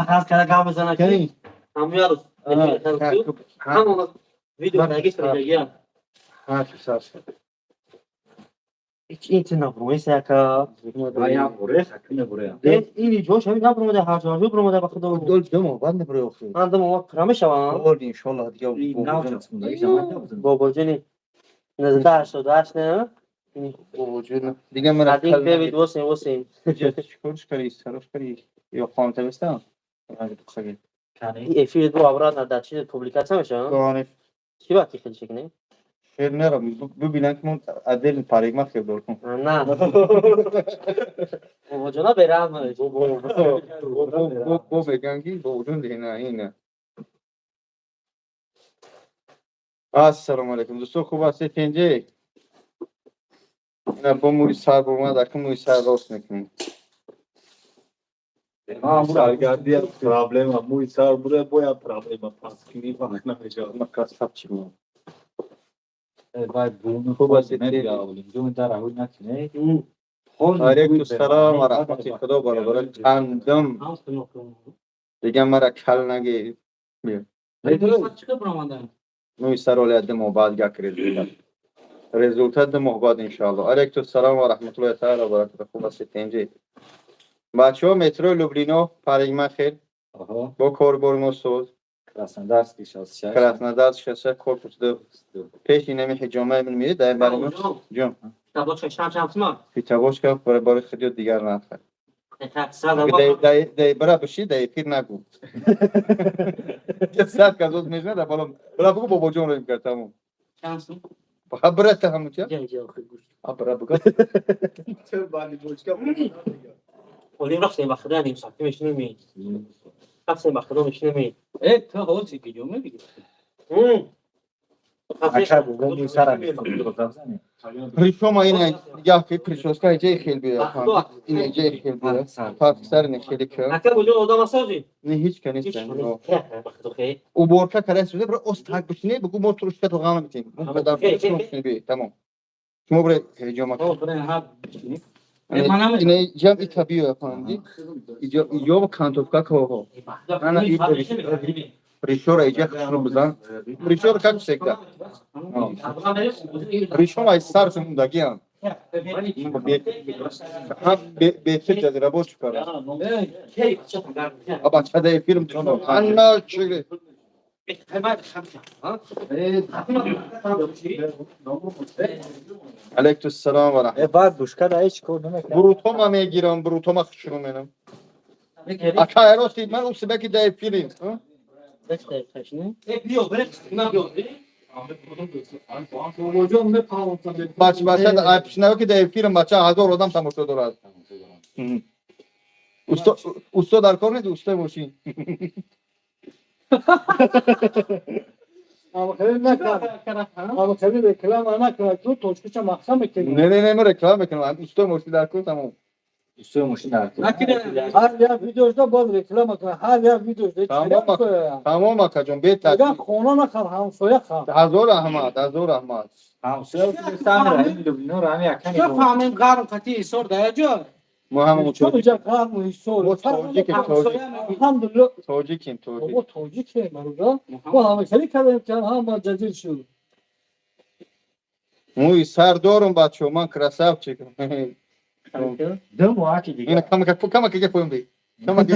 Заказ кара гап мезана ки ҳамун як рӯз ҳамон видео даги сарҷагия. Ҳа, сар шуд. Ҳеч ин чи набурмеса яка. Ин ҷош ҳамин набурмада, ҳар ҷо бурмада, ба худо. Дол 2 моҳ баъд мебурӣ охир. Ман 2 моҳ пура мешавам. Бол, иншоллоҳ, дига. Бобоҷони 1988, не? Бобоҷон дига мара. Один, девять, восемь, восемь. Чикорш кари, сарош кари ё хонта бистам? Ин эфир ду обратно дар чи публикация мешавад? Чӣ вақти хеле шекне? Шер нера, бибинан ки мо отдельный парикмахер дорем. На. Бобоҷона бераҳм. Бо меган ки бобоҷон ина ина. Ассалому алайкум, дӯсто, хуб ҳастед, тинҷе? Ина бо мӯи сар бурмад, ака мӯи сар рост мекунем. Саргардия проблема, мӯи сар бура бояд проблема, паскирӣ вақт намешавад. Ма красавчик. Хуб ҳастед? Алейкум салом ва раҳмати Худо, бародаро, чандум дига мара кал нагир. Мӯи сар оля 2 моҳ баъд гак результат. Результат 2 моҳ баъд, иншоалло. Алейкум салом ва раҳматуллоҳи таала ва баракатуҳ. Хуб ҳастед, тинҷе? Бачаҳо, метро Люблино парикмахер бо корбори мо соз. Краснодарский 66. Краснодар 66, корпус 2. Пеши нами ҳиҷома мемиред, дар бари мо. Ҷон. Табочка чанд чанд сима? Питабошка барои худиё дигар нахар. Дай бара биши, дай пир нагу. 100 кас оз мешна дар боло. Бара бугу, бобоҷон роим кард, тамом. Чанд сум? Ба бара та ҳамуча. Ҷа ҷа охир гӯш. А бара бугу. Олим рафтем ба худо, ним соат мешинем. Рафтем ба худо мешинем. Э, ту ҳози киҷо мебиги? Ака бобо мӯи сара. Причём ина як прическа иҷаи хел биё. Ин иҷаи хел биё. Фарқ сар не хеле ка. Ака буҷон одам асози? Не, ҳеч ка нест. Ҳеч ба худо хе. Уборка кара суда бара ост так бишине, бугу мо турушка то ғам битем. Мо қадар бишине, тамом. Шумо бара ҳиҷома. Ина ҷам и табиё фаҳмидӣ? Иҷо иҷо кантовка коҳо. Ана и ришора иҷа хушру бизан. Ришора как всегда. Ришом ай сар сумдагиам. Бефир ҷазира боз чӣ кор аст? А бача дар филм душмон. Ана чӣ? Алейкум салом ва раҳмат. Э, баъд бушка да ҳеч кор намекунад. Брутома мегирам, брутома хушру менам. Ака рости ман усибе ки дар филм. Бач бача ай пишнав ки дар филм бача ҳазор одам тамошо дорад. Усто усто дар кор нест, устои мошин. Хеле реклама накард, ту точкача мақсад мекунӣ. Не, не, не, ман реклама мекунам. Устои мошин дар кор, тамом. Устои мошин дар кор. Ҳар як видеошда бояд реклама кунад, ҳар як видеошда. Тамом, тамом, акаҷон, бетак. Дигар хона нахар, ҳамсоя хар. Ҳазор раҳмат, ҳазор раҳмат. Ҳамсоя самира ин Люблино ро ҳами ака нигоҳ. Фаҳмем гарм қати ҳисор да ҷо. Мо ҳамон Чо иҷа гарму ҳисор? Мо тоҷикем, тоҷик. Алҳамдулиллоҳ. Тоҷикем, тоҷик. Мо тоҷикем, бародар. Мо ҳамакарӣ кардем, ки ҳама ҷазир шуд. Мӯи сар дорум, бачаҳо, ман красавчик. 2 моҳ ки Ина дигар. камака камака га поем би. Камака.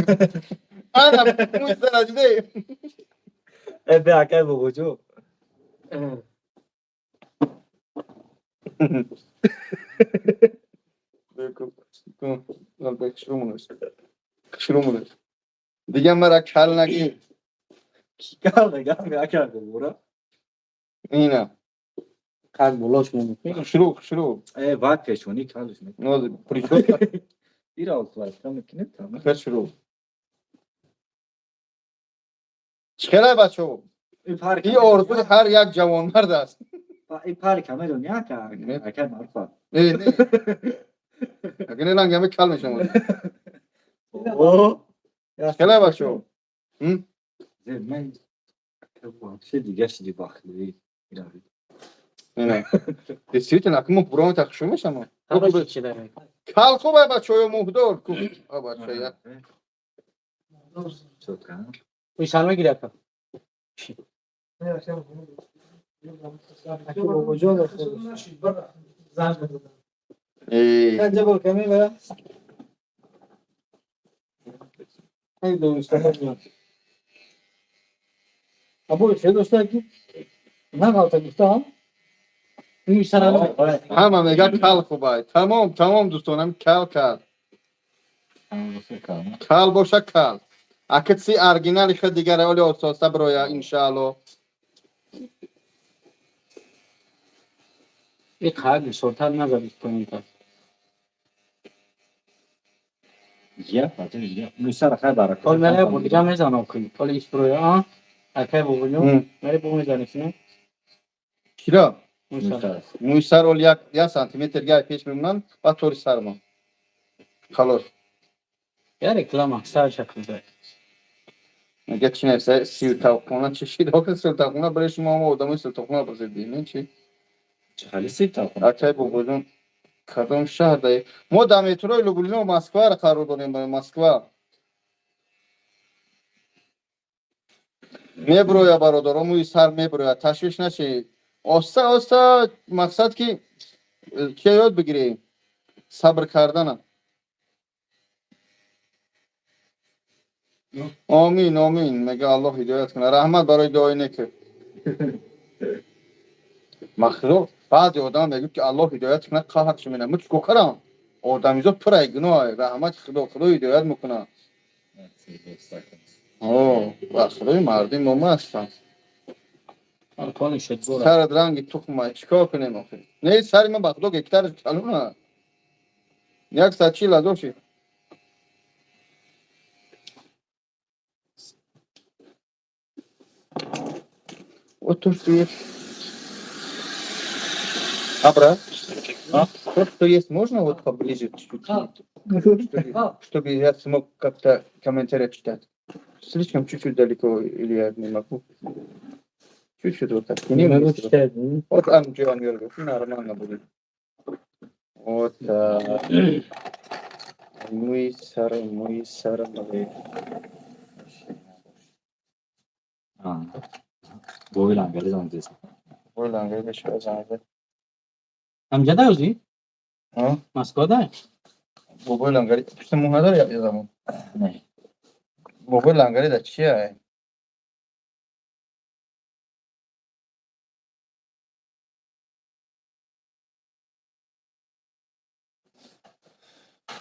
Ана мӯи сар аҷде. Э, бе акай бобоҷо. Хушрумунаш. Дига мара кал нагир. Кал мегам ака бобора. Ина. Кал болош мемекунӣ. Хушру, хушру. Э, баъд пешонӣ калш мекунӣ. Нози прическа Ира укладка мекунӣ, тамом. хушру. Чӣ хелай, бачаҳо? Ин парк. Ин орзуи ҳар як ҷавонмард аст. Ин парк медонӣ, ака? Не. Ака маъруфа. Не, не. Агар не ранг ҳаме кал мешавад. О! Чӣ хелай, бачаҳо? Ман вообще дига шиди бахли. Не, не. Действительно, ака мо буромата хушру мешавам. Кал хуб ай, бачаҳо, ё муҳдор ку. А бача я. Чётко. Мӯи сар мегири, ака? Аки бобоҷон. Эй. Панҷа бор ками ва ай донистан. Або хеле дошта ки нағалта гуфтам. Мӯи сар. Ҳама мега, кал хубай. Тамом, тамом, дӯстонам, кал, кал. Кал боша, кал. Ака ци оригинали хед дигара оли ососа броя, иншаалло. И қад бисёртар назад поинта. Я, потом я. Ну, сара хай барака. Тол мере бо дига мезанам ки. Толи исброя, а? Акай бобоҷон. Мере бо мезанӣ, не? Кира? Мӯи сар. Мӯи сар оли як сантиметр гай пеш мемонанд ва тори сармон. Халос. Я реклама, сар шакл. Мега, чи нависа, силтавхона чи шид? Охир силтавхона барои шумо ҳама одамои силтавхона базидӣ, не чи? Хали ситав. Акай бобоҷон, кадом шаҳр даи? Мо дар метрои Люблино, Москваро қарор дорем, барои Москва. Меброя, бародаро, мӯи сар меброя, ташвиш нашед. Оста оста, мақсад ки че ёд бигирем? Сабр кардана. Омин, омин, мега, Аллоҳ ҳидоят кунад. Раҳмат барои дуои неки. Махлуқ баъзе одам мегӯяд, ки Аллоҳ ҳидоят кунад, қаҳр шо мена. Мо чикор кардам? Одамизод пурай гуноҳ, раҳмати Худо, Худо ҳидоят мекунад. О, ба Худои мардуми мо ҳастанд. Аркони шед бора. Сарат ранги тухма, чикор кунем охир? Не, сари ман ба Худо гектар калона. 140 000 шид. Вот то, что есть. А, брат? А? То, что есть, можно вот поближе чуть-чуть? Чтобы я смог как-то комментарии читать. Слишком чуть-чуть далеко, или я не могу. Чуть-чуть вот так. Не могу читать. Вот Амджион Йоргов, нормально будет. Вот так. Мӯи сар, мӯи сар. А. Бои лангари занг зад. Бои лангари бешава занг зад. Ҳамҷа давзи? А? Москва дай? Бобои лангари пушти мӯ надори як замон? Не. Бобои лангари да чия?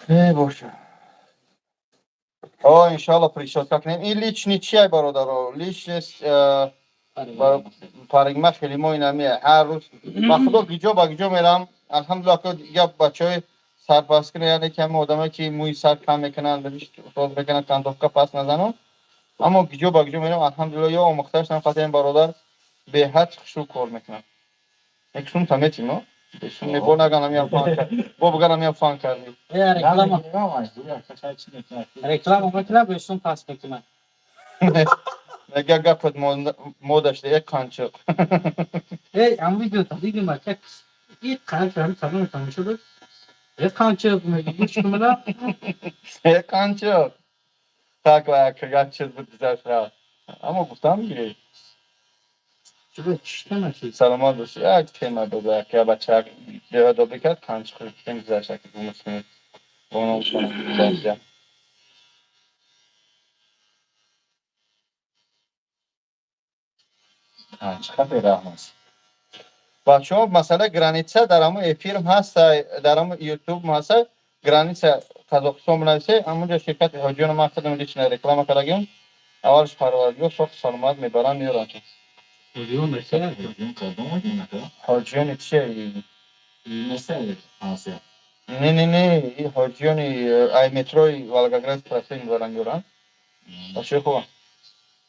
Э, боша. О, иншалло, причёска кунем. Ин личный чия, бародаро? Личность парикмахери мо инамия. Ҳар рӯз ба худо гиҷо ба гиҷо мерам. Алҳамдулиллоҳ, ки дигар бачаҳои сарпаскуна, яъне ки ҳама одамое ки мӯи сар кам мекунанд, соз мекунанд, кантовка пас назанам. Аммо гиҷо ба гиҷо мерам, алҳамдулиллоҳ, ё омӯхта шудам, хати ин бародар беҳад хушрӯ кор мекунад. Як сум та метим, о? Бесум не, бо наганам ям фан кард. Бо буганам ям фан кардӣ. Э, реклама. Реклама мекунад, бесум пас мекунад. Мега, гапат мода шуда, як қанчиқ. Эй, ам видео та дидим, бача. И қанчиқ ҳам салон тамошо дод. Э, қанчиқ меги, гӯш кунам. Як қанчиқ. Так, ва як чиз буд, гузашт, рафт. Аммо гуфтам гирӣ. Чуба чишта нашид. Саломат бошӣ. Як тема буд, як бача беадобӣ кард, қанчиқ гуфтем, гузашт, як муслим. Боно гузашт. Чӣ бераҳм аст. Бачаҳо, масъала граница дар ҳамон эфирм ҳаста, дар ҳамон ютуб ҳаста, граница Қазоқистон бинависе, ҳамонҷо ширкати ҳоҷиёна ман худам лично реклама кардагим. Аввалш парвардигор сохт саломат мебаранд, меёранд. Ҳоҷиён неста? Ҳоҷиёни чие? Неста Франсия. Не, не, не, и ҳоҷиёни ай метрои Волгоград проспект мебаранд, меёранд. Бачаҳои хубам.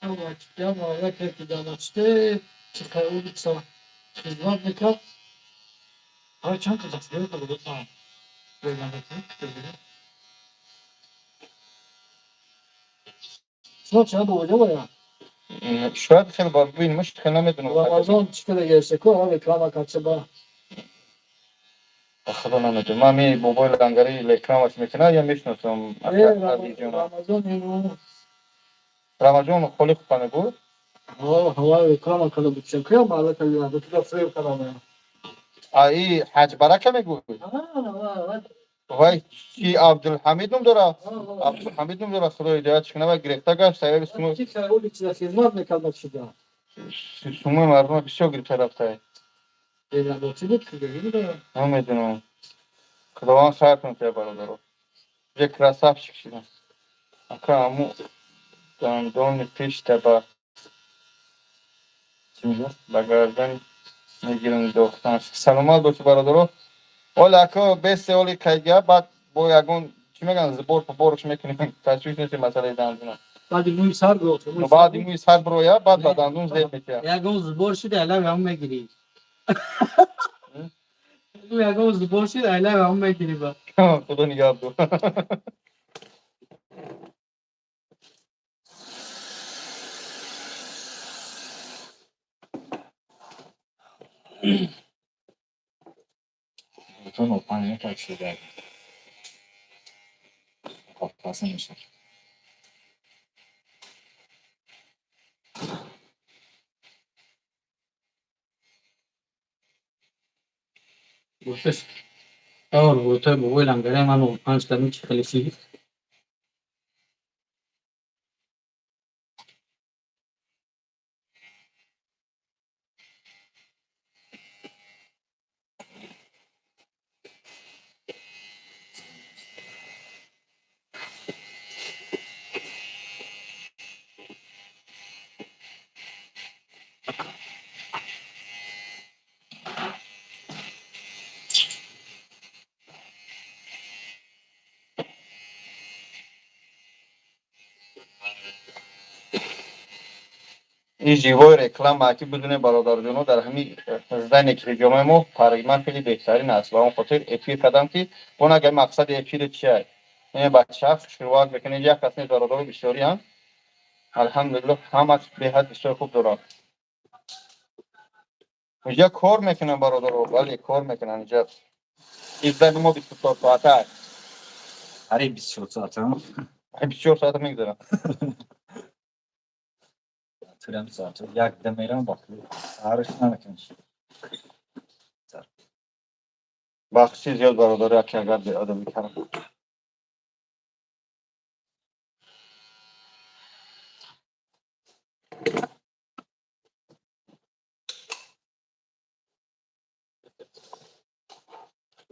Яке ки дар Начте Тихая улица хизмат мекард, ҳар чанд казахстон буд. Шумо чанд бобоҷо бояд? Шояд хеле бибин, ман хеле намедонам. Рамазон чӣ када гирифта ку реклама кард ба. Худо, намедонам. Ман ми бобои лангари рекламаш мекунад, я мешиносам. Рамазон ину. Рамазон Холиқов мегӯ. Ҳавай реклама карда буд. Кия маҳалла кардиам? Туда фреб кардам. А и Ҳаҷбарака мегӯ? Вай чи Абдулҳамид ном дора? Абдулҳамид ном дора, Худо ҳидоятш кунад, вай гирифта гашт, сабаби сумо хизмат мекард шуда. Сумои мардума бисёр гирифта рафта. Бенаботӣ буд ки. Намедонам. Худованд хайр кунад я бародаро. Уже красавчик шудам. Ака, аму дандони пешта ба гардан мегирам дохтан. Саломат бошед, бародаро. Оли ака бесе оли кайга баъд бо ягон чӣ мегӯянд, сбор поборш мекунем. Ташвиш нест масъалаи дандуна. Баъди мӯи сар гирифт. Баъди мӯи сар бироя, баъд ба дандун зеб метиҳад. Ягон сбор шуд, айлав ҳам мегирӣ. Ягон сбор шуд, айлав ҳам мегирӣ ба. Худо нигаҳдор. То 05 мекард шуда. Қафаса мешад. Гуфташ, Ор, гуфта бобои лангаре ман 05 кардам, чи хеле шид. Ин живой реклама, ки бидуне, бародарҷоно, дар ҳамин здание ки ҷомаи мо парикмахери беҳтарин аст. Ба он хотир эфир кардам, ки он агар мақсади эфири чия, ин бача хушрӯвак мекунед. Як кас нест, бародаро, бисёриам, алҳамдулилло, ҳама беҳад бисёр хуб доранд. Инҷа кор мекунанд, бародаро, бале, кор мекунанд. Инҷа издани мо 24 соата аст. Ҳари 24 соата. 24 соата мегузарам. Турам соат як да мерам, ба саҳараш намекунам. Бахши зиёд, бародаро, яке агар беадабӣ кардам.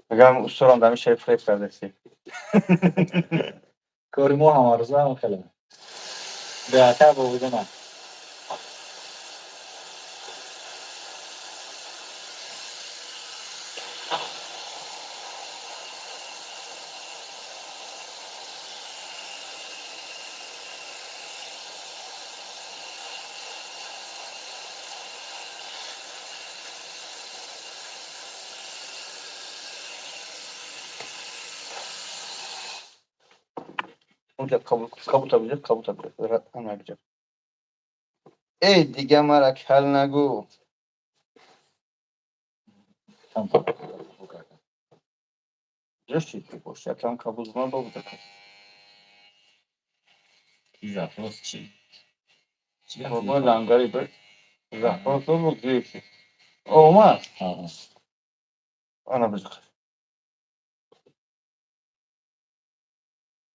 Мегӯям, устодам дар ҳамин шаҳр фреб кардасӣ. Кори мо ҳамарӯза ҳам хеле. Беҳтар бо будана. Унҷа кабута биҷа, кабута биҷа, ана биҷа. Эй, дига мара кал нагӯ. Там Ҷош чи бош, якам кабуд ман бобута. Запрос чи? Чи? Бобои лангари бир. Запрос бу гирифти. Омад. Ана биҷа.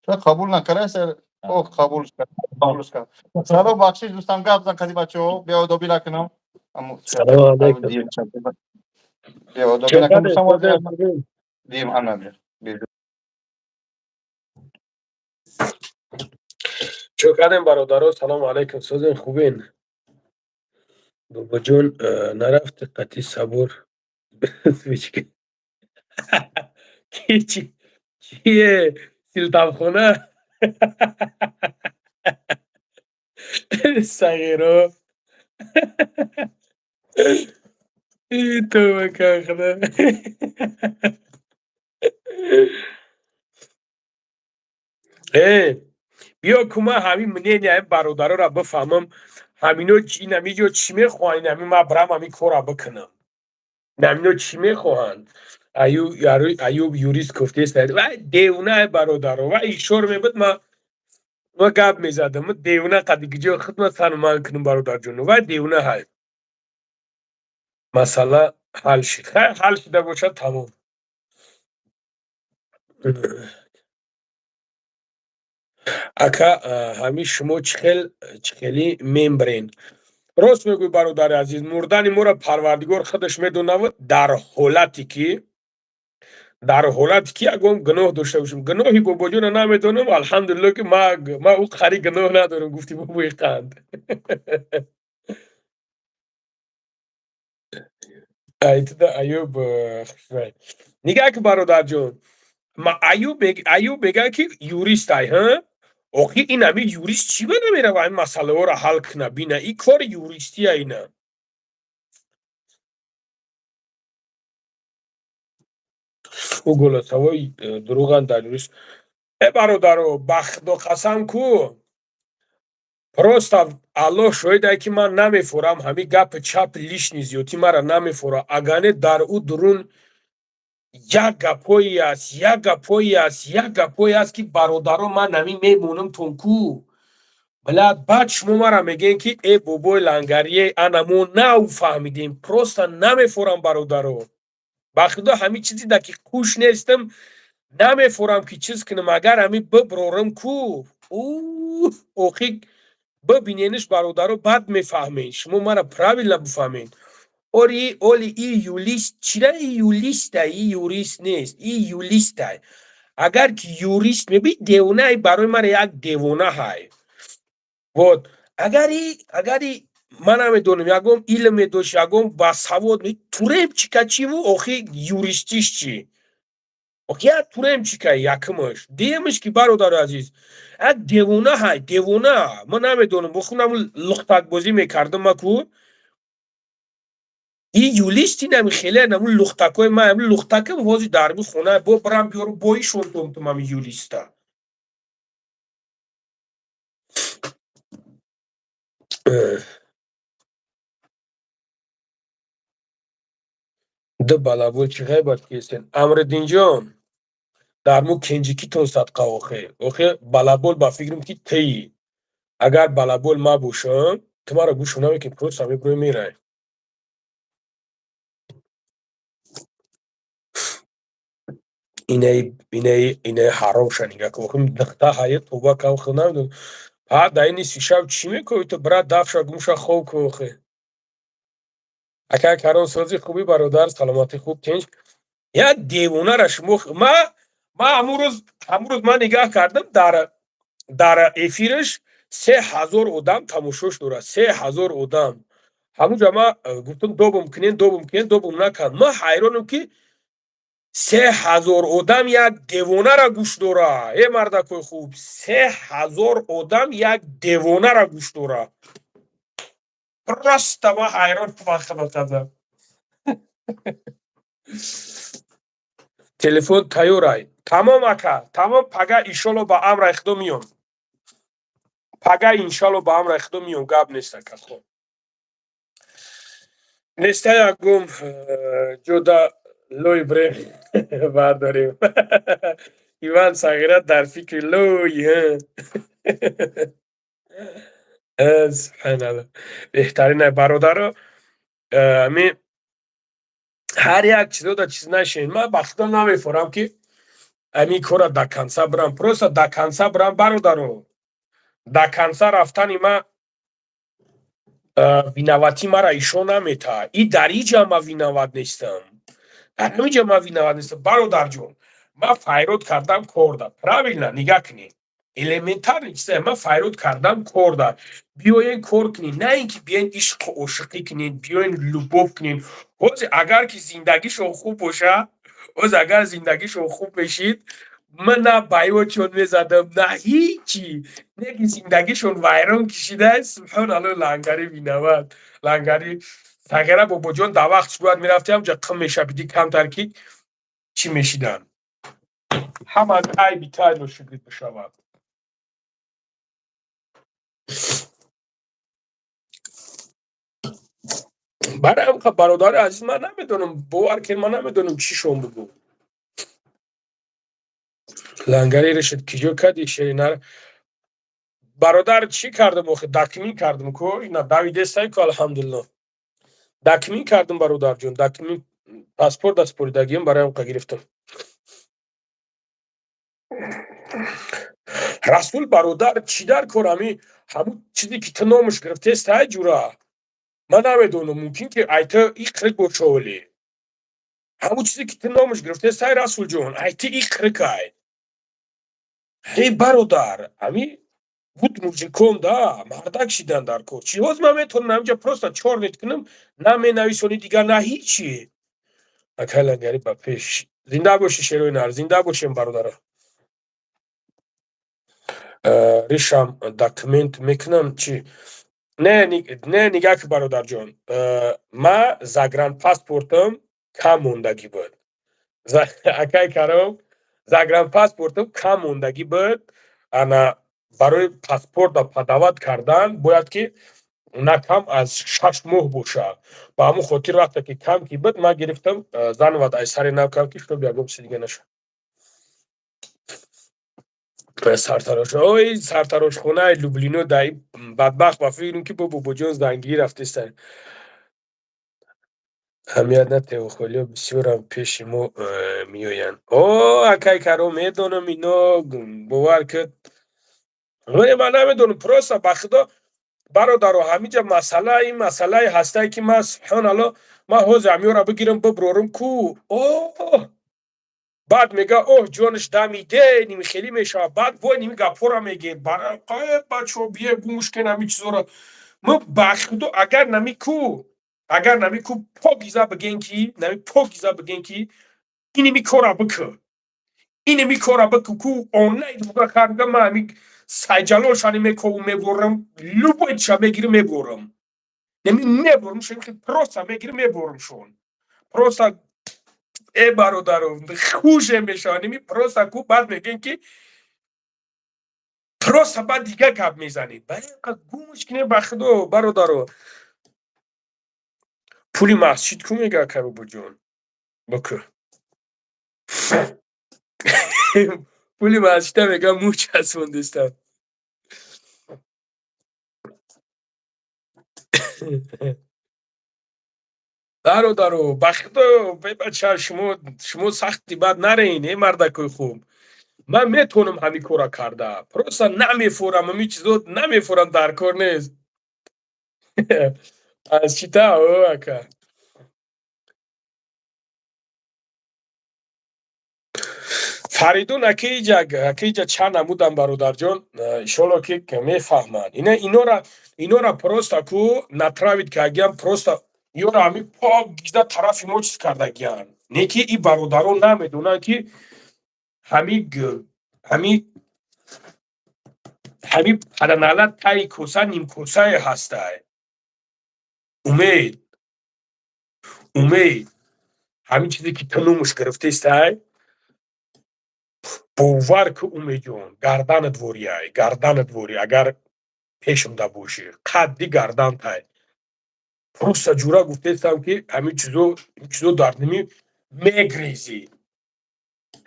Чаро қабул накарда? О, қабул кард. Қабул кард. Салом, бахшиш, дӯстам, гап зан қади бачаҳо, беодобӣ накунам. Салом алейкум. Беодобӣ накунам. Дӯстам, дим ана биҷа. Чо кардем, бародаро? Салому алайкум, созен, хубен? Бобоҷон, нарафти қати сабур свечка ки чие, силтавхона сағиро тоба кахда. Э, биё кума, ҳамин мнения бародароро бифаҳмам. Ҳамино инамиҷо чӣ мехоҳанд? Инами ма брам, ҳамин корро бикунам. Инамино чӣ мехоҳанд? Аюб юрист гуфтест, вай девона, бародаро, вай ишор мебуд. Ма Ма гап мезадам, девона қади гиҷо хидмат сану ман кунам, бародарҷон. Вай девона ҳай. Масъала ҳал шид. Хай, ҳал шида бошад, тамом. Ака, ҳамин шумо чӣ хел чӣ хелӣ мембрен? Рост мегӯй, бародари азиз, мурдани моро Парвардигор худаш медонавад. Дар ҳолате ки ягон гуноҳ дошта бошем. Гуноҳи бобоҷонро намедонам, алҳамдулилло, ки ма ӯ қари гуноҳ надорам, гуфти бобои қанд. Айтида Аюб нигаҳ ки, бародарҷон, Аюб мегӯяд, ки юрист ай, ҳа? Охи, ин ҳами юрист чӣ ба намерава ин масъалаҳоро ҳал куна, бина, ин кори юристия ина. Ӯ голосовой дурӯған дар юрист. Э, бародаро, ба Худо қасам ку, просто Аллоҳ шоҳид, ки ман намефорам ҳамин гапи чапи лишний зиёдтӣ мара намефора. Агар не, дар ӯ дурун як гапҳое аст, як гапҳое аст, як гапҳое аст, ки, бародаро, ман ҳамин мемонам тонку блядь. Баъд шумо мара мегӯед, ки э, бобои лангарие, ана мо нав фаҳмидем. Просто намефорам, бародаро, ба Худо, ҳамин чизи да ки қуш нестам, намефорам, ки чиз кунам. Агар ҳамин биброрам ку, охи, бибинениш, бародаро, баъд мефаҳмед. Шумо мара правильно бифаҳмед. Ори, оли, и юрист чира? И юриста, и юрист нест, и юристай. Агар ки юрист меби, девонай, барои мара як девона ҳай. Вот агари ман намедонам, ягон илм медошт, ягон басавод, тюремщика чиву, охи, юристиш чӣ? Охи, як тюремщика якумаш. Дуюмаш ки, бародари азиз, як девона ҳай, девона. Ман намедонам, бохунам лухтакбозӣ мекардам ма ку. И юрист инами хеле наму лухтакҳои ма, ами лухтакам ҳозир дар ми хона бо барам биёру боишон томтум ами юриста. Ду балабол чӣ ғайбат кесен? Амриддинҷон, дар мо кенҷикитон садқа. Охе, балабол, ба фикрам, ки тии. Агар балабол мабошам, ту маро гӯшу намекунӣ, просто мебурӯи, мерай. Инаи ҳаромша нигаҳ кун. Охи, духта ҳая, тоба кам, хел намедонам. Па дар ин нисфи шаб чӣ мекунӣ ту, брат? Дафша, гумша, хоб кун, охе. Ака Карон, сози хубӣ, бародар, саломатӣ, хуб, тинч. Як девонара шумо. Ма ҳамун рӯз ман нигаҳ кардам, дар эфираш 3000 одам тамошош дорад, 3000 одам. Ҳамунҷа ма гуфтам: добум кунен, добум кунен, добум накард. Ман ҳайронам, ки 3000 одам як девонара гӯш дора. Э, мардакои хуб, 3000 одам як девонара гӯш дора. Просто ман ҳайрон, ба Худо қасам. Телефон тайёрай, тамом, ака, тамом. Пага, иншолло, ба амраи Худо миём. Пага, иншалло, ба амраи Худо миём, гап нест, ака. Хоб неста, ягум ҷода лой бре бардорем. Иван Сағира дар фикри лой. Субҳаналло, беҳтарина, бародаро. Ами ҳар як чизода чиз нашед. Ман ба Худо намефорам, ки ами кора до конца бирам, просто до конца бирам, бародаро. До конца рафтани ма виноватӣ мара ишон наметаҳад. И дар иҷа ма виноват нестам, дар ҳамиҷа ман виноват нестам, бародарҷон. Ман файрод кардам корда, правильно? Нигаҳ кунед, элементарный чиза. Ман файрод кардам корда: биёен, кор кунед, на ин ки биёен ишқу ошиқӣ кунед, биёен любовь кунед. Ҳозир агар ки зиндагишон хуб боша, ҳозир агар зиндагишон хуб мешид, ман на баёчон мезадам, на ҳичи. Не ки зиндагишон вайрон кишида, субҳоналло, лангари виноват, лангари Сағира. Бобоҷон, дар вақтш бояд мерафти ҳамҷа, қим мешабидӣ камтар, ки чӣ мешидан. Ҳама айби тайло шукр бишавад. Барои ҳам, бародари азиз, ман намедонам, бовар кунед, ман намедонам, чӣ шон бугӯ. Лангари решид киҷо кади шеринар. Бародар, чӣ кардам охи? Документ кардам ку, ина давидестай ку, алҳамдулилло, документ кардам, бародарҷон, документ, паспорт даспоридагиам барои ҳамқа гирифтам. Расул бародар, чӣ дар кор? Ҳами ҳамун чизе ки ту номаш гирифтестай, ҷура, ман намедонам, мумкин ки айта иқрик бошовали. Ҳамун чизе ки ту номаш гирифтестай, Расулҷон, айти иқрикай. Эй бародар, ҳами буд мужиком да мардак шидан дар кор. Чӣ ҳоз ман метавонам ҳаминҷа просто чорнит кунам, на менависонӣ дигар, на ҳичи. Акай Лангари, ба пеш, зинда бошӣ, шерои нар, зинда бошем, бародара. Ришам документ мекунам чӣ? Не, не, нигаҳ ки, бародарҷон, ма загранпаспортам кам мондагӣ буд, акай Каром, загранпаспортам кам мондагӣ буд. Ана барои паспорта подавать кардан бояд ки на кам аз 6 моҳ бошад. Ба ҳамон хотир вақте ки кам ки буд, ман гирифтам заново, аз сари нав кам ки, чтоб ягон чизи дига нашавад. Сартарош, ой, сартарошхонаи Люблино дар бадбахт, ба фикрам ки бо бобоҷон зангирӣ рафтеста. Аҳамият натеҳ, холиё бисёрам пеши мо меоянд. О, акай Каром, медонам, ино бовар кад, вале ман намедонам, просто ба худо, бародаро, ҳаминҷа масъала, ин масъалае ҳастае ки ман, субҳоналло, ман ҳозир ҳамиёра бигирам биброрам ку, о, баъд мега, оҳ, ҷонаш дамиде, ними хелӣ мешавад, баъд вой, ними гапҳоро меге. Бачо, бие гумш кен ҳамин чизоро. Мо ба худо, агар нами ку, агар нами ку покиза бигем ки, нами покиза бигем ки иними кора бикӯ, иними кора бикӯ ку, онлайн буга карга, ман ҳами Сайҷалолшани мекову меборам, любой чиша мегирим, меборам, нами меборам шон, просто мегирим, меборам шон, просто. Э, бародаро, хуше мешавад, ними просто ку, баъд мегӯем ки просто, баъд дигар гап мезанед. Гумш кинем, ба худо, бародаро. Пули масҷид ку, мега акай Бобоҷон, бикӯ пули масҷида, мега, мӯ часпондистам. Бародаро, ба худо, бебача, шумо сахти бад нарен, э мардакои хуб. Ман метавонам ҳамин кора карда, просто намефорам, ҳамин чизо намефорам, дар кор нест. Аз чита, о, ака Фаридун, акиҷа чанд намудам, бародарҷон, иншолло ки мефаҳманд. Ина инора просто ку натравить кардагиам, просто ёра ҳамин пок гизда тарафи мо чиз кардагианд. Не ки и бародарон намедонанд, ки ҳами паданалат таи коса нимкосае ҳастай. Умед, Умед, ҳамин чизе ки ту номуш гирифтестай, бовар ку, Умедҷон, гарданат ворияй, гарданат ворӣ, агар пешамда бошӣ, қадди гардантай. Просто ҷура гуфтестам, ки ҳамин чизо дар ними мегрезӣ,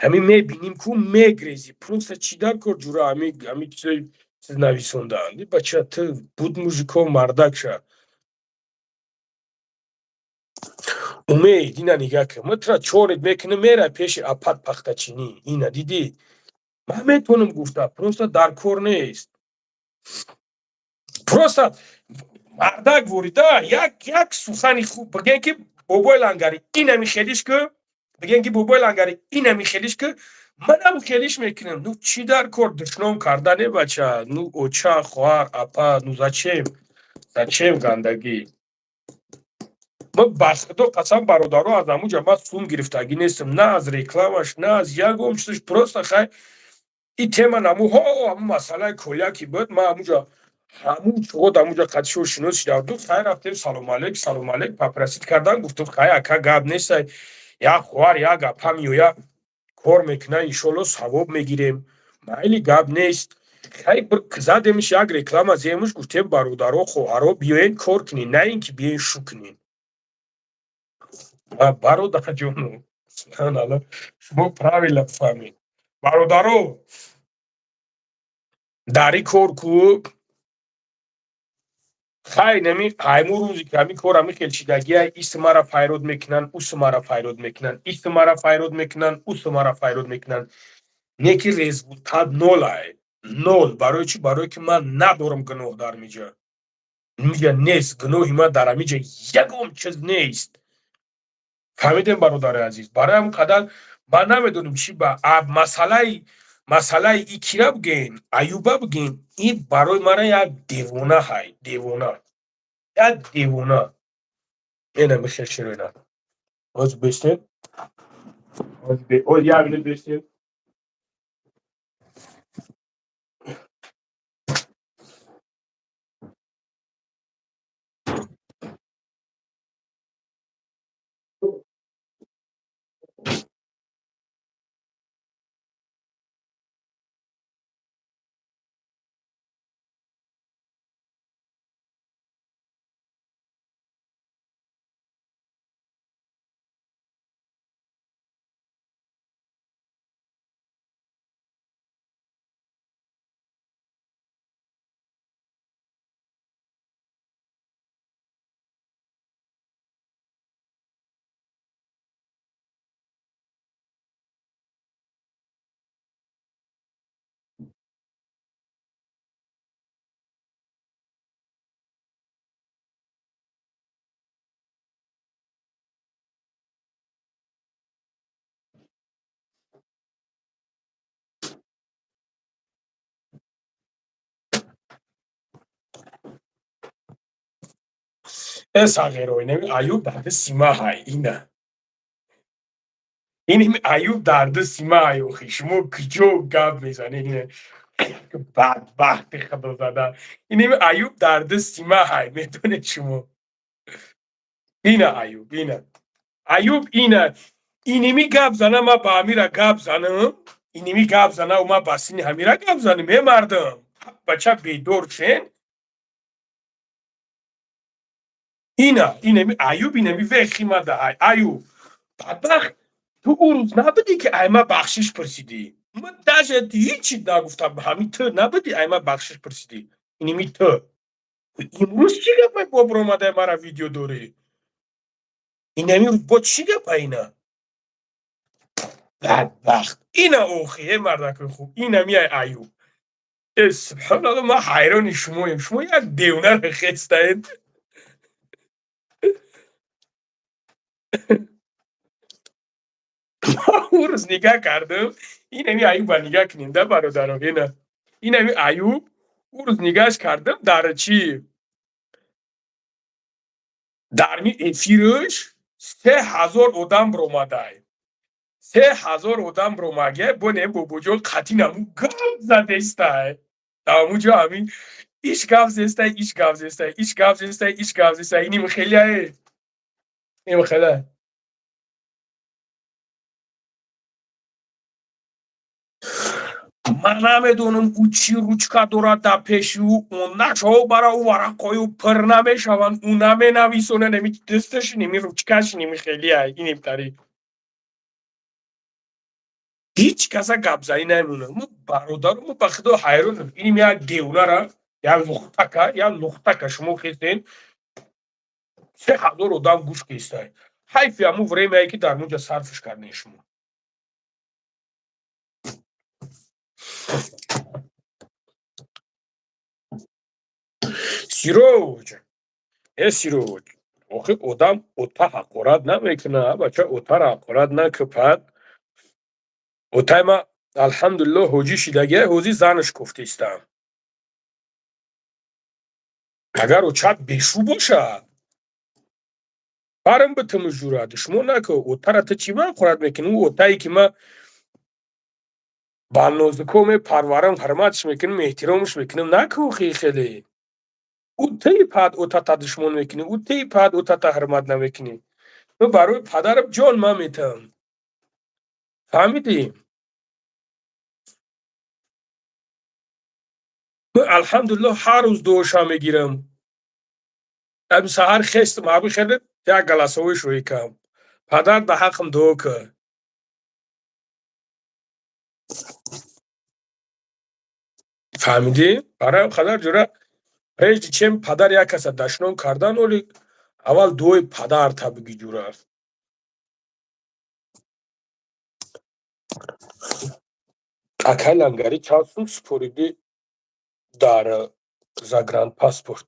ҳамин мебиним ку, мегрезӣ. Просто чӣ дар кор, ҷура, ҳамин чизои чиз нависондаанд? Бача, ту будь мужиком, мардак ша. Умед, ина нигаҳ кун, ма тура чорит мекунам, мерай пеши апат пахтачинӣ. Ина дидӣ, ман метавонам гуфта, просто дар кор нест. Просто мардак ворида як сухани хуб бигем, ки бобои Лангари, инами хелиш ку, бигем, ки бобои Лангари, инами хелиш ку, манам хелиш мекунам. Ну чӣ дар кор душном кардане, бача? Ну, оча, хоҳар, апа, ну зачем, зачем гандагӣ? Ма ба худо қасам, бародаро, аз ҳамуҷа ман сум гирифтагӣ нестам, на аз рекламаш, на аз ягон чизаш. Просто хай, и тема наму ҳо, ҳамун масъалаи коляки буд. Ман ҳамуҷа ҳамун чуғод, ҳамуҷа қатишо шинос шидам. Ду хай рафтем, салом алейк, салом алейк, попросить кардан, гуфтум, хай, ака, гап нестай, як хоҳар, як апа меоя, кор мекуна, иншолло, савоб мегирем, майли, гап нест. Хай, задемиш як реклама земуш, гуфтем, бародаро, хоҳаро, биёен кор кунен, на ин ки биёен шу кунен. Бародарҷону, субҳаналло, шумо правильно фаҳмед, бародаро. Дар ин кор ку хай нами ҳайму рӯзе ки ҳамин кор ҳами хел шидагия, иси мара файрод мекунанд, уси мара файрод мекунанд, иси мара файрод мекунанд, уси мара файрод мекунанд. Не ки результат нолай. Нол. Барои чӣ? Барое ки ман надорам гуноҳ дар миҷа. Миҷа нест, гуноҳи ман дар ҳамиҷа ягон чиз нест. Фаҳмидем, бародари азиз? Барои ҳамин қадар ман намедонам чӣ ба масъалаи и кира бигӯен, Аюба бигӯен, ин барои мара як девона ҳай, девона. Як девона. Ина михел широина. Ҳоз бестем. Ҳоз як минут бестем. Э сағиро, инами Аюб дарди симаҳай, ина. Инами Аюб дарди симаҳай, охи. Шумо куҷо гап мезанед? Ина бадбахти худозада. Инами Аюб дарди симаҳай, медонед шумо. Ина Аюб, ина. Аюб ина. Иними гап зана, ма ба ҳамира гап занам. Иними гап зана, ма ба сини ҳамира гап занам, э мардум. Бача бедор шен. Ина, инами Аюб, инами вехимада ай. Аюб. Бадбахт, ту ӯ рӯз набудӣ ки ай ма бахшиш пурсидӣ. Ман даже ҳичи нагуфтам, ҳамин ту набудӣ ай ма бахшиш пурсидӣ. Иними ту. Имрӯз чӣ гапай бо биромадай мара видео дорӣ? Инами рӯз бо чӣ гапа ина? Бадбахт. Ина охи, э мардакои хуб, инами ай Аюб. Э субҳоналлоҳ, ман ҳайрони шумоем. Шумо як девонаро хестаед. Ман ӯ рӯз нигаҳ кардам, инами Аюба нигаҳ кунем да бародаро, ина. Инами Аюб ӯ рӯз нигаҳш кардам дар чӣ? Дар ми эфираш 3000 одам биромадай. 3000 одам биромагия, бо не бобоҷон қатъи наму гап задестай. Дар ҳамун ҷо ҳамин иш гап зестай, иш гап зестай, иш гап зестай, иш гап зестай. Иним хеле иним хеле. Ман намедонам ӯ чӣ ручка дорад дар пеши ӯ, он нашо бара ӯ варақҳои ӯ пир намешаванд, ӯ наменависонад, нами дасташ ними ручкаш ними хеле иним тариқ. Ҳеҷ каса гапзанӣ намемонад. Мо бародаро, мо ба худо ҳайронам. Иним як девонара, як лухтака, як лухтака шумо хестен, 3000 одам гӯш кестай. Ҳайфи ҳамун времяе ки дар мунҷа сарфш кардем шумо. Сироҷ, э Сироҷ, охи одам ота ҳақорат намекунад, бача отара ҳақорат накупад. Отай ма алҳамдулиллоҳ ҳоҷӣ шидагия, ҳозир занаш кофтаистам. Агар очат бешу бошад, барам битуму жура, душмон наку, отара ту чӣ ба ҳақорат мекунӣ? Ӯ отае ки ма ба нозуко мепарварам, ҳурматш мекунам, эҳтиромш мекунам, наку охи хеле. Ӯ тии пад отата душмон мекунӣ, ӯ тии пад отата ҳурмат намекунӣ. Ман барои падарам ҷон ман метавам. Фаҳмидӣ? Ман алҳамдулиллоҳ ҳар рӯз дуоша мегирам. Ами саҳар хестам, ҳами хеле як голосовой шӯӣ кам. Падар ба ҳаққам дуо кар. Фаҳмидӣ? Барои қадар ҷура, прежде чем падар як каса дашном кардан, оли аввал дуои падарта биги, ҷура. Акай Лангарӣ, чанд сум супоридӣ дар загранпаспорт?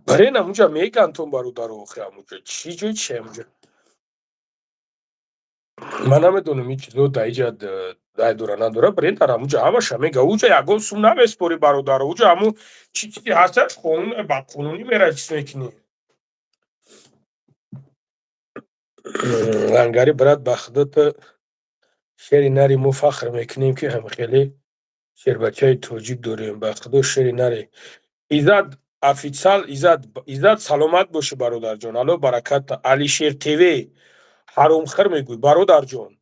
Барен, амуҷа мегантон, бародаро. Охи, амуҷа чӣ ҷой, чи амуҷа, ман намедонам, ин чизо дар иҷа дай дора надора. Барен, дар амуҷа ҳамаша мега. Уҷа ягон сум намеспорӣ, бародаро. Уҷа ҳамун чӣ чизе ҳасташ, қонун ба қонунӣ мера, чиз мекунӣ. Лангари, брат, ба худо, ту шери нари. Мо фахр мекунем, ки ҳамхеле шербачаи тоҷик дорем. Ба худо, шери нари. Иззат официал, Иззат, Иззат, саломат бошӣ, бародарҷон, Алло баракатта. Алишер ТВ, ҳаромхӯр мегӯй, бародарҷон.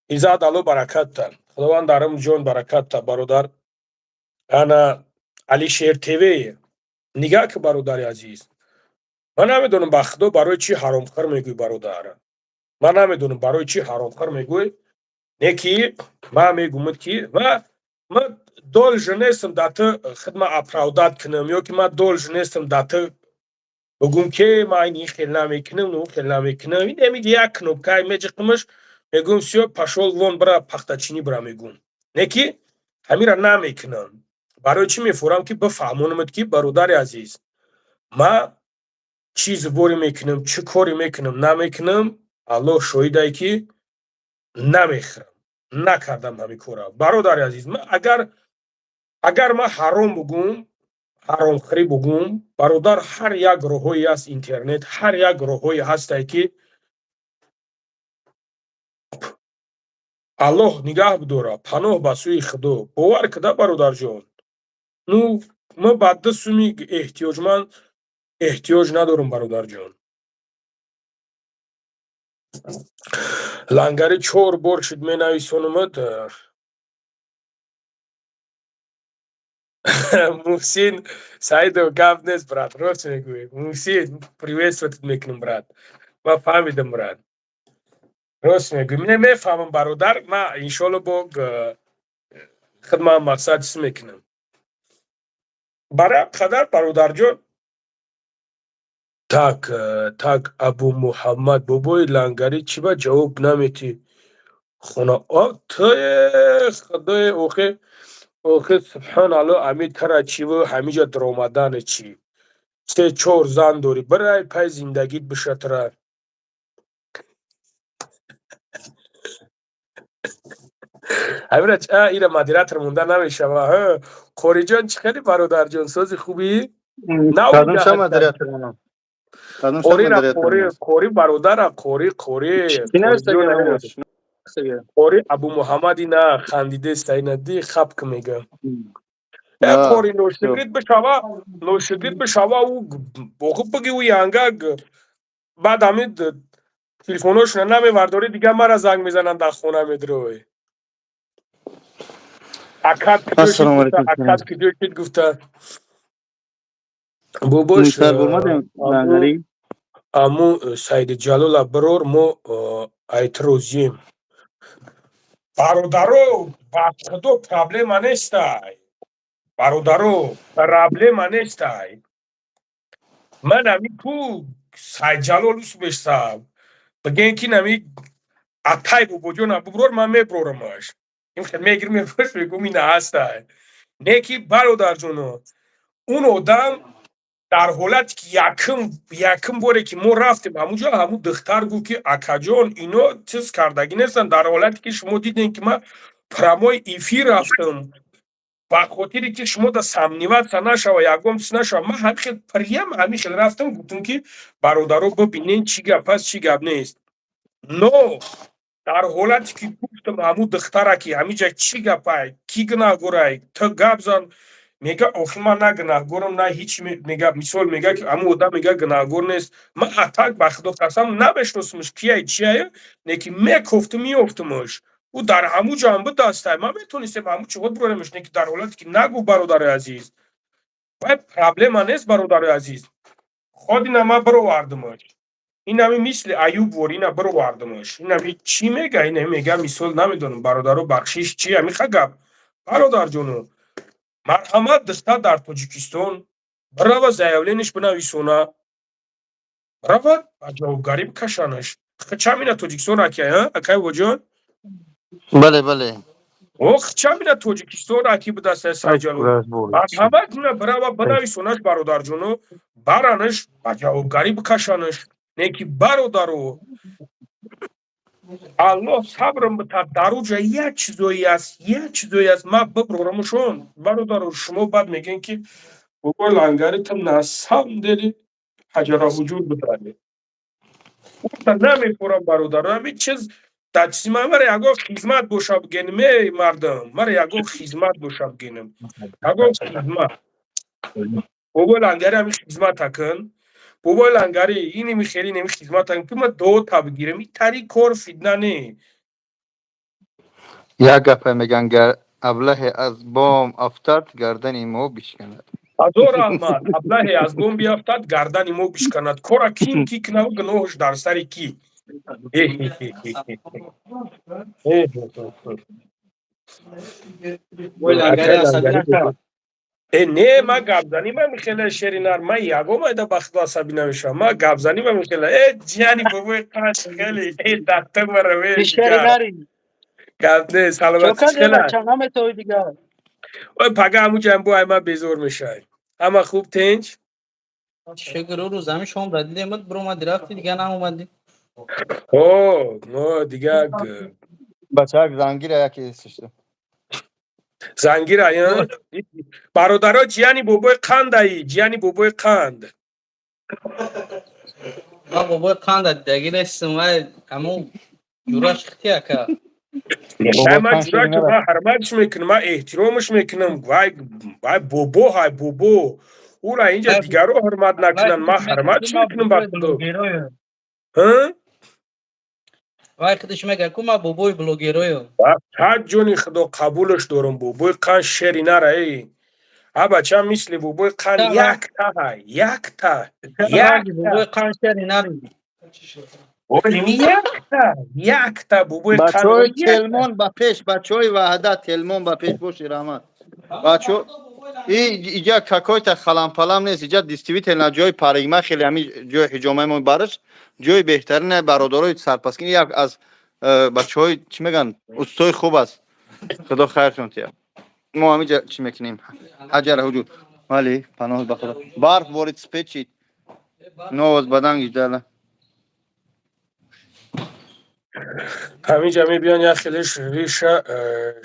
Иззат, Алло баракатта, Худованд дарам ҷон баракатта, бародар. Ана Алишер ТВ, нигаҳ ки, бародари азиз, ман намедонам, ба худо, барои чӣ ҳаромхӯр мегӯй, бародар. Ман намедонам, барои чӣ ҳаромхӯр мегӯй. Не ки ман мегӯмад, ки ман должен нестам да ту хидма оправдать кунам, ё ки ман должен нестам да ту бигӯм, ки ман ин хел намекунам, он хел намекунам. Ин ҳамиҷа як кнопкае меҷиқимаш, мегӯм: «Всё, пошёл вон, бира пахтачинӣ бира», мегӯм. Не ки ҳамира намекунам. Барои чӣ мефурам, ки бифаҳмонамад, ки, бародари азиз, ман чӣ зуборе мекунам, чӣ коре мекунам, намекунам, Аллоҳ шоҳидае, ки намехӯрам, накардам ҳамин кора. Бародари азиз, ман агар ман ҳаром бугӯм, ҳаромхӯрӣ бугӯм, бародар, ҳар як роҳҳое аст, интернет, ҳар як роҳҳое ҳастае, ки Аллоҳ нигаҳ бидора, паноҳ ба сӯи Худо. Бовар куда, бародарҷон, ну, ман ба ду суми эҳтиёҷманд эҳтиёҷ надорам, бародарҷон. Лангари, чор бор шуд менависонамад. Муҳсин Саидов, гап нест, брат, рост мегӯӣ. Муҳсин, приветствовать мекунам, брат. Ман фаҳмидам, брат, рост мегӯӣ. Не, мефаҳмам, бародар. Ман иншоалло бо хидмат мақсад чиз мекунам. Барои қадар, бародарҷон. Так, так, Абу Муҳаммад, бобои Лангарӣ, чӣ ба ҷавоб наметӣ? Хона тое, худое, охе, охе, субҳоналло, ами тара чиву ҳамиҷа даромадане чӣ? Се чор зан дорӣ, бирай пай зиндагит бишатра. Ҳамира ира модератор монда намешава. Қориҷон, чӣ хели, бародарҷон, сози хубӣ? Кадомша модератор монам? Қори, қори, бародара, қори, қори, қори Абу Муҳаммад, ина хандидеста, ина ди хапк мега. Қори, ношигрид бишава, ношигрид бишава, ӯ боқиб биги, ӯ янга баъд ҳамин телефоношона намевардорӣ, дигар мара занг мезананд, дар хона медрой. Акат акат куҷо шид, гуфта бобош. Аму Саиди Ҷалола бирор, мо айтрозием. Бародаро, ба худо, проблема нестай, бародаро, проблема нестай. Ман ами ку Сайдҷалол усбешсаб бигӯен, ки нами атай бобоҷона буброр, ман меброрамаш. Ин хел мегир, меброш, мегӯм, ина ҳастай. Не ки, бародарҷоно, он одам дар ҳолате ки якум боре ки мо рафтем ҳамунҷо, ҳамун духтар гуфт, ки акаҷон, ино чиз кардагӣ нестанд. Дар ҳолате ки шумо дидем, ки ман прямой эфир рафтам, ба хотире ки шумо да сомневаться нашава, ягон чиз нашава, ман ҳамин хел прямо ҳамин хел рафтам, гуфтам, ки бародаро, бибинен, чӣ гап аст, чӣ гап нест. Но дар ҳолате ки гуфтам ҳамун духтара, ки ҳаминҷа чӣ гапай, кӣ гунаҳгорай, ту гап зан, мега, охи, ман на гунаҳгорам, на ҳеч. Мега, мисол, мега, ки ҳамун одам мега, гунаҳгор нест. Ман атак, ба худо қасам, намешиносамш, кияй, чияй, не ки мекофтум, меёфтумаш. Ӯ дар ҳамун ҷо ҳам будастай, ман метонистем ҳамун чиҳо бироремаш. Не ки дар ҳолате ки нагӯ, бародари азиз, вай проблема нест, бародари азиз. Ход ина ман бировардумаш, инами мисли Аюб вор ина бировардумаш. Инами чӣ мега, инами мега, мисол, намедонам, бародаро, бахшиш, чи ҳамиха гап. Бародарҷоно, марҳамат, духтар дар Тоҷикистон бирава, заявление ш бинависона, равад, ба ҷавобгарӣ бикашанаш. Чамина Тоҷикистон ракия, акай воҷон? Бале, бале. Ох, чамина Тоҷикистон раки будаста, Сайҷалол. Марҳамат, ина бирава, бинависонаш, бародарҷоно, баранаш, ба ҷавобгарӣ бикашанаш. Не ки, бародаро, Аллоҳ сабрам битад. Дар уҷа як чизое аст, як чизое аст. Ман биброрамушон, бародаро, шумо баъд мегӯен, ки бобои Лангари, ту на самом деле ҳаҷара ҳуҷур бидаи. Намефорам, бародаро, ҳамин чиз дар чизи ман. Мара ягон хизмат боша, бигеним, эй мардам, мара ягон хизмат боша, бигеним, ягон хизмат. Бобои Лангари ҳамин хизмата кун, бобои Лангари, иними хели инами хизмата кун, ки ман дуота бигирам. И тари кор фитна не. Як гапе меган: гар аблаҳе аз бом афтад, гардани мо бишканад. Ҳазор раҳмат. Аблаҳе аз бом биафтад, гардани мо бишканад. Кора ким ки кунаву гуноҳш дар сари кӣ? Бобои Лангари асабӣ нашавад. Э, не, ман гапзанӣ ман михеле шеринар, ман ягон майда ба худо асабӣ намешавам. Ман гапзанӣ ман михеле. Э, ҷияни бобои қаш, хеле э датта мараве. Шеринари. Гап не, саломатӣ. Чокар. Хела. Бача наметавӣ дигар. Ой, пага ҳамуҷам бо ай ман безор мешавӣ. Ҳама хуб, тинч? Шукр, рӯз ҳамин шом ра дидем, биромадӣ, рафтӣ, дигар наомадӣ. О, мо дига. Бачаак зангира яке истишта. Зангира, бародаро, ҷияни бобои қандаи, ҷияни бобои қанд. Ман бобои қанда дидагӣ нестам, вай ҳамун ҷураш хити, ака. Ман ҷурак, ман ҳурматш мекунам, ман эҳтиромаш мекунам. Вай, вай бобо ҳай, бобо. Ура инҷа дигаро ҳурмат накунанд, ман ҳурматш мекунам, ба худо. Вай худаш мега, ку ман бобои блогероям. Ҳар ҷони худо қабулаш дорам. Бобои қанд шери нара, эй. А бача, мисли бобои қанд якта ҳай, якта. Бобои қанд шери нари. Якта, якта бобои. Бачаҳои Телмон ба пеш, бачаҳои Ваҳдат, Телмон ба пеш боши, раҳмат. Бачо, иҷа какой-то халам-палам нест, иҷа действительно ҷои парикмахер, ҳами ҷои ҳиҷомаи мо бараш ҷои беҳтарин. Бародарои сарпаскин, як аз бачаҳои, чӣ мегӯянд, устои хуб аст. Худо хайршон тия. Мо ҳамиҷа чӣ мекунем? Ҳаҷара ҳуҷуд. Вали паноҳ ба худо. Барф ворид спечид. Новоз бадан гиждала. Ҳаминҷа мебиён, як хелеш риша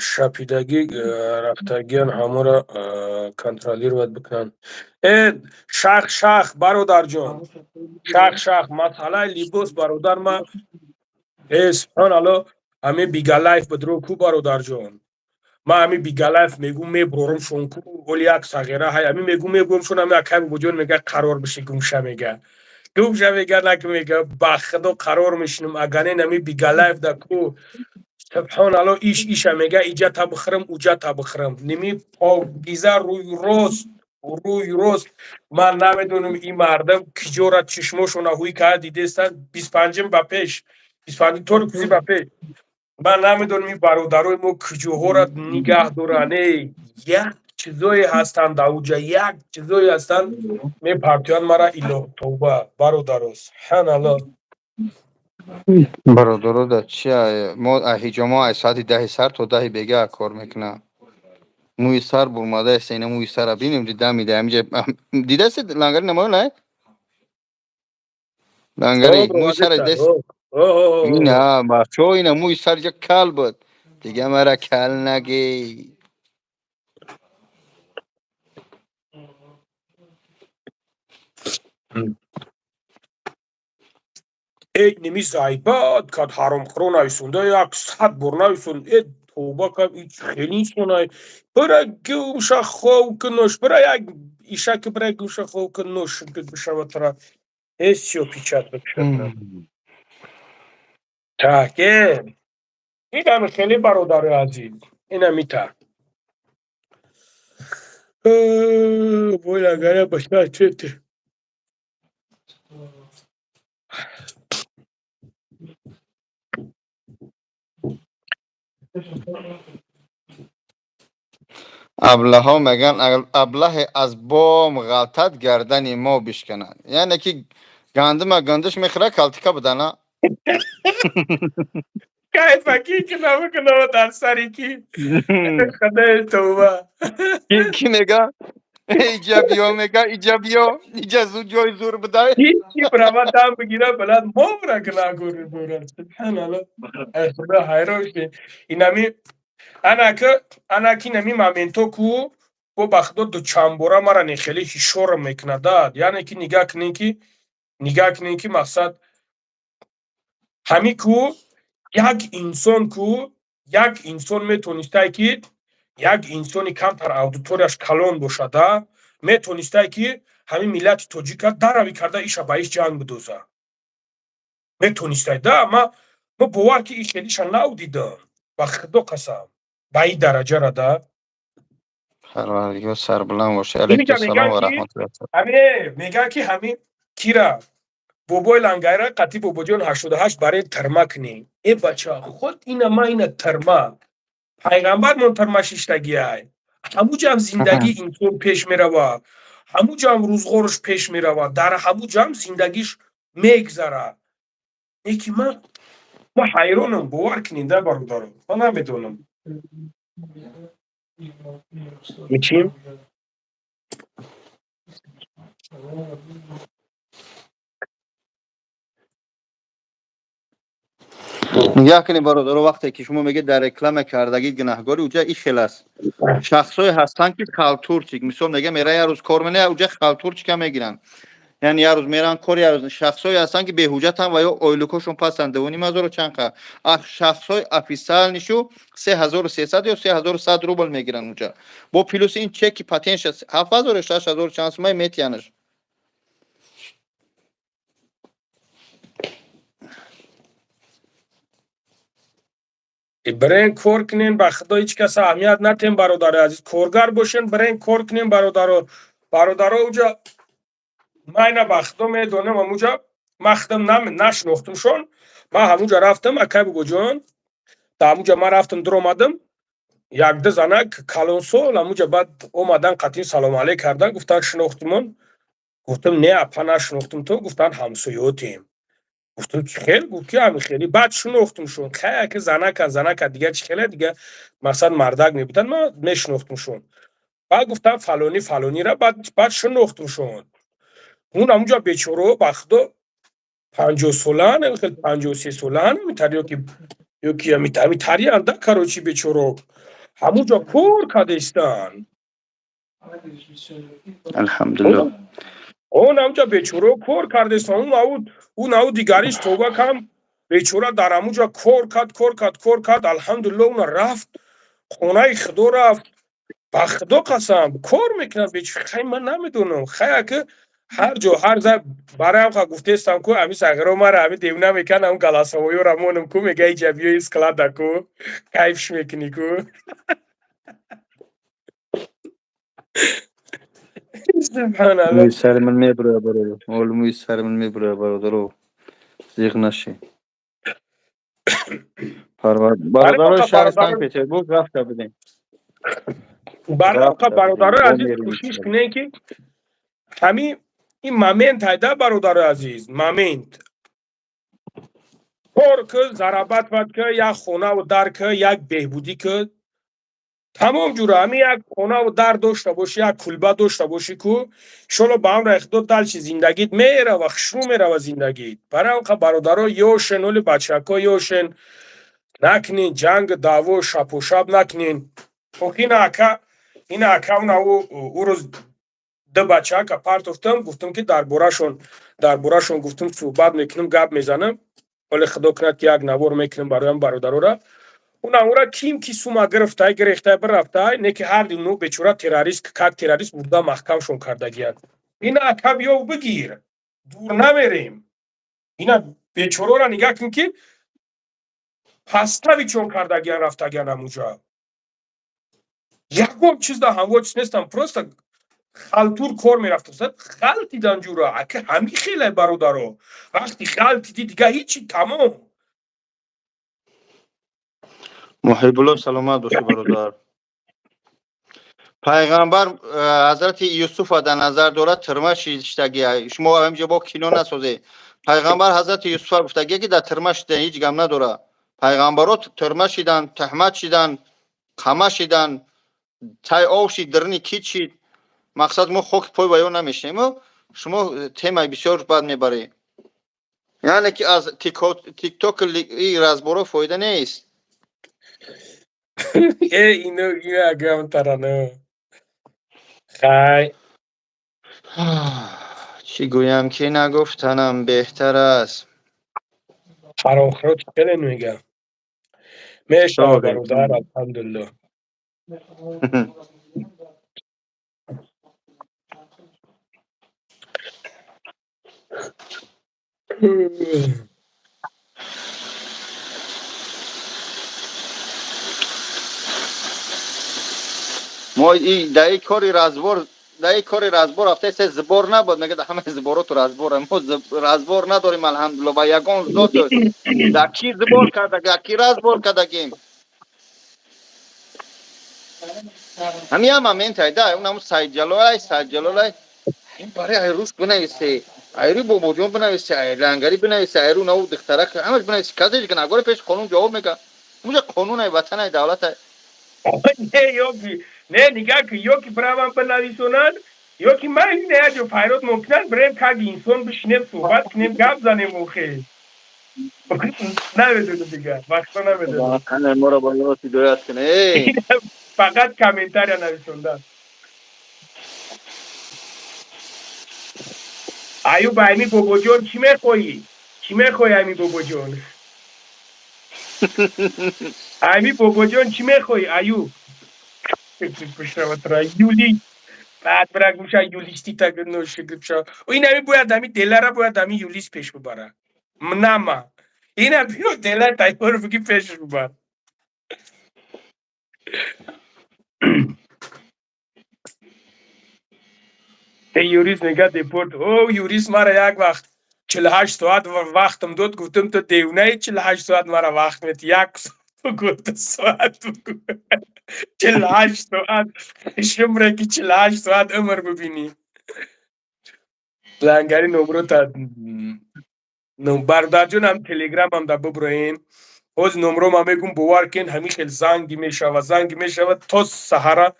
шапидагӣ рафтагиан, ҳаморо контролировать бикунанд. Э, шах, шах, бародарҷон, шах, шах. Масъалаи либос, бародар, ма, э, субҳоналло, ҳамин бигалайф бидро ку, бародарҷон. Ман ҳамин бигалайф мегӯм, меброрам шон ку, оли як сағира ҳай, ҳамин мегӯм, меброрам шон. Ҳамин акай бобоҷон мега, қарор биши, гумша мега, гумша мега, нак мега, ба худо қарор мешинам. Аганен ҳами бигалайф да ку, субҳоналло, иш иша мега, иҷа та бихӯрам, уҷа та бихӯрам, ними покиза, рӯй рост, рӯй рост. Ман намедонам, ин мардам киҷора чишмошона ҳуй карда дидестанд. 25-ум ба пеш, 25-ум тори кӯзи ба пеш. Ман намедонам, ин бародарои мо куҷоҳоро нигаҳ доранд. Э, як чизое ҳастанд дар уҷа, як чизое ҳастанд, мепартоянд мара. Илоҳ, тавба, бародаро, субҳаналло. Бародаро, да чи мо ҳиҷомо аз соати 10-и сар то 10-и бега кор мекунам. Мӯи сар бурмада аст, ина мӯи сара бинем, дида мида ҳамиҷа дидастед, Лангари намоён, ай Лангари, мӯи сара дидест? Ина бачаҳо, ина мӯи сар ҷа кал буд, дига мара кал нагӣ. Эй, ними зайбат кад, ҳаромхӯро нависонда, як сад бор нависон. Э, тавба кам, ич хеле инсонай. Бира гӯша хов кунош, бира як ишаки, бира гӯша хов кунош бишава тара. Э, всё печать бикушад. Так, э, инам хеле, бародари азиз, инам ита. Вой, лагара баша чете. Аблаҳо мегӯянд, аблаҳе аз бом ғалтад, гардани мо бишканад. Яъне ки гандума гандуш мехӯра, калтика будана. Кайфа ки кунава дар сари ки худои тавба. Ки мега? Иҷа биё, мега, иҷа биё, иҷа зуд ҷои зур будай. Ҳичи права там бигира, балад мовра кунагори бора. Субҳаналлоҳ. Ай худо, ҳайрон шудем. Инами анаки анаки нами моменто ку бо ба худо дучандбора мара не хеле ҳишорам мекунада. Яъне ки нигаҳ кунем ки мақсад ҳами ку як инсон ку як инсон метонистай ки як инсони камтар аудиторияш калон бошада, метонистай ки ҳамин миллати тоҷика дарави карда, иша ба иш ҷанг бидоза метонистай да. Ма бовар ки и хелиша нав дидам, ба худо қасам, ба ин дараҷара да. Парвардигор, сарбуланд бошӣ. Инҷа Алайкум салом мегӯянд ва ки раҳматуллоҳ. Ҳамин мегӯянд ки ҳамин кира бобои лангайра қатӣ бобоҷон 88 барои тирма кунем. Э бача, худ ина ма ина тирма пайғамбармон тирма шиштагиай. Ҳамуҷам зиндагии инсон пеш мерава, ҳамуҷам рӯзғораш пеш мерава, дар ҳамуҷам зиндагиш мегзара. Неки ман ҳайронам, бовар кунед да, бародаро, ман намедонам чим. Нигаҳ кунед, бародаро, вақте ки шумо мегӯед, дар реклама кардагӣ гунаҳгори, уҷа ин хел аст. Шахсҳое ҳастанд, ки халтурчик, мисол мегӯям, мера як рӯз кор мене, уҷа халтурчика мегиранд. Яъне як рӯз меран кор, як рӯз. Шахсҳое ҳастанд, ки беҳуҷҷатанд ва ё ойлукошон пастанд, 2500 чанд қа. Шахсҳои официальныйшу 3300 ё 3100 рубл мегиранд уҷа. Бо плюси ин чеки патентша 7000 ё 6000 чанд сумай метиянаш. Бирен кор кунен, ба худо, ҳеҷ кас аҳамият натем, бародари азиз. Коргар бошен, бирен кор кунен, бародаро. Бародаро, уҷа ман ина ба худо медонам, ҳамуҷа ман худам нашинохтумшон. Ман ҳамуҷа рафтам, акай бобоҷон, да ҳамуҷа ман рафтам, дуромадам, якду занак калонсол ҳамуҷа баъд омадан, қатъин салом алейк кардан, гуфтан: «Шинохтимон?» Гуфтам: «Не, апа, нашинохтум то». Гуфтан: «Ҳамсоётем». Гуфтам: «Чӣ хел?» Гуфт ки ҳами хели. Баъд шинохтумшон. Хая ки занакан, занака дига чӣ хеле дига, масалан, мардак мебудан, ман мешинохтумшон. Баъд гуфтам фалонӣ фалонира, баъд шинохтумшон. Он ҳамуҷа бечораҳо, ба худо, 50 солаан, хел 53 солаан, ҳамитар ёки ҳамитарианд да, короче, бечораҳо ҳамуҷа кор кардаистанд. Алҳамдулиллоҳ. Он ҳамуҷа бечораҳо кор кардаистанд. Ӯ нау дигариш тоба кам бечора дар ҳамуҷа кор кард, кор кард, кор кард, алҳамдулиллоҳ, уна рафт, хонаи худо рафт. Ба худо қасам, кор мекунад бечора. Хай, ман намедонам, хая ки ҳар ҷо ҳар за бароям ха гуфтестам ку ҳами сағиро мара ҳами девна мекан, ҳам голосовойёра монам ку, мега: «Иҷа биёи склада ку, кайфш мекунӣ ку». Субҳаналлоҳ. Мӯи сари ман мебуроя, бародар. Ҳоли мӯи сари ман мебуроя, бародаро. Зиқ нашед. Бародарои шаҳри Санкт Петербург рафта будем. Барои Рафта будем. бародарои Бо азиз, мерем. кӯшиш кунем ки ҳамин ин момент ҳайда, бародарои азиз, момент кор ки, зарабатывать ки, як хонаву дар ки, як беҳбудӣ ки, тамом ҷура ҳамин як хонаву дар дошта бошӣ, як кулба дошта бошӣ ку, иншолло, ба амри худо, дальше зиндагит мерава, хушрӯ мерава зиндагит. Барои ҳамқа, бародаро, ёшен, оли бачако ёшен, накунен ҷанг, даъво, шапошап накунен. Ох, ина ака уна ӯ рӯз ду бачаака партофтам, гуфтам ки дар борашон гуфтам суҳбат мекунам, гап мезанам. Ҳоле худо кунад ки як навор мекунам бароям бародарора. Уна ура ким ки сума гирифтай, гирехтай, бирафтай, не ки ҳар ну бечора террорист, как террорист бурда маҳкамшон кардагиянд. Ина ака, биёв бигир, дур намерем. Ина бечорора нигаҳ кун ки пастави чон кардагиян, рафтагиян ҳамуҷа. Ягон чиз да ҳамво чиз нестам, просто халтур кор мерафта, халтидан ҷура. Ака, ҳами хеле, бародаро, вақти халтиди, дига ҳичи, тамом. Муҳибулло, саломат бошӣ, бародар. Пайғамбар ҳазрати Юсуфа дар назар дорад, тюрьма шиштагия. Шумо ҳамҷо бо кино насозе. Пайғамбар ҳазрати Юсуфа гуфтагия, ки дар тюрьма шида, ҳеҷ гап надора. Пайғамбаро тюрьма шидан, туҳмат шидан, қама шидан, тай ов шид, дарни кит шид. Мақсад, мо хоки пой ва ё намешинем. Шумо темаи бисёр бад мебаред. Яъне ки аз тикток и разборо фоида нест. Э, ино ино агам тарано. Хай. Чӣ гӯям, ки нагуфтанам беҳтар аст. Фарохрот хеле мега. Мешава, бародар, алҳамдулилло. Мо дар и кори разбор, дар и кори разбор рафта, се сбор набуд. Мега ҳама сбороту разбор. Мо разбор надорем, алҳамдулилло, ва ягон зот дар ки сбор карда, дар ки разбор кардагим. Ҳамин ям момент айда унам Сайдҷалолай, Сайдҷалолай, ин барои айрӯз бинависе, айрӯ Бобоҷон бинависе, ай Лангарӣ бинависе, айрӯ наву духтарак ҳамаш бинависе. Казеҷ гунагоре пеши қонун ҷавоб мега. Унҷа қонунай, ватанай, давлатай. Не, ёки не, нигаҳ ки, ё ки правам бинависонанд, ё ки ман ин яҷо файрод мумкин аст, бирем, как инсон бишинем, суҳбат кунем, гап занем. Охе, намедонам, дигар вақто намедонам. Моро ба ёд ҳидоят куне. Фақат комментария нависонда. Аюб, айми Бобоҷон чӣ мехоҳӣ? Чӣ мехоҳӣ, айми Бобоҷон? Айми Бобоҷон, чӣ мехоҳӣ, Аюб? Пушраватра юли баъд бира гуша юлистита ношигша. Инами бояд ами делара бояд ами юлист пеш бибара. Нама ина биё, дела тайёр буги, пеш бибар. Юрист мега депорт. О, юрист мара як вақт 48 соат вақтам дод. Гуфтам: ту девонаи, 48 соат мара вақт мети? Як бугу, 2 соат бугу. 48 соат шумре ки 48 соат умр бибинӣ. Лангари номрота, бародарҷонам, телеграмам да буброен. Ҳози номрома мегум, бовар кен, ҳамин хел занги мешава, занги мешава, то саҳара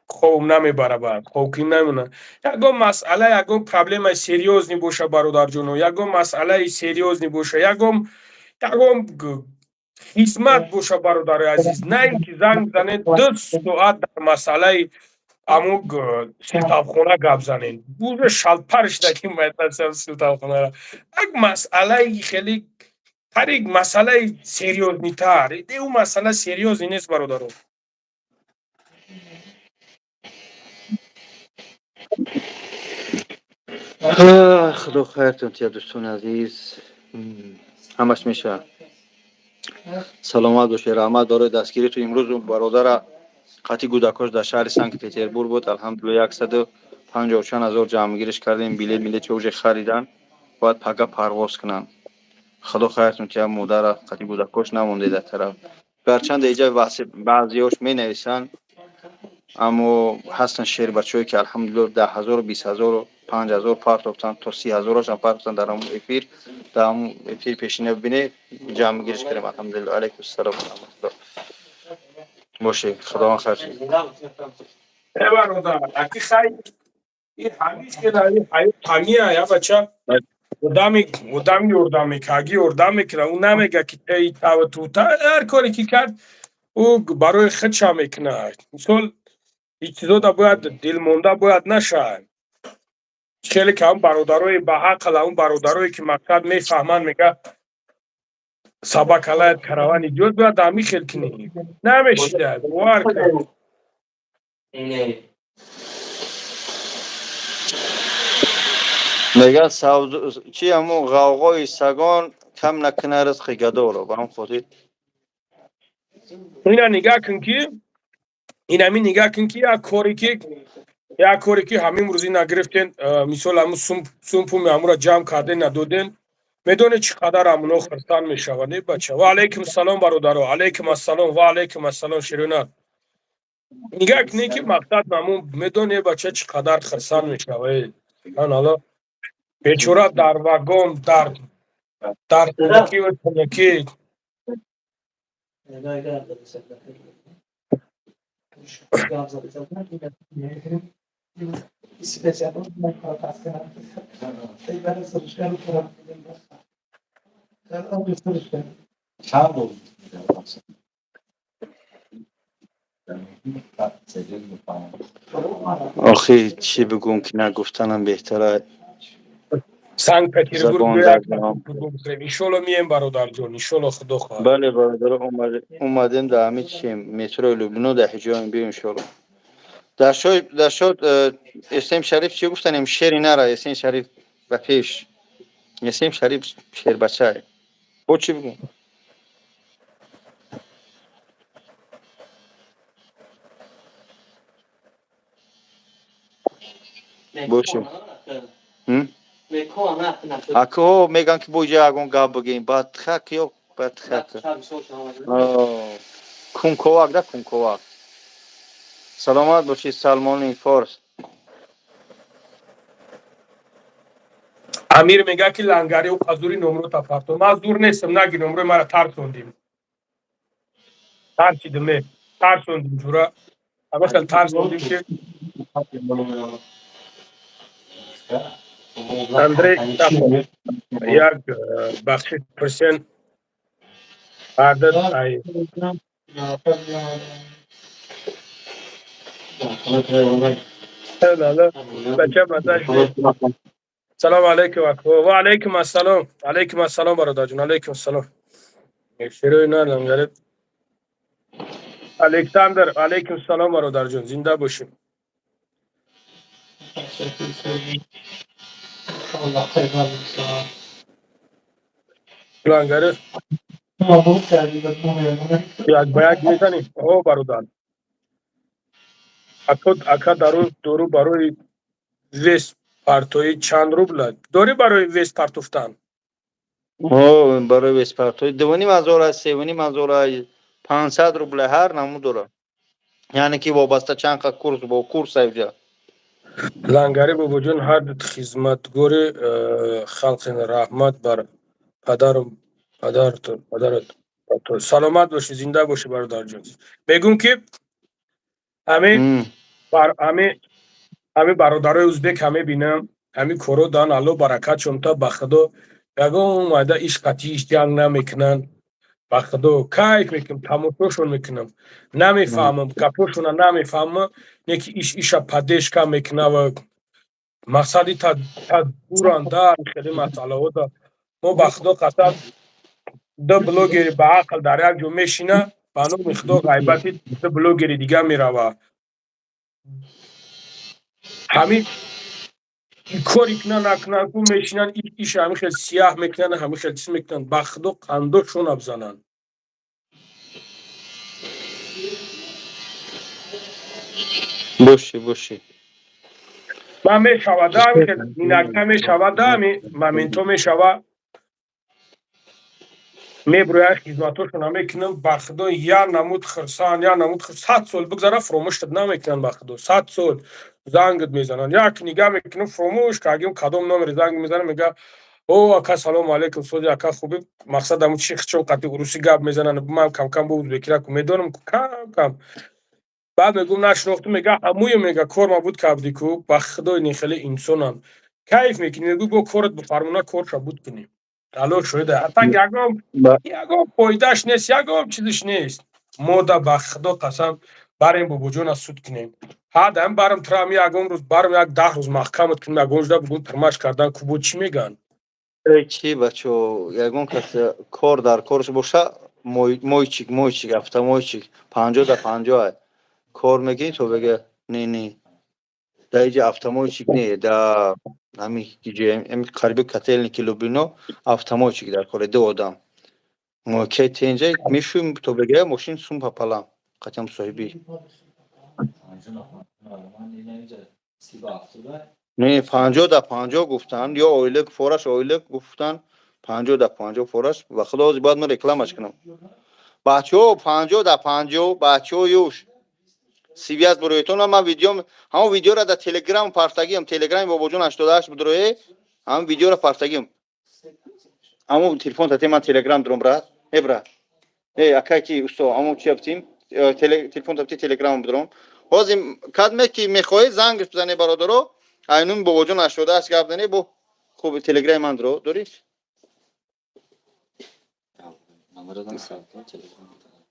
хоб намебара, баъд хобкӣ намонад. Ягон масъала, ягон проблемаи серьёзный боша, бародарҷоно, ягон масъалаи серьёзный боша, ягон хизмат боша, бародари азиз, на ин ки занг занед, 2 соат дар масъалаи аму силтавхона гап занед. Уже шалпар шуда ки силтавхонара. Як масъалаи хеле қариб масъалаи серьёзный тар. Ӯ масъала серьёзный нест, бародаро. Худо хайртон тия, дӯстони азиз, ҳамаш мешавад. Саломат бошед, раҳмат барои дастгиритон. Имрӯз бародара қати гудакош дар шаҳри Санкт Петербург буд. Алҳамдулилла, 150 чанд ҳазор ҷамъгириш кардем. Билет милет уже харидан, бояд пага парвоз кунанд. Худо хайртон тия, модара қати гудакош намонде дар тараф. Гарчанд иҷа баъзеҳош менависанд, аммо ҳастанд шербачаҳое, ки алҳамдулилла, 10 ҳазору, 20 ҳазору, 5 ҳазор партофтанд, то 30 ҳазорашам партофтанд. Дар ҳамун эфир, дар ҳамун эфир пешина бибине, ҷамъгириш кардем, алҳамдулилла. Алайкум ассалом ва раҳматуллоҳ. Бошед, худованд хайр. Э, бародар, аки хай, ин ҳамин хел ҳаёт ҳамия. Я бача, одами ёрдам мекунад, аги ёрдам мекунад, ӯ намега, ки эй тава тута. Ҳар коре ки кард, ӯ барои худша мекунад. Мисол, ин чизода бояд дилмонда бояд нашавад. Хеле ки ҳамн бародарои ба ақл, ҳамн бародарое ки мақсад мефаҳманд, мега: собака лает, караван идёт. Бояд ҳамин хел кунӣ, намешида, бовар кун. Мегӯяд, чи, ҳамун ғавғои сагон кам накунад ризқи гадоро. Ба ҳам хотир. Ина нигаҳ кун, ки инами нигаҳ кун, ки як коре ки ҳамин рӯзи нагирифтен, мисол, ҳамун сумпуми ҳамуро ҷамъ карден, надоден, медонед, чӣ қадар ҳамуно хурсанд мешаванд. Е, бача, ва алайкум салом, бародаро, алайкум ассалом, ва алайкум ассалом, ширинат. Нигаҳ кунед, ки мақсад намун медоне, бача чӣ қадар хирсанд мешава. Ман ҳало бечора дар вагон, дар тунукиву тунукӣ. Чанд боз? Охи, чӣ бигӯм, ки нагуфтанам беҳтара. Санкт Петербург. Забон дар даҳон. Иншолло мием, бародарҷон, иншолло, худо хоҳад. Бале, бародар, омадем дар ҳамин чим метрои Люблино, дар ҳиҷоем, биё, иншолло. Дар шод Эсем Шариф чӣ гуфтанем, шери нара Эсем Шариф ба пеш. Эсем Шариф шербачае. Бо чӣ бигӯм? Бошем. Акҳо мегӯянд, ки бо иҷа ягон гап бигӯем, баъд хак ё баъд хак. Кунковак да кунковак. Саломат бошед, Салмони Форс. Амир мегӯяд, ки лангари қазури номро тафарто. Ман зур нестам, наги номрои мара тарсондим. Тарсидиме, тарсондим, ҷура. Ҳама хел тарсондим, ки Андрей як бахшиш пурсен ардад ай. Бача мазаш. Салом алейкум, ва алейкум ассалом, алейкум ассалом, бародарҷон, алейкум ассалом. Шерои на лангари. Александр, алейкум салом, бародарҷон, зинда бошем. Лангари як ба як мезанем. О, бародар, ака, дару дору барои вес партоӣ чанд рубла дорӣ, барои вес партофтан? О, барои вес партоӣ 2500, 3500, 500 рубла, ҳар намуд дора. Яъне ки вобаста чанд қа курс, бо курс айҷа. Лангари бобоҷон, ҳар хизматгори халқи, раҳмат бар падару падарат. Саломат бошӣ, зинда бошӣ, бародарҷон. Мегӯм, ки ҳамин бародарои узбек ҳаме бинам, ҳамин коро дан, Алло баракатшон та. Ба худо, ягон майда иш қатиш ҷанг намекунанд. Ба худо, кайф мекунам, тамошошон мекунам. Намефаҳмам, гапошона намефаҳмам, не ки иш иша поддержка мекунава. Мақсади та дуранда хеле масъалаҳо да мо, ба худо қасам, ду блогери ба ақл дар як ҷо мешина, ба номи худо, ғайбати ду блогери дига мерава. Ҳамин кори кунан, накунан, ку мешинанд, иша ҳамин хел сияҳ мекунанд, ҳамин хел чиз мекунанд. Ба худо, қандошона бизананд. Боши, боши. Ман мешавада, инакда мешавада, ҳами моментҳо мешава, меброяд, хизматошона мекунам. Ба худо, як намуд хирсанд, як намуд. 100 сол бигзара, фуромӯшат намекунанд. Ба худо, 100 сол зангат мезананд. Як нигаҳ мекунам, фуромӯш кардем, кадом номери занг мезанам. Мега: «О, ака, салому алейкум, сози, ака, хубӣ?» Мақсад ҳамун чи чон қати урусӣ гап мезананд. Ман камкам бо узбекира ку медонам, кам кам. Баъд мегӯм: «Нашинохтум». Мега: «Ҳамуе». Мега: «Кор ма буд кабди ку». Ба худои, ин хеле инсонанд, кайф мекунӣ. Мегӯ: «Бо корат бифармона, корша буд кунӣ». Алло шоҳида, ҳатто ягон фоидааш нест, ягон чизиш нест. Мода, ба худо қасам, барем, бобоҷона суд кунем. Ҳадам барам трам, ягон рӯз барам, як 10 рӯз маҳкамат кунем, ягон ҷуда бугун тирмаш кардан кубо чӣ мегӯянд? Чӣ, бачо, ягон кас кор дар корш боша, мойчик, мойчик, автомойчик, 50 да 50 кор мекунӣ, то бега не, не, да иҷа автомойчик не, да ҳами қариби Котельники, Люблино автомойчик дар коре, ду одам ке тенҷа мешӯем, то бега мошин сум папалам қатям соҳибӣ. Не, 50 да 50 гуфтанд, ё ойлик фораш, ойлик гуфтанд, 50 да 50 фораш. Ба худо, ҳозир бояд ман рекламаш кунам. Бачаҳо, 50 да 50, бачаҳо, юш. Связь буроетон. Ман видео, ҳамон видеора дар Телеграм партагиам, Телеграми Бобоҷон 88 будурое, ҳамон видеора партагиам. Ҳамон телефон тате, ман Телеграм дуром, брат. Э, брат, э, акай ки усто, ҳамон чи аптим, телефон тати, Телеграм будуром. Ҳозир кадме ки мехоҳед, зангш бизане, бародаро, айнун Бобоҷон 88 гап зане. Бо хуб, Телеграми ман дуро дорӣ? Номердан савто телефон.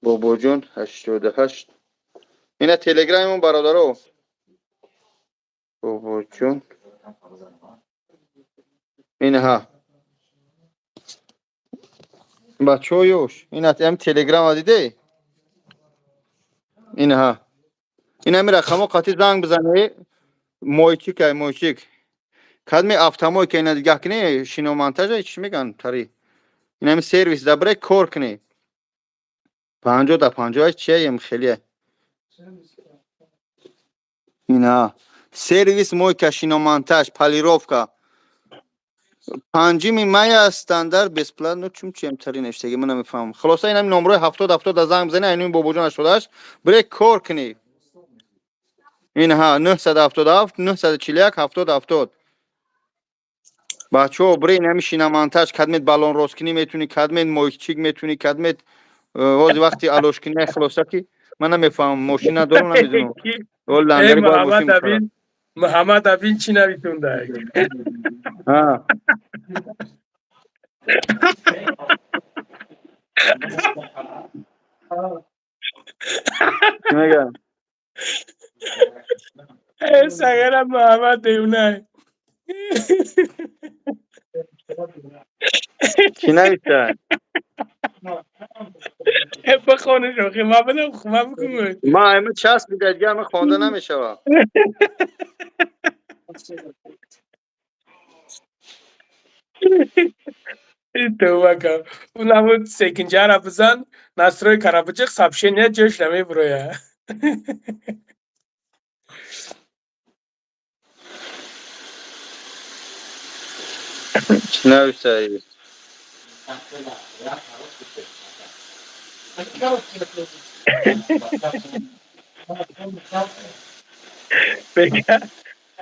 Бобоҷон 88, ина Телеграмимон, бародаро, Бобоҷон, инаҳа, бачаҳо, ёш, ина ам Телеграма диде, инаҳа, ин ҳами рақамо қати занг бизане. Мойчик, ай мойчик кадми автомойка, ина дигаҳ кунӣ, шиномонтажа чӣ меган, тари ин ҳами сервис дабре кор кунӣ, 50 да 50 чияем, хеле. Ина сервис, мойка, шиномонтаж, полировка, 5-ми мая стандарт бесплатно. Чум чием тари навиштаги, ман намефаҳмам. Хулоса, ин ҳами номрои 70 70 занг бизани, айнуи Бобоҷон 88, бире кор кунӣ. Инҳа 977 941 70 70. Бачаҳо, бире ин ҳами шиномонтаж, кадмет баллон росткунӣ метунӣ, кадмет мойчик метунӣ, кадмет ҳозир вақти алошкунӣ. Хулоса ки ман намефаҳмам, мошина дорам, намедонам. Э, Муҳаммад Абин, Муҳаммад Абин чӣ нависонда? А. Чӣ мегӯям? Э, сагара Муҳаммад девона. Чӣ нависта? Э, бихонеш, охи, ма бидам, ма бигӯ. Ма ами часпида, дигар ами хонда намешавад. Тавба кун. Унамун секинҷара бизан, настройка ра биҷиқ, сообщения ҷош намебуроя. Чӣ нависта?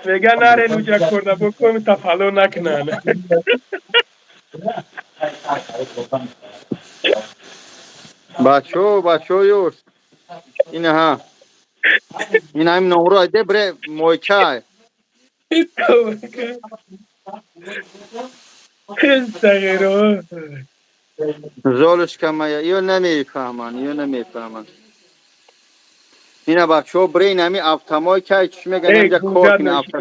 Мега нарен уҷа корда бо коми тафалло накунанд. Бачаҳо, бачаҳо, ёш, инаҳа, ин ҳами номро айде, бире мойка. Тавба кун. Сағиро. Золушка моя, ё намефаҳманд, ё намефаҳманд. Ина, бачаҳо, бире ин ҳами автомойка, чӣ меган, Э, инҷа кор гумша кунӣ, нашида.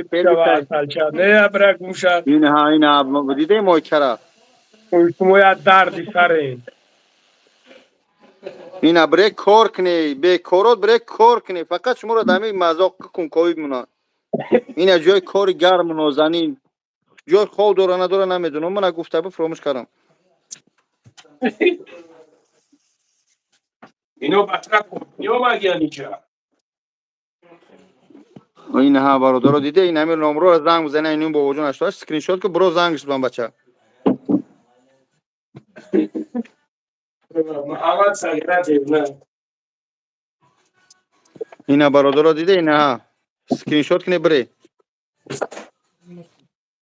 Автосервис. Не, бира гумша. Инаҳа, ина диде мойкара. Шумо я дарди сарен. Ина бире кор кунӣ, бекорот, бире кор кунӣ. Фақат шуморо дар ҳами мазоқ кунковӣ монад. Ина ҷои кори гарму нозанин, ҷои хоб дора, надора, намедонам, мана гуфта бу, фуромӯш кардам. Ино батра омадиян инҷа. Инаҳа, бародаро, диде, ин ҳами номроро занг бизана, инун Бобоҷон 88, скриншот ки, биро зангш бизан, бача. Муҳаммад сагира девона. Ина, бародаро, диде, инаҳа, скриншот кунӣ, бире,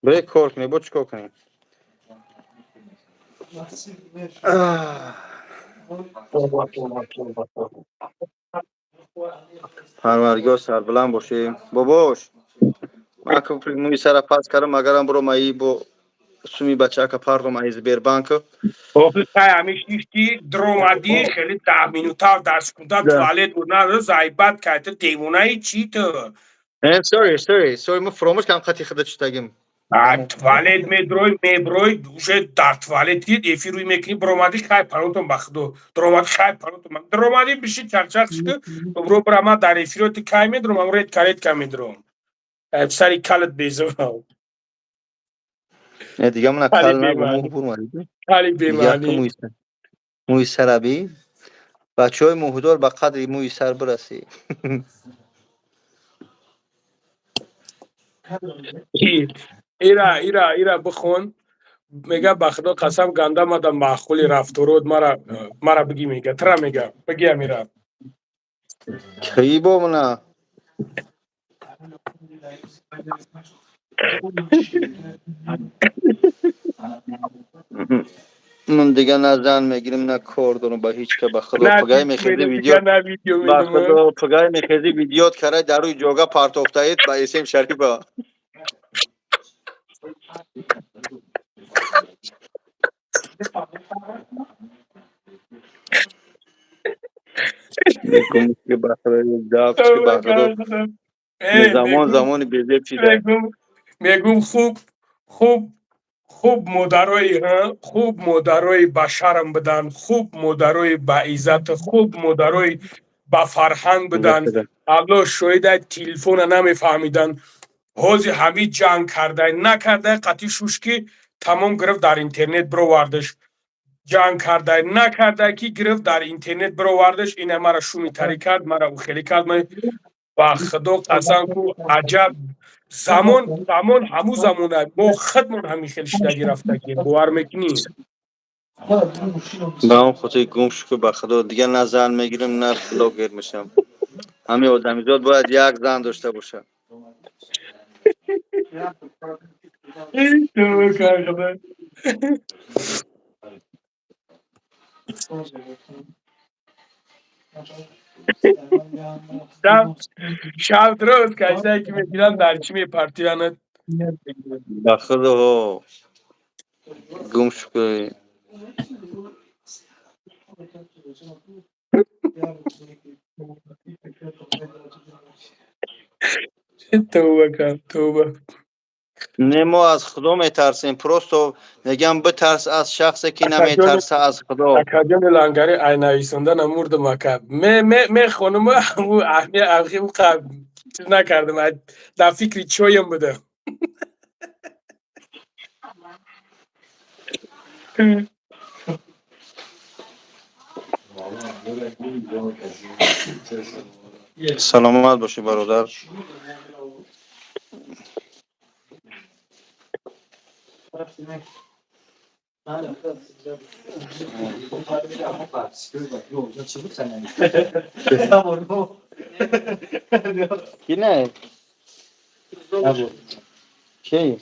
бире кор кунӣ. Бо чӣ кор кунӣ? Аҳ. Парвардигор, сарбуланд бошем, бобош. Ман мӯи сара пас кардам, агарам биро маи бо суми бачаака пардом аи Сбербанк. Охи, хай, ҳамиш ништи дромадӣ, хеле 10 минута дар секунда туалет буд, на зайбат кард, ту девонаи чӣ ту? Sorry, sorry, sorry, ма фуромӯш кардам, қати худа читагим. Туалет медрой, меброй, уже дар туалети эфир рӯй мекунӣ, биромадӣ, хай, панотон ба худо, дромадӣ, хай, панотон, дромадӣ, биши чарчақ шуд, бро, бра, ман дар эфироти кай медром, ам редко редко медром, сари калат безовам. Э, дига мана Кали кал нагу. бемаънӣ. Мӯ бурмадӣ. Кали Яку бемаънӣ. Мӯи сараби, бачаҳои мӯҳдор, ба қадри мӯи сар бирасӣ. Ира бихон, мега: ба худо қасам, ганда мада маъқули рафторот, мара биги, мега, тра, мега, бигиям ира. Кӣ бо мана? Ман дига на зан мегирим, на кор дорам ба ҳеҷ ка, ба худо. На Пагай видео мехези медам, видео. дига на видео Ба медам. худо, пагай мехези видеот карай дар рӯи ҷога партофтаед ба эсем Шарипа. Мегум ки ба худо гап ки ба худо Э, замон мегум замони безеб шида. Мегум, хуб, хуб, хуб, модарои, хуб, модарои ба шарм будан, хуб, модарои ба иззат, хуб, модарои ба фарҳанг будан. Аллоҳ шоҳида, телефона намефаҳмидан. Ҳозир ҳамин ҷанг кардай накардай қатъи шуш ки тамом гирифт, дар интернет бировардаш. Ҷанг кардай накардай ки гирифт, дар интернет бировардаш. Ина мара шуми тарӣ кард, мара ухелӣ кард. Ман ба худо қасам ку, аҷаб замон, замон ҳамун замона мо худмон ҳамин хел шидагӣ рафтагем, бовар мекунӣ? Ба он хотир гум шуд, ба худо, дигар на зан мегирам, на блогер мешам. Ҳамин одамизод бояд як зан дошта бошад. Тавба кар, худо. Шаб дроз каштай ки мегиранд, дар чӣ мепартиянад. Ба худо, гум шуд. Тавба кар, тавба. Не, мо аз худо метарсем. Просто мегӯям, битарс аз шахсе ки наметарса аз худо. Акаҷони Лангари, ай нависонда намурдам, ака. Мехонам, ҳаму чиз накардам, дар фикри чоем буда. Саломат бошӣ, бародар. Ки не? Ки?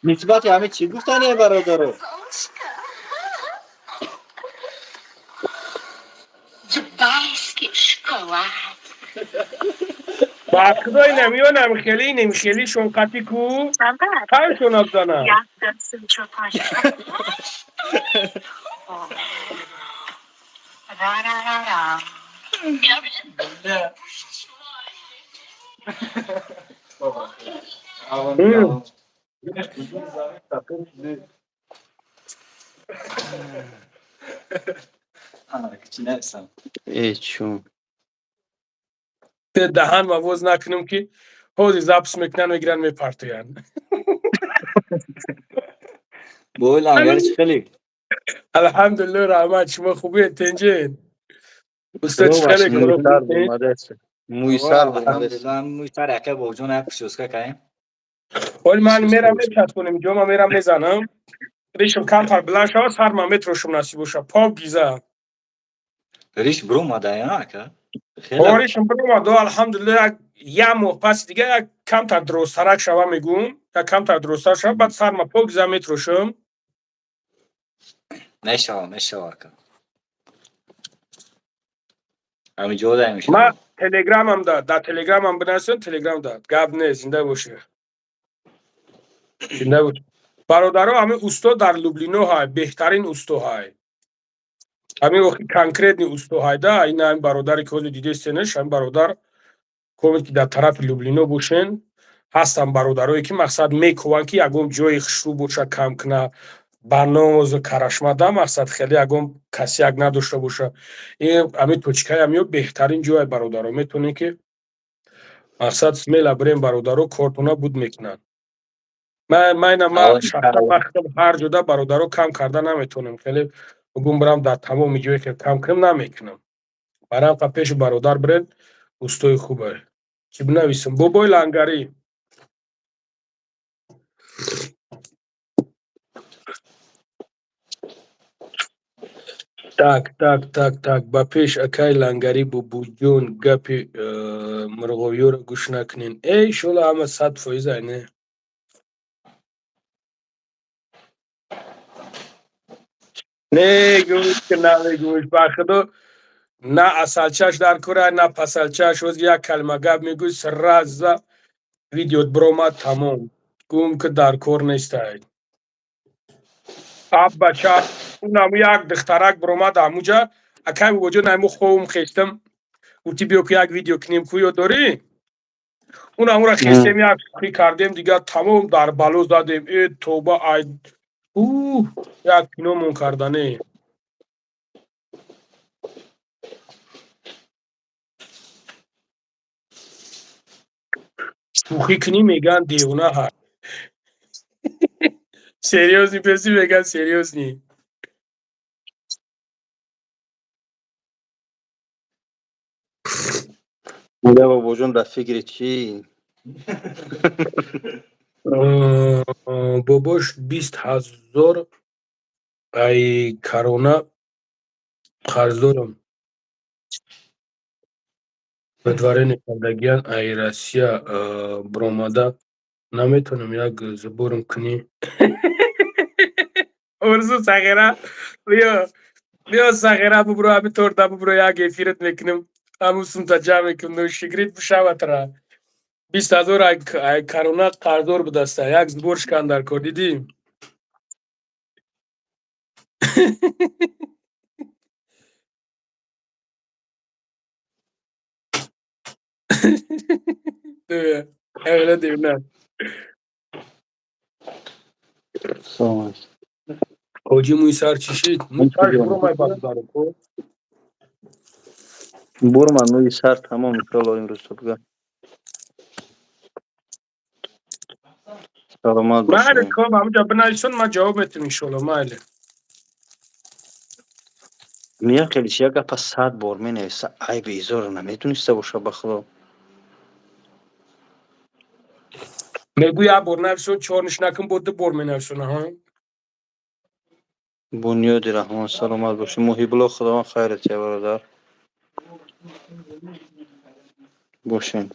Нисбати ҳамин чӣ гуфтане, бародаро? Ба худо, инам хеле, инам хеле шонқатӣ ку ҳаршон абзанам. Э, чун. Даҳан ма воз накунам ки ҳозир запись мекунанд, мегиранд, мепартоянд. Бой Лангари, чӣ хеле? Алҳамдулилло, раҳмат, шумо хубед, тенҷед, устод, чӣ хеле? Мӯи сар бурмадест. Мӯи сар яка бобоҷон як прическа каем. Ҳоли ман мерам мечаспонем ҷо, ман мерам мезанам, ришам камтар баланд шавад, сар ман метрошам, насиб боша, пок гиза. Риш буромада ака? Ришам биромад, алҳамдулилло. Як моҳ пас дига як камтар дуросттарак шава, мегӯм, як камтар дуросттар шава, баъд сарма пок гиза метрошам. Мешава, мешава, ака. Ҳамин ҷо даем. Ман телеграмам да, дар телеграмам бинависен, телеграм да гап не. Зинда боше, зинда боше, бародаро. Ҳамин усто дар Лублино ҳай, беҳтарин усто ҳай, ҳамин охи конкретный усто ҳай да. Ин ҳамин бародаре ки ҳозир дидестенеш, ҳамин бародар комед ки дар тарафи Лублино бошен, ҳастан бародарое ки мақсад мекуванд ки ягон ҷои хушрӯ боша, кам куна, ба нозу карашма да, мақсад хеле ягон касяк надошта боша. Ин ҳамин точкаи ҳамиё беҳтарин ҷоя, бародаро, метавонем ки мақсад смело бирем, бародаро, кортона буд мекунанд. Майна ма шахсан ҳар ҷода, бародаро, кам карда наметавонем. Хеле бугум бирам дар тамоми ҷое ки кам кунем, намекунам. Барам қа пеши бародар бирен, устои хубе. Чӣ бинависам, бобои Лангарӣ? Так, так, так, так, ба пеш, акай Лангарӣ, бубуҷон, гапи мурғовиёро гӯш накунен. Эй, иншолло, ҳама 100% айне. Не гӯш ки, намегӯш, ба худо, на асалчаш дар кора, на пасалчаш. Оз як калима гап мегӯй, сразу видеот биромад, тамом. Гум ки, дар кор нестай. Аб бача, унаму як духтарак биромад ҳамуҷа, акай бобоҷон, айму ховум хестам, гуфти: «Биё ки як видео кунем ку», ёд дорӣ? Унамура хестем, як шӯхӣ кардем, дигар тамом, дар бало задем. Э, тоба, ай у як киномон кардане. Шӯхӣ кунӣ, мегӯянд девона ҳа, серьёзный песи, мегӯянд серьёзный. Мега, бобоҷон, дар фикри чӣ? Бобош, 20 000 ай корона қарздорам, выдворение кардагиян, ай Россия биромада наметавонам, як сборам кунӣ. Орзу сағира, биё, биё, сағира, бубуро, ҳами торта бубуро, як эфират мекунем, ҳамун сумта ҷамъ мекунем, ношикрит бишаватра. 20 000 ай корона қарздор будаста, як сбор шикан дар кор, дидӣ? Девна. Салом. Ҳоҷӣ, мӯи сар чӣ шид? Мӯи сар буромай, бародаро. Бурман мӯи сар, тамом, иншоалло, имрӯз субҳга. Саломат Майли. бошед. Хоб, ҳамуҷа бинависон, ман ҷавоб метам, иншоалло, майли. Мия хеле як гапа 100 бор менависа, айби изоро намедониста боша, ба худо. Мегӯ, як бор нависон, чорниш накун, бо ду бор менависона, ҳа. Бунёди Раҳмон, саломат бошед. Муҳибулло, Худованд хайрат я, бародар. Бошен.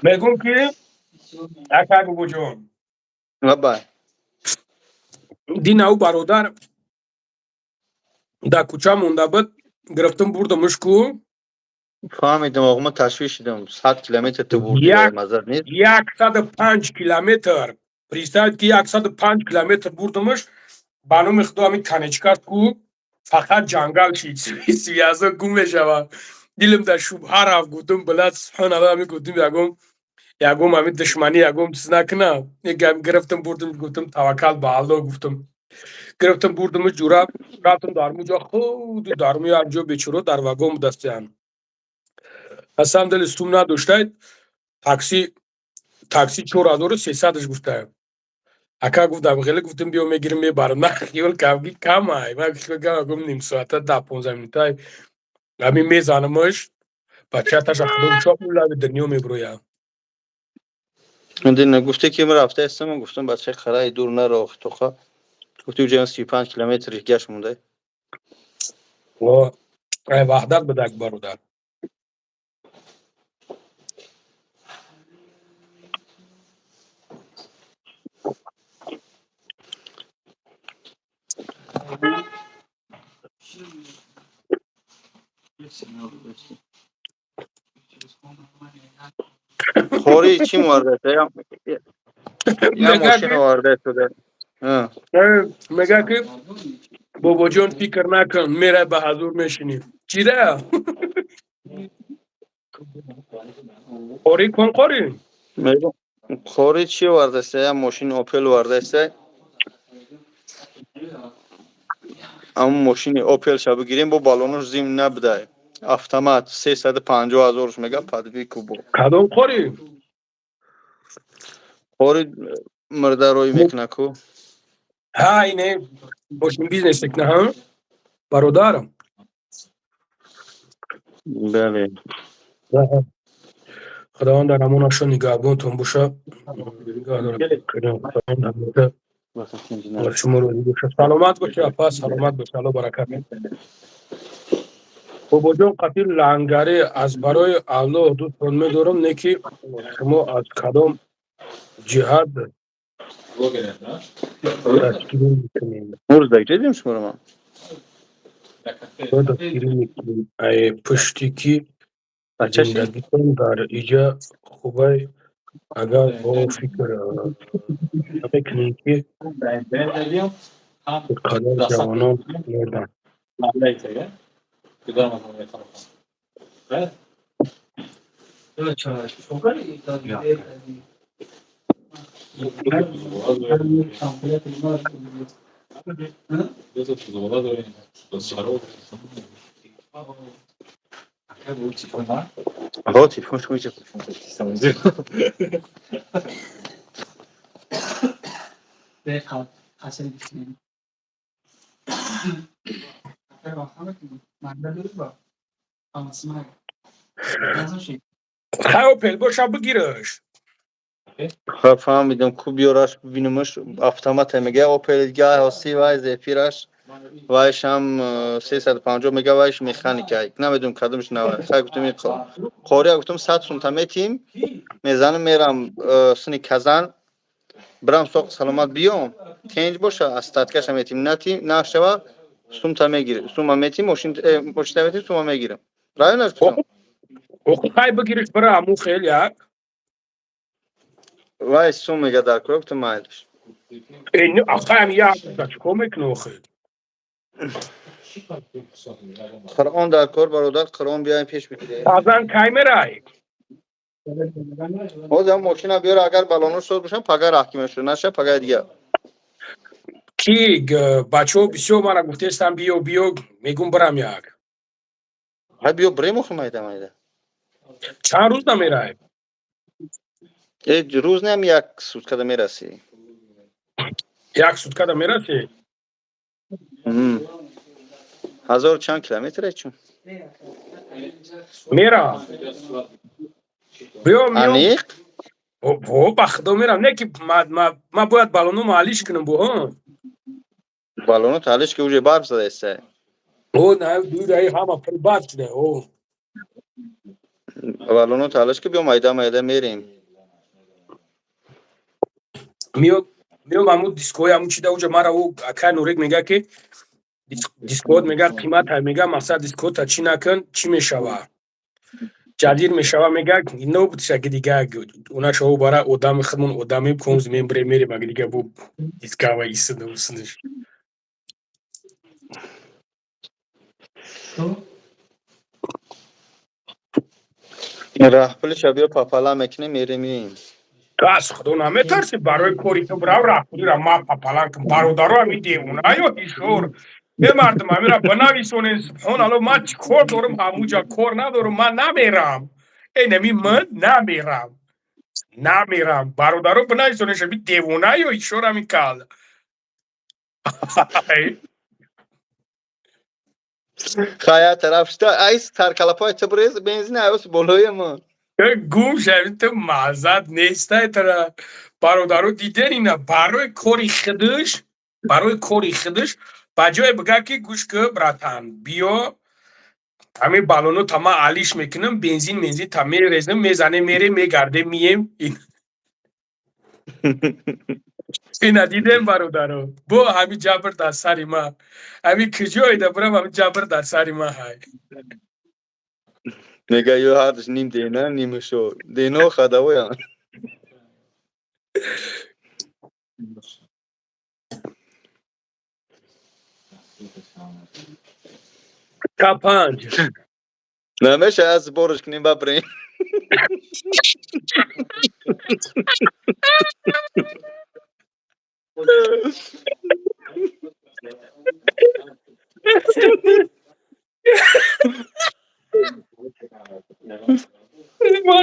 Мегӯм ки, акай бобоҷон, Лабай. Динау бародар дар кӯча монда буд, гирифтам, бурдамш ку. Фаҳмидам, оғо, ман ташвиш шидам. 100 километр ту бурди, Як мазар нест? 105 километр, представь ки, 105 километр бурдамш, ба номи худо, ҳамин конечкаш ку фақат ҷангал шид, связо гум мешавад. Дилам дар шубҳа рафт, гуфтам: «Блядь, субҳаналло», ҳамин гуфтам, ягон ҳамин душманӣ, ягон чиз накунам. Гирифтам, бурдам, гуфтам: «Таваккал ба Аллоҳ», гуфтам, гирифтам, бурдамш, ҷура рафтам, дар муҷо худи дар му як ҷо бечоро дар вагон будастиян. На самом деле сум надоштаед, такси 4300-аш гуфтаем. Ака, гуфтам, хеле, гуфтам: «Биё, мегирим, мебарам». На, хиёл кам, камай, ман хиёл кам, гуфтам, ним соата, 10-15 минутай ҳамин мезанамаш, бачааташа худо чоп лави дунё мебуроям. Дина гуфте ки рафта истам, гуфтам: «Бачаи хараи дур наро, тоқа». Гуфти, уҷа 35 километр гашт монда. О, ай Ваҳдат будак, бародар. Хори чӣ моварда? Я мошин оварда шуда. Мега ки, бобоҷон, фикр накун, мерай ба ҳазур мешинӣ. Чира? Қори кун, қори. Хори чӣ овардаста? Я мошин Опел овардаста. Ҳамун мошини Опелша бигирем, бо баллонош зим набудай. Автомат 350 ҳазорш мега, подвиг кубо. Кадом қори? Қори мурда рӯй мекуна ку. Ҳа, ине бошин бизнес мекуна, ҳа? Бародарам. Бале. Худованд дар амонашон нигаҳбонтон боша. Нигаҳ дорад. Шумо розӣ боша. Саломат боша, апа, саломат боша. Алло баракат. Бобоҷон қатил лангаре аз барои Аллоҳ дӯстон медорам, не ки шумо аз кадом ҷиҳат дастгирӣ мекунем. Мурз дагҷедим шуморо ман? Дастгирӣ мекунем. Ай пушти ки зиндагитон дар иҷа хубай, агар бо фикр намекунем ки қадар ҷавонон мурданд. Ҳо, телефон шумо чӣ? Хай, Опел боша, бигираш. Хуб, фаҳмидам, ку биёраш бибинамаш, автомата мега Опел дига ҳости вай зефираш вайшам 350 мега, вайш механика, намедонам кадомш нава. Хай, гуфтам, қория гуфтам, 100 сумта метим, мезанам, мерам сини Казан, бирам соқ саломат биём, тенҷ боша, остаткаша метим, натим нашава, сумта мегир, сума метим, мошина метим, сума мегирам, правильно гуфтам? Хай, бигириш, бира аму хел як. Вай сум мега дар кор, гуфтам, майлиш. Ахаям як чикор мекунӣ охир? Қуръон дар кор, бародар, Қуръон биёем пеш бигирем. Казан кай мерай? Ҳозир мошина биёра, агар балоно соз бошам, пага раҳ ки мешуда, наша, пагаи дигар. Ки бачаҳо бисёр мара гуфтестам, биё, биё, мегум, бирам як. Ҳай, биё, бирем охи, майда майда. Чанд рӯз намерай? Э, рӯз неам, як суткада мерасӣ. Як суткада мерасӣ? Ҳазору чанд километр е чун? Мерам, биё. Аниқ? О, ба худо, мерам, не ки ма бояд балоно маҳаллиш кунам бо. Балоно таҳлиш ки, уже барф задаеста. О, на, дураи ҳама пур барф шуда, о. Балоно таҳлиш ки, биё, майда майда мерем. Миём ҳамун дискои ҳамун чида, уҷа мара ӯ акай Нурик мега ки дискот мега қимата, мега, мақсад дискота чӣ накун, чӣ мешава, ҷадир мешава, мега, нобутиша ки дига уна шаво бара одами худмон одами комз мембре мерем, аги дига бу дискава исида усидиш. Раҳпулиша биё, папала мекунем, мерем, миёем. Аз худо наметарси, барои кори ту бирав, раҳпулира ма папалан кун, бародаро, ами девона ё ҳишор е мардум амира бинависонен, субҳоналло, ман чӣ кор дорам ҳамуҷа, кор надорам, ман намерам, э нами ман намерам, намерам, бародаро, бинависонен, шаби девона ё ҳишор ами кал. Хая тараф шта айс таркалапои ту брез бензин айос болои мо. Гум шави ту, маззат нестай тара, бародаро, диден ина барои кори худаш, барои кори худаш, ба ҷое бига ки гӯш ки, братан, биё, ҳамин балоно та ман алиш мекунам, бензин мензин та мерезам, мезанем, мерем, мегардем, мием. Ина дидем, бародаро, бо ҳамин ҷабр дар сари ма, ҳамин куҷоида бирам, ҳамин ҷабр дар сари ма ҳай. Мега ё ҳардуш ним дена нимшо дено хадавоян. Та панҷ. Намеша аз борш кунем, бабрем.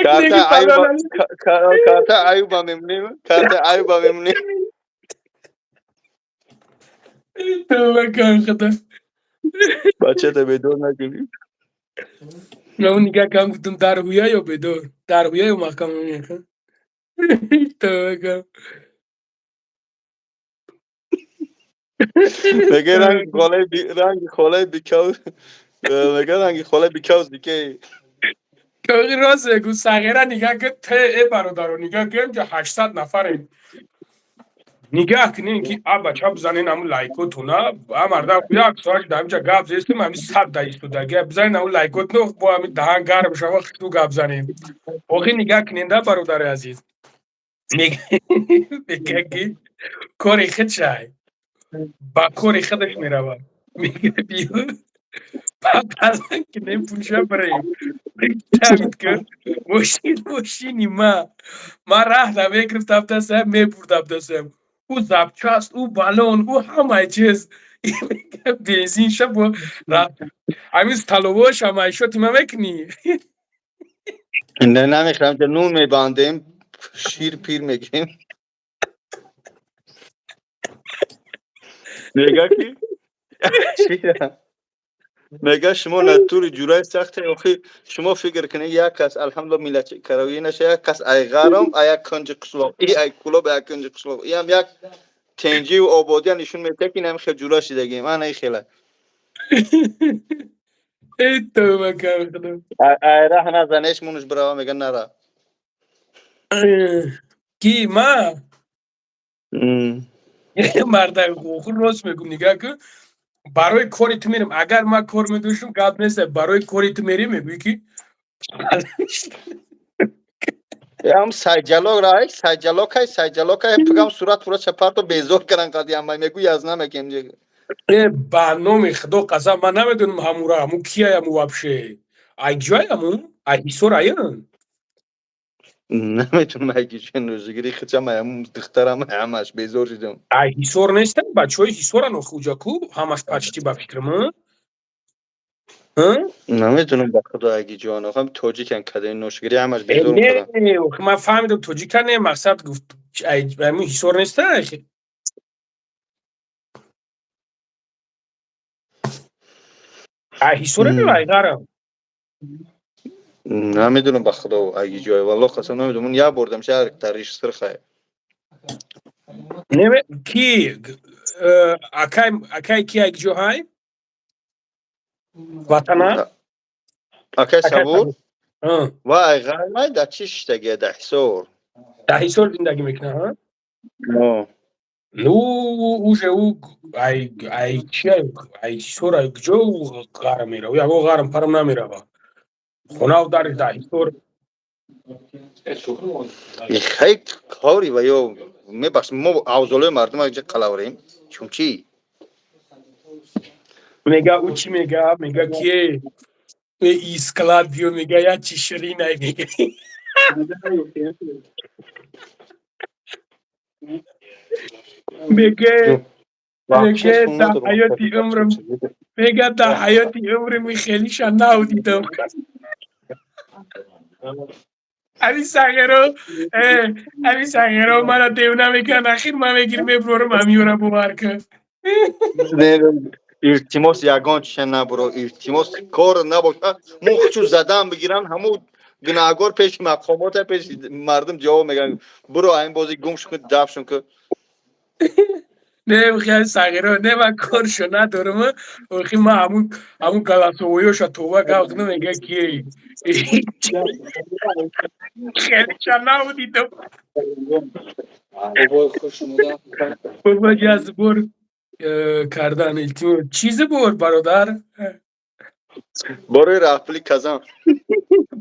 Карта Аюба, карта Аюба мемонем, карта Аюба мемонем. Тавба кун, худо. Бачата бедор накунем. Ман нигаҳ кардам, гуфтам, дар ҳуя ё бедор, дар ҳуя ё маҳкам намекунам. Мега ранги холаи ранги холаи бикав, мега ранги холаи бикав дикей. Коғи рост мегӯ, сағира нигаҳ кун, те э бародаро, нигаҳ кун, ҷа 800 нафарем. Нигаҳ кунем ки а бача, бизанен ҳамун лайкотуна, а мардам як соат дар ҳамҷа гап зестем, ҳами 100 да истодаги, бизанен ҳамун лайкотуно, бо ҳами даҳан гарм шава, хиту гап занем. Охи нигаҳ кунем да, бародари азиз. Мега ки кори худшай. Ба кори худаш меравад. Мега биё палан кунем, пулша бирем. Тамид кун. Мошин мошини ма. Ман раҳ намегирифтам дастам, мебурдам дастам. Ӯ запчасть, ӯ балон, ӯ ҳамаи чиз. Бензинша бо ҳамин столовош ҳамаи шоти ма мекунӣ. Не, намехӯрам, нун мебандем, шир пир мекунем. Мега ки мега шумо натури ҷураи сахте, охи шумо фикр кунед, як кас, алҳамдулилла, миллати каравӣ наша, як кас ай ғаром, ай як кунҷи қишлоқ, и ай кулоб, як кунҷи қишлоқ, иам як тенҷиву ободия нишон медиҳад, ки инам хел ҷура шидагим, ана и хела. Эй, тавба кардам. Ай раҳ назанеш, мунуш бирава, мега нара. Ки ма? Мардак, охир рост мегӯм, нигаҳ кун, барои кори ту мерем. Агар ман кор медоштам, гап нест, барои кори ту мерем, мегӯӣ ки Ам сайҷалок рай, сайҷалокай, сайҷалокай, пигам сурат пура чапарто безор каран қадиам, мегӯ яз намекем. Э, ба номи Худо қасам, ман намедонам ҳамура, ҳаму кияй, ҳаму вообще. Ай ҷой ҳаму? Ай Ҳисор аян? Наметонам, айгичен нӯзигири хичам, ҳаму духтарам, ҳамаш безор шидам. Ай Ҳисор нестан, бачаҳои Ҳисоран охи уҷа ку, ҳамаш почти ба фикрам, а? Наметонам, ба Худо, аги ҷон, охам тоҷикан, кадаи ношигирӣ ҳамаш безор кардам. Не, охи ман фаҳмидам, тоҷика не, мақсад гуфт, ай ҳаму Ҳисор неста? Ай Ҳисора не, ай ғарам? Намедонам, ба Худо, аги ҷой, валлоҳ қасам, намедонам, як бордам шаҳр тариш сирхай. Не, ки акай ки ай ҷо ҳай? Ватана? Акай Сабур? Ва ай ғармай, да чӣ шиштагия, да Ҳисор. Дар Ҳисор зиндагӣ мекунад, ҳа? Ну, уже ӯ ай чи, ай Ҳисор, ай куҷо ӯ ғарм мерава? Ӯ ягон ғарм парм намерава. Хонаву дарш дар Ҳисор. Хай кори ва ё мебахш, мо авзолои мардум ҷа қалаврем, чун чӣ? Мега ӯ чӣ мега? Мега ки э и склад биё, мега як чи ширинай, мега. Мега дар ҳаёти умрам, мега дар ҳаёти умрим хелиша нав дидам. Ҳамин сағиро, ҳамин сағиро мара девона мекунанд, ахир ман мегирам, мебурорам ҳамиёра, бовар кун. Илтимос, ягон чиша набуро, илтимос, кор набоша, мо хучу задан бигиран, ҳаму гунаҳгор пеши мақомота, пеши мардум ҷавоб мегӯянд, буро айн бози гум шун, дафшун ку. Не, хеле сағиро, не, ман коршо надорам, охи ман ҳамун голосовоёша товба гап кунам, мега ки хелиша нав дидам. Бобо ҷазбор кардан, илтимос. Чизе бор, бародар? Барои раҳпули Казан.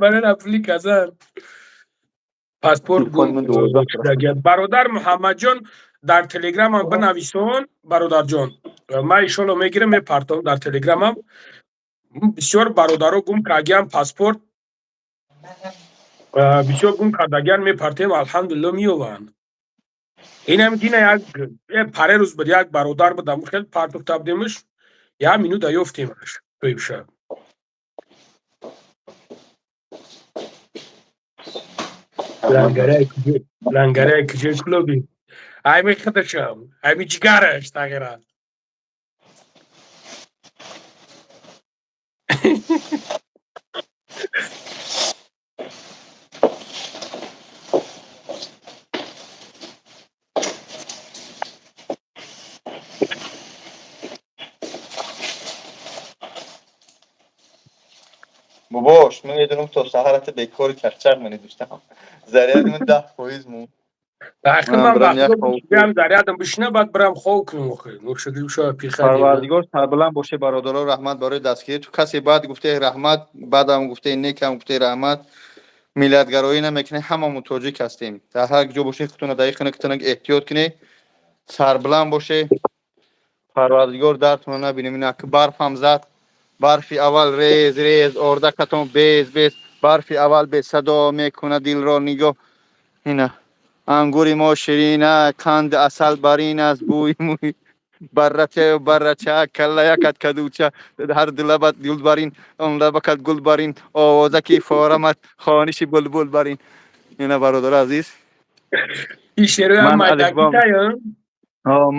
Барои раҳпули Казан. Паспорт гум шудагият. Бародар Муҳаммадҷон, дар телеграмам бинависон, бародарҷон. Ман иншолло мегирам, мепартом дар телеграмам. Бисёр бародаро гум кардагиам паспорт. Бисёр гум кардагиан, мепартем, алҳамдулилло, меёванд. Инам дина як паре рӯз буд, як бародар буд, ҳамун хел партофта будемш, як минута ёфтемаш тоибша. Лангарай куҷои клуби? Айми худашам, айми ҷигараш тағйират. Бобош, медонам то саҳарата бекори чақчақ мани дӯстам. Зарядимон 10% мон. Ман бирам зарядам бишина, баъд бирам хоб кунам охир. Нӯшагӣ шоя пиха. Парвардигор сарбаланд боше, бародаро, раҳмат барои дастгирӣ. Ту касе баъд гуфтаи раҳмат, баъдам гуфтаи некам гуфтаи раҳмат. Миллатгароӣ намекунем, ҳамамон тоҷик ҳастем. Дар ҳар ҷо боше, худтона даиқ кунед, эҳтиёт кунед, сарбаланд боше. Парвардигор дардтона набинем. Инак барфам зад. Барфи аввал рез рез ордакатон без без, барфи аввал бесадо мекунад дилро нигоҳ. Ина ангури мо ширина, қанд асал барин аст, бӯи мӯи баррача баррача, калла якат кадуча, ҳар ду лабат гул барин, он лабакат гул барин, овозаки форамат хониши булбул барин. Ина бародари азиз, ин шероям майдакитая.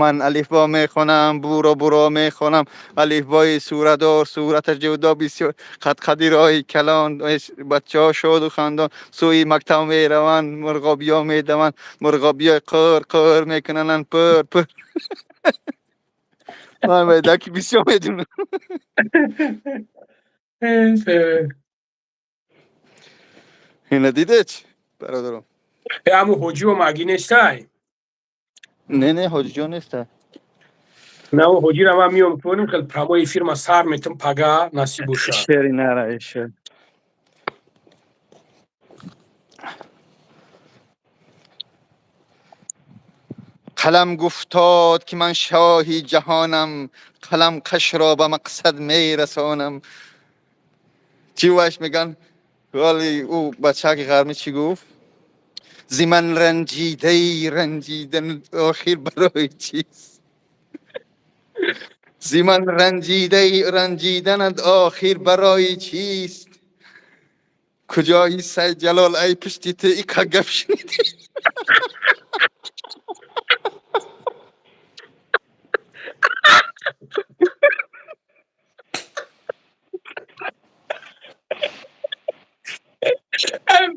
Ман алифбо мехонам, буро буро мехонам, алифбои суратдор, сураташ ҷудо бисёр, қадқади роҳи калон, бачаҳо шоду хандон сӯи мактаб мераванд, мурғобиё медаванд, мурғобиё қир қир мекунанд, пир пир. Ман майдаки бисёр медонам. Ина дидеч, бародаром? Ҳаму ҳоҷио маги нестай? Не, не, ҳоҷиҷон неста. На, ҳоҷира ман миём кунем, хел прямой эфир ма сар метам, пага насиб боша. Шери нара шер. Қалам гуфтод ки ман шоҳи ҷаҳонам, қалам қашро ба мақсад мерасонам. Чӣ ваш меган? Вали ӯ бачаки ғармӣ чӣ гуфт? Зи ман ранҷидаи ранҷидан охир барои чист? Зи ман ранҷидаи ранҷиданат охир барои чист? Куҷои Сайҷалол, ай пушти ту ика гап шунидӣ?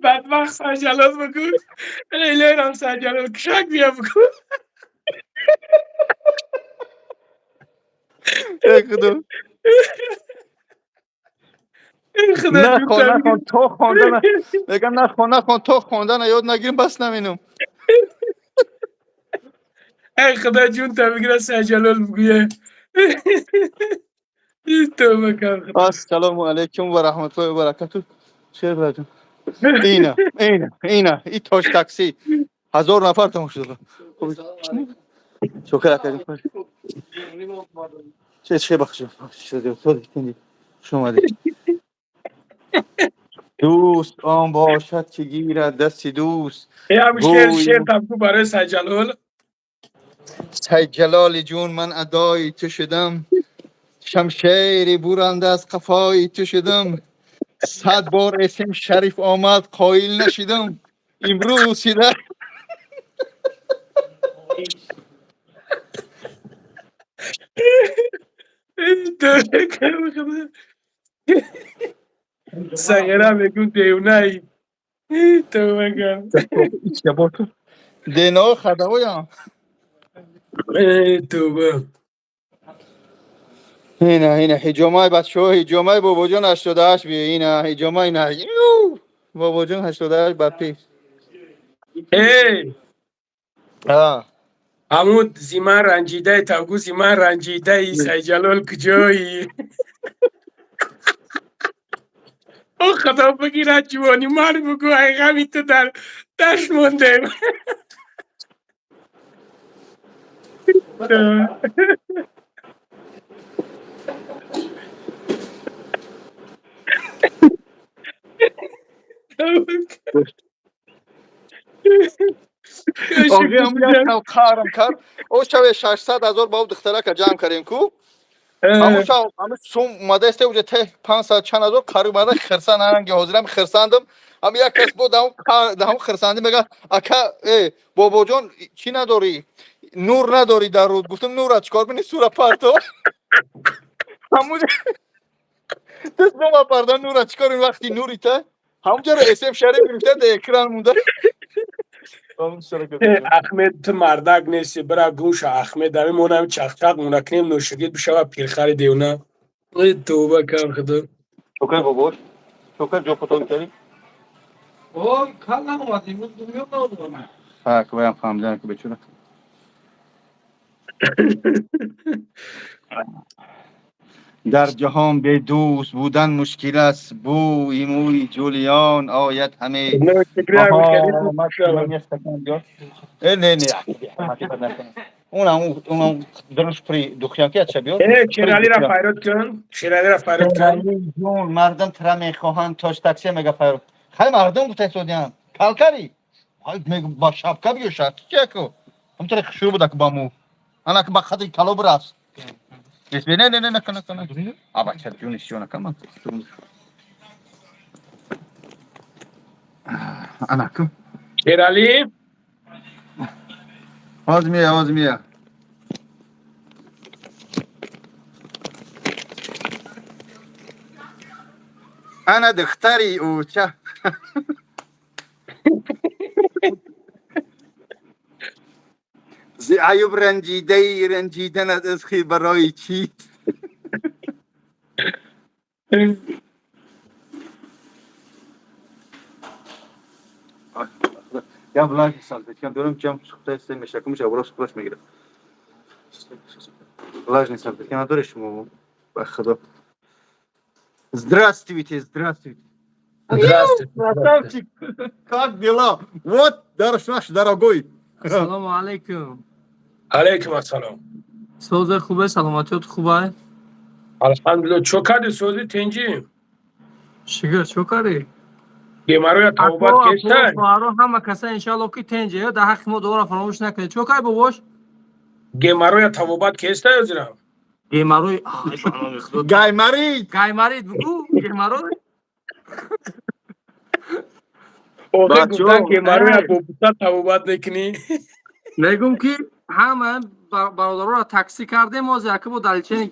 Бадбахт Сайҷалол бигӯ, лерам Сайҷалол кушак бия бигӯ. Худо нахон, нахон, то хондана мегам, нахон, нахон, то хондана ёд нагирим, бас наминум. Эй худо ҷунта бигира, Сайҷалол бигӯя. Тавба кар. Ассалому алайкум ва раҳматуллоҳи ва баракатуҳ. Шер бираҷон, ина ина ина и тош такси 1000 нафар тамошо дорад. Шукр акаҷон. Че че бахшо хуш омадед. Дӯст он бошад ки гирад дасти дӯст. Шер шер табгӯ барои Сайҷалол. Сайҷалоли ҷун, ман адои ту шудам, шамшери буранда аз қафои ту шудам, 100 бор эсем шариф омад, қоил нашудам, имрӯз шида. Сагера мегӯ девнаи. Тавба кар. Дено хадавоям. Тавба. Ина ина ҳиҷомаи бачаҳо, ҳиҷомаи бобоҷон 88 би, ина ҳиҷомаи, ина бобоҷон 88 ба пеш. Эй! Ҳамун зиман ранҷидаи тавгӯ, зиман ранҷидаи Сайҷалол куҷоӣ? О худо бигирад ҷувони мард бигӯ, ай ғами ту дар дашт мондем. Оғиам як шав қарм кард. О шаве 600 ҳазор ба духтарака ҷамъ кардем ку. Ҳамун шав ҳамун сум омадаисте уҷа те 500 чанд ҳазор қариб омада хирсан аранги ҳозирам хирсандам. Ҳам як кас буд ҳамун хирсандӣ мега, ака э бобоҷон, чӣ надорӣ? Нур надорӣ дар руд. Гуфтам, нура чикор бини, сура парто. Ҳамун Даст ба парда нура чикор ин вақти нури та? Ҳамҷаро СМ Шариф гирифта дар экран монда. Ахмед, ту мардак нести, бира гӯша, Ахмед, ами монам чақчақ монакунем, ношигирд бишава, пирхари девна. Эй, тавба кам, худо. Чокар бобош. Чокар ҷо фото кардӣ? Ой, калам омад, имрӯз дунё наомад. Ҳа, ки ваям фаҳмидан ки бечора. Дар ҷаҳон бедӯст будан мушкил аст. Бӯи мӯи Ҷулиён ояд ҳаме. Э, не, не, унам унам даруш при духяки ача биёр. Э, Шералиро файрод кун, Шералиро файрод кун. Ҷон, мардум тра мехоҳанд, тош таксия мега файрод. Хай, мардум гуфта истодиям. Калкари. Ҳай, мега ба шапка биё, шапка чиаку. Ҳамтаре хушрӯ буда ки ба му. Ана ки ба қадри кало бирас. Не, не, не, накун, накун. А бача, ҷуниш ҷон накун. Ана ку. Шерали. Ҳозир мея, ҳозир мея. Ана духтари ӯча. Зи Аюб ранҷидаи ранҷиданат аз хир барои чӣ? Я влажный салфетка дорам, ҷам сухта ист меша, кумша оброс сухташ мегирад. Влажный салфетка надоред шумо? Ба худо. Здравствуйте, здравствуйте. Здравствуйте. Красавчик! Как дела? Вот наш дорогой. Ассалому алайкум. Алайкум ассалом. Созе, хубе, саломатиёт хубай? Алҳамдулилла. Чо кардӣ, сози, тинҷӣ? Шигир, чо кардӣ? Бемароя тавбат кештай? Хоҳаро, ҳама каса иншалло ки тенҷе, ё дар ҳаққи мо дуоро фаромӯш накунед. Чо кай, бобош? Гемароя тавобат кестай озирам? Гемарой, ай, ба номи Худо. Гаймарит! Гаймарит бугу, гемарой. Охир Бачо, гуфтан гемароя эй. бо буса тавобат мекунӣ. Мегум ки ҳама бародароро таксӣ кардем, ҳозир яке бо далчени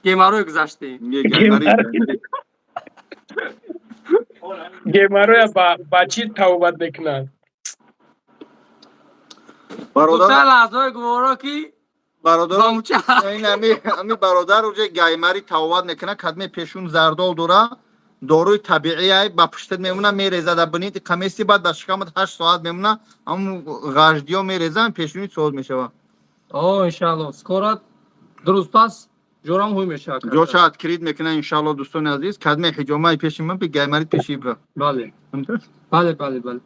гемарой гузаштем. Не, гаймарит. Гемароя ба чӣ тавобат мекунанд? Бародар, Гуфта лаҳзаҳои гуворо ки бародар, бамуча. ин ами бародар уже гаймари тавобат мекунад, кадме пешун зардол дора, доруи табиӣ ай, ба пуштат мемона, мереза дар бинит қамеси, баъд дар шикамат 8 соат мемона, ҳамун ғаждиё мерезан, пешуни соз мешава. О, иншалло, скоро 2 рӯз пас ҷорам ҳуй мешавад. Ҷоша открыт мекунад, иншалло. Дӯстони азиз, кадме ҳиҷомаи пеши ман би гаймарит пеши ибра. Бале. Бале, бале, бале.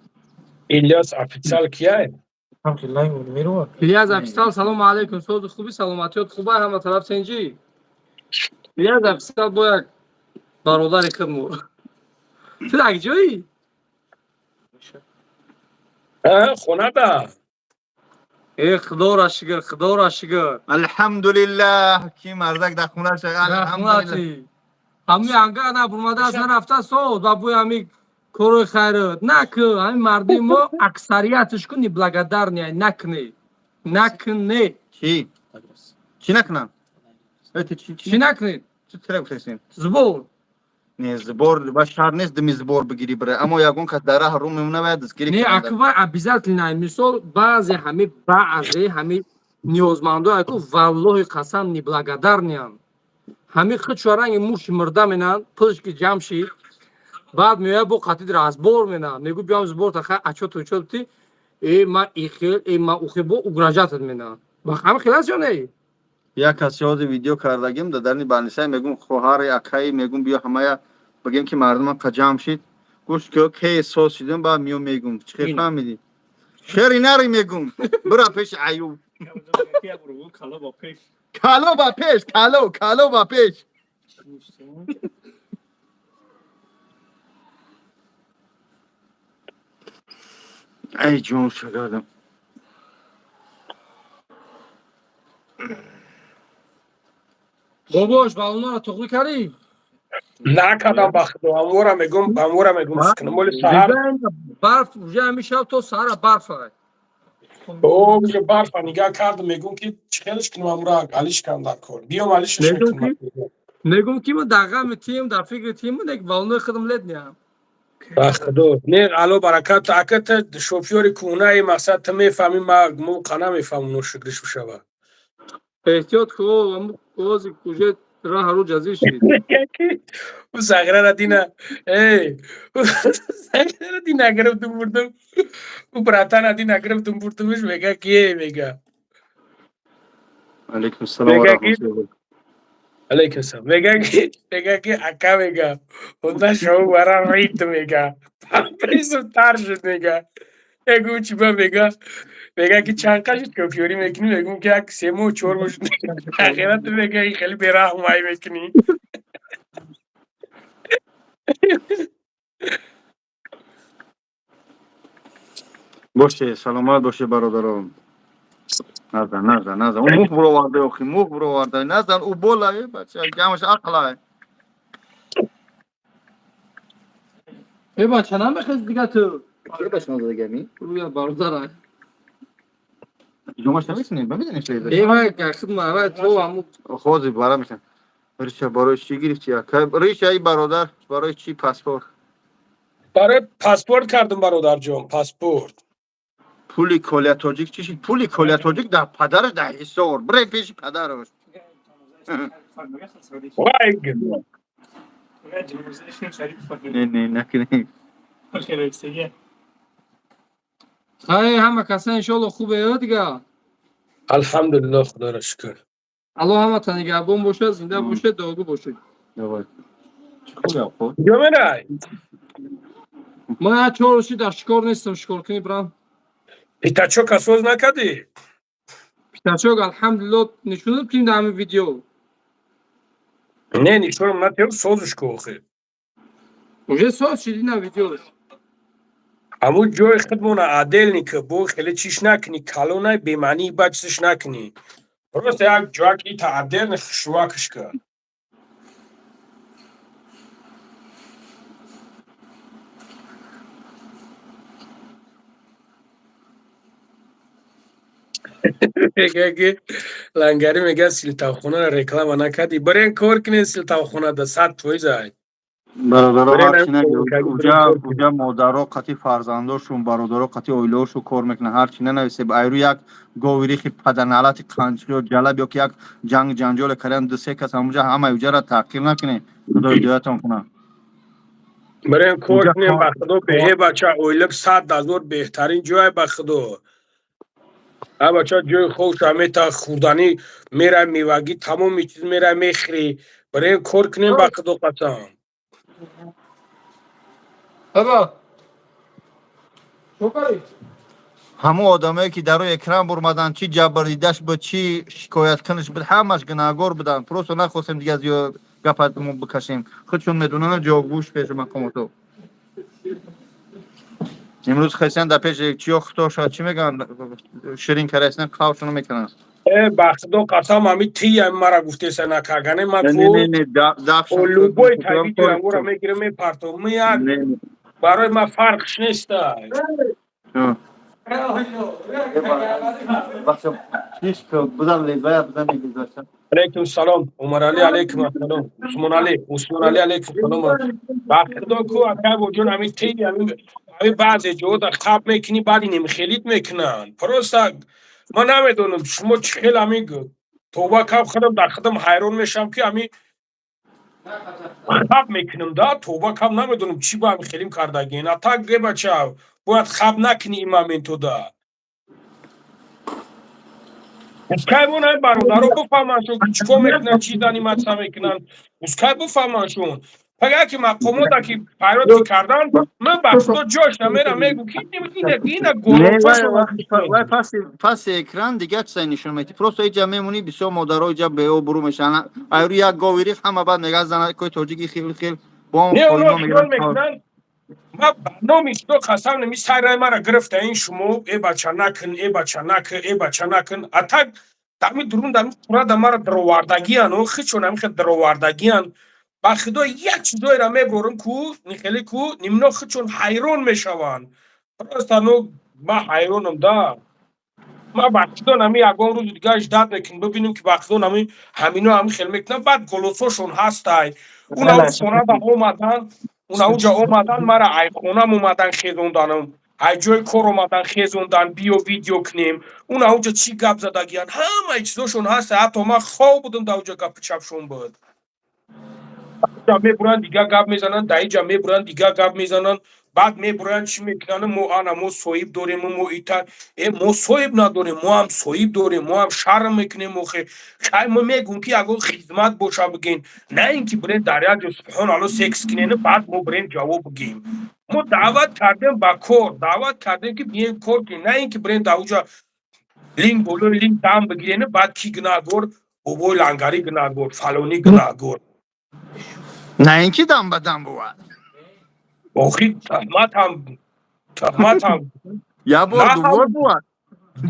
Ильяс официал кияй? Ильяс официал, салому алайкум, сози, хуби, саломатиёт хуба, ҳама тараф сенҷӣ? Ильяс официал бо як бародари худмо. Ту дар ҷои? Хонада. Э, худоро шукр, худоро шукр. Алҳамдулиллаҳ, ки мардак дар хонаша, алҳамдулиллаҳ. Ҳамин анга набурмадааст, нарафта соз ба бӯи ҳамин корои хайрот наку. Ҳамин мардуми мо аксарияташ ку неблагодарный, накне, накне. Чӣ? Чӣ накунам? Э, ту чӣ? Чӣ накунед? Чӣ тира гуфтасем? Сбор. Не, сбор ба шаҳр нест, дими сбор бигирӣ бира. Аммо ягон кас дар раҳ рӯ мемона, бояд дастгирӣ Не, кунанд. аква обязательно. Мисол, баъзе ҳами ниёзмандо аку, валлоҳи қасам, неблагодарный анд. Ҳами худшо ранги муши мурда менанд, пулш ки ҷамъ шид, баъд меояд, бо қатид разбор менанд, мегӯ биём сбор та, хай, ачоту учот ти, э ма ихел, э ма ухел, бо угрожать менанд. Ба ҳами хел аст ё не? Як каси ҳозир видео кардагим дар дарни балнисай, мегум хоҳари акаи, мегум биё ҳамая бигем ки мардумам қа ҷамъ шид. Гӯш ки ке соз шидем, баъд миё мегум. Чӣ хел фаҳмидӣ? Шери нари мегум. Бира пеши Аюб. Кало ба пеш, кало, кало ба пеш. Ай ҷон шагардам. Бобош, ба онҳоро туғрӣ кардӣ? Накардам, ба худо, амвора мегум, амвора мегум, скнамоли саҳар. Барф уже ҳами шаб то саҳара барф ай. О, уже барфа нигаҳ кардам, мегум ки чӣ хелш кунам, амра алиш кардам дар кор. Биём, алишаш Мегум мекунам. Мегум ки ма дар ғами тием, дар фикри тием, нек волной худам лет неам. Ба худо не, ало баракат, ака, та шофёри кӯҳнаи, мақсад, ту мефаҳмӣ, ма мо намефаҳмам, ношукриш бишава. Эҳтиёт ку, ози уже раҳ рӯ ҷазир шид. Ӯ сағирара дина, эй, сағирара дина гирифтум, бурдум, ӯ братана дина гирифтум, бурдумш, мега ки э, мега. Алейкум салом ва раҳматуллоҳ. Алейкум салом. Мега ки ака, мега, онда шоу бара рит, мега, памперсу тар шуд, мега. Егу чи ба, мега ки чанд қашид шофёрӣ мекунӣ? Мегум ки як 3 моҳ, 4 моҳ шуд. Ахират, мега, ин хеле бераҳмай мекунӣ. Боше, саломат боше, бародарон. Назан, назан, назан. Ӯ мух буроварда, охи, мух буроварда. Назан, ӯ бола, э, бача, ҷамаш ақлай. Э, бача, намехез дига ту. Ки бача назада гами? Рӯя бародарай. Ҷомаш намекунӣ? Ба медонӣ чӣ? Э, вай, худ мара ту аму. Хози бара мешан. Риша барои чӣ гирифтӣ? Ака, Риша, ай бародар, барои чӣ паспорт? Барои паспорт кардум, бародарҷон, паспорт. Пули Коля Тоҷик чӣ шид? Пули Коля Тоҷик дар падараш, дар Ҳисор. Бирем пеши падараш. Вай. Не, не, накунем. Хай, ҳама каса иншоалло хубе, ё дига. Алҳамдулиллоҳ, худоро шукр. Аллоҳ ҳаматон нигаҳбон бошад, зинда бошед, дуогӯ бошед. Давай. Чӣ хуб хуб? Куҷо мерай? Ман як 4 рӯзи дар шикор нестам, шикор кунӣ брам. Пятачок асоз накардӣ? Пятачок, алҳамдулилло, нишонам тим дар ҳамин видео. Не, нишонам натиёб, созиш ку охир. Уже соз шиди на видеош. Ҳамун ҷои худмона отдельный ки бо хеле чиш накунӣ, калонай бемаънии ба чизш накунӣ, просто як ҷоя ки та отдельный хушрӯакш ка. Мега ки лангари, мега, силтавхонаро реклама накардӣ, бирен кор кунен силтавхона да 100% ай. Бародаро, Бирен ҳарчи наги, уҷа кор кунен. Уҷа модаро қати фарзандошун, бародаро қати оилаошун кор мекунанд. Ҳарчи нанависе, айру як гови рихи паданалати қанчиё ҷалаб ё ки як ҷанг ҷанҷоле кардан ду се кас ҳамуҷа, ҳамаи уҷара таҳқир накунед. Худо ҳидоятон кунад. Бирен кор Уҷа кунем. кор Ба худо, беҳе, бача, ойлик 100 000, беҳтарин ҷой, ба худо. А бача, ҷои хобша мета, хӯрданӣ мера, мевагӣ, тамоми чиз мера, мехӯрӣ. Бирен кор кунем, ба худо қасам. Баба. Чо карӣ? Ҳамон одамое ки дар рӯи экран бурмаданд, чӣ ҷабр дидаш буд, чӣ шикоят кунаш буд, ҳамаш гунаҳгор буданд. Просто нахостем дига зиёд гапа мо бикашем. Худшон медонанд, ҷавобгӯш пеши мақомото. Имрӯз хесиян дар пеши чиё худоша чӣ мегӯянд, ширин карасиян, қавшоно мекунанд. Э, ба худо қасам, ҳами тия мара гуфтеса накаргане ма Не, ку. не, не, Любой та видео амура мегирем, мепартом як, барои ма фарқш неста. Бача, чиш бузан лезая, бузан мегизаша. Алейкум салом, Умарали, алейкум ассалом, Усмонали, Усмонали, алейкум салом. Ба худо ку, ака боҷон, ҳами ти ҳами баъзе ҷода хаб мекунӣ, баъди немхелит мекунанд. Просто ман намедонам шумо чӣ хел ҳами тоба каб, худам дар худам ҳайрон мешавам, ки ҳами хаб мекунам да, тоба каб, намедонам чӣ ба ҳами хелим кардагин. А так ге, бача, бояд хаб накунӣ ин моментода. Пускай вон ай бародаро бифаҳманд шон, ки чӣ кор мекунанд, чӣ заниматься мекунанд. Пускай бифаҳманд шон. Пага ки мақомота ки пайрод ки кардан, ман ба худо ҷош намерам, мегӯ ки ина вай паси экран дигар чизае нишон медиҳӣ. Просто иҷа мемонӣ, бисёр модаро иҷа беобрӯ мешаванд. Айру як гови рих, ҳама баъд мегӯяд, занакои тоҷики хел хел бо Не, оно хиёл мекунанд. Ма ба номи худо қасам, неми сайрай мара гирифта ин шумо, э бача, накун, э бача, накун, э бача, накун. А так дами дурун дами пурада мара даровардагиян, о хичон ами хел даровардагиян. Ба худо, як чизоеро меборам ку, нихеле ку, нимно хичон ҳайрон мешаванд. Просто ну, ман ҳайронам да. Ма ба худо, нами ягон рӯзи дига ждать мекунем, бибинем, ки ба худо, нами ҳамино ҳами хел мекунам. Баъд голосошон ҳастай. Уна хонада омадан, уна уҷа омадан, мара ай хонам омадан хезонданам, ай ҷои кор омадан хезондан, биё, видео кунем. Уна уҷа чӣ гап задагиян, ҳамаи чизошон ҳаста. Ҳатто ман хоб будам, дар уҷа гапи чапшон буд. Мебуранд, дига гап мезананд, дар иҷа мебуранд, дига гап мезананд. Баъд мебуранд, чӣ мекунанд? Мо ана мо соҳиб дорем, мо ита мо соҳиб надорем, мо ҳам соҳиб дорем, мо ҳам шарм мекунем. Охе, хай, мо мегӯм, ки ягон хизмат боша, бигем, на ин ки бирем дар як ҷо, субҳоналло, секс кинем, баъд мо бирем ҷавоб бигем. Мо даъват кардем ба кор, даъват кардем, ки бием, кор кунем, на ин ки бирем дар уҷа линк болои линк дам бигирем. Баъд ки гунаҳгор? Бобои лангарӣ гунаҳгор, фалонӣ гунаҳгор. На ин ки дам ба дам бувад. Охи, туҳматам, туҳматам. Як бор, дубор бувад,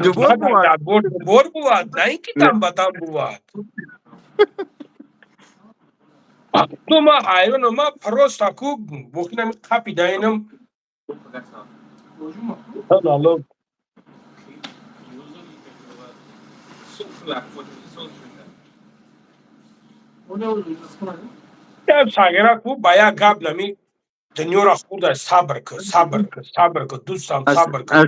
дубор бувад. Якбор, дубор бувад, на ин ки дам ба дам бувад. Ну, ма ҳайронам, ма просто ку бохинами қапидаинам. Алло. Сагира ку ба як гап нами дунёро хурда. Сабр кун, сабр кун, сабр кун, дӯстам, сабр кун.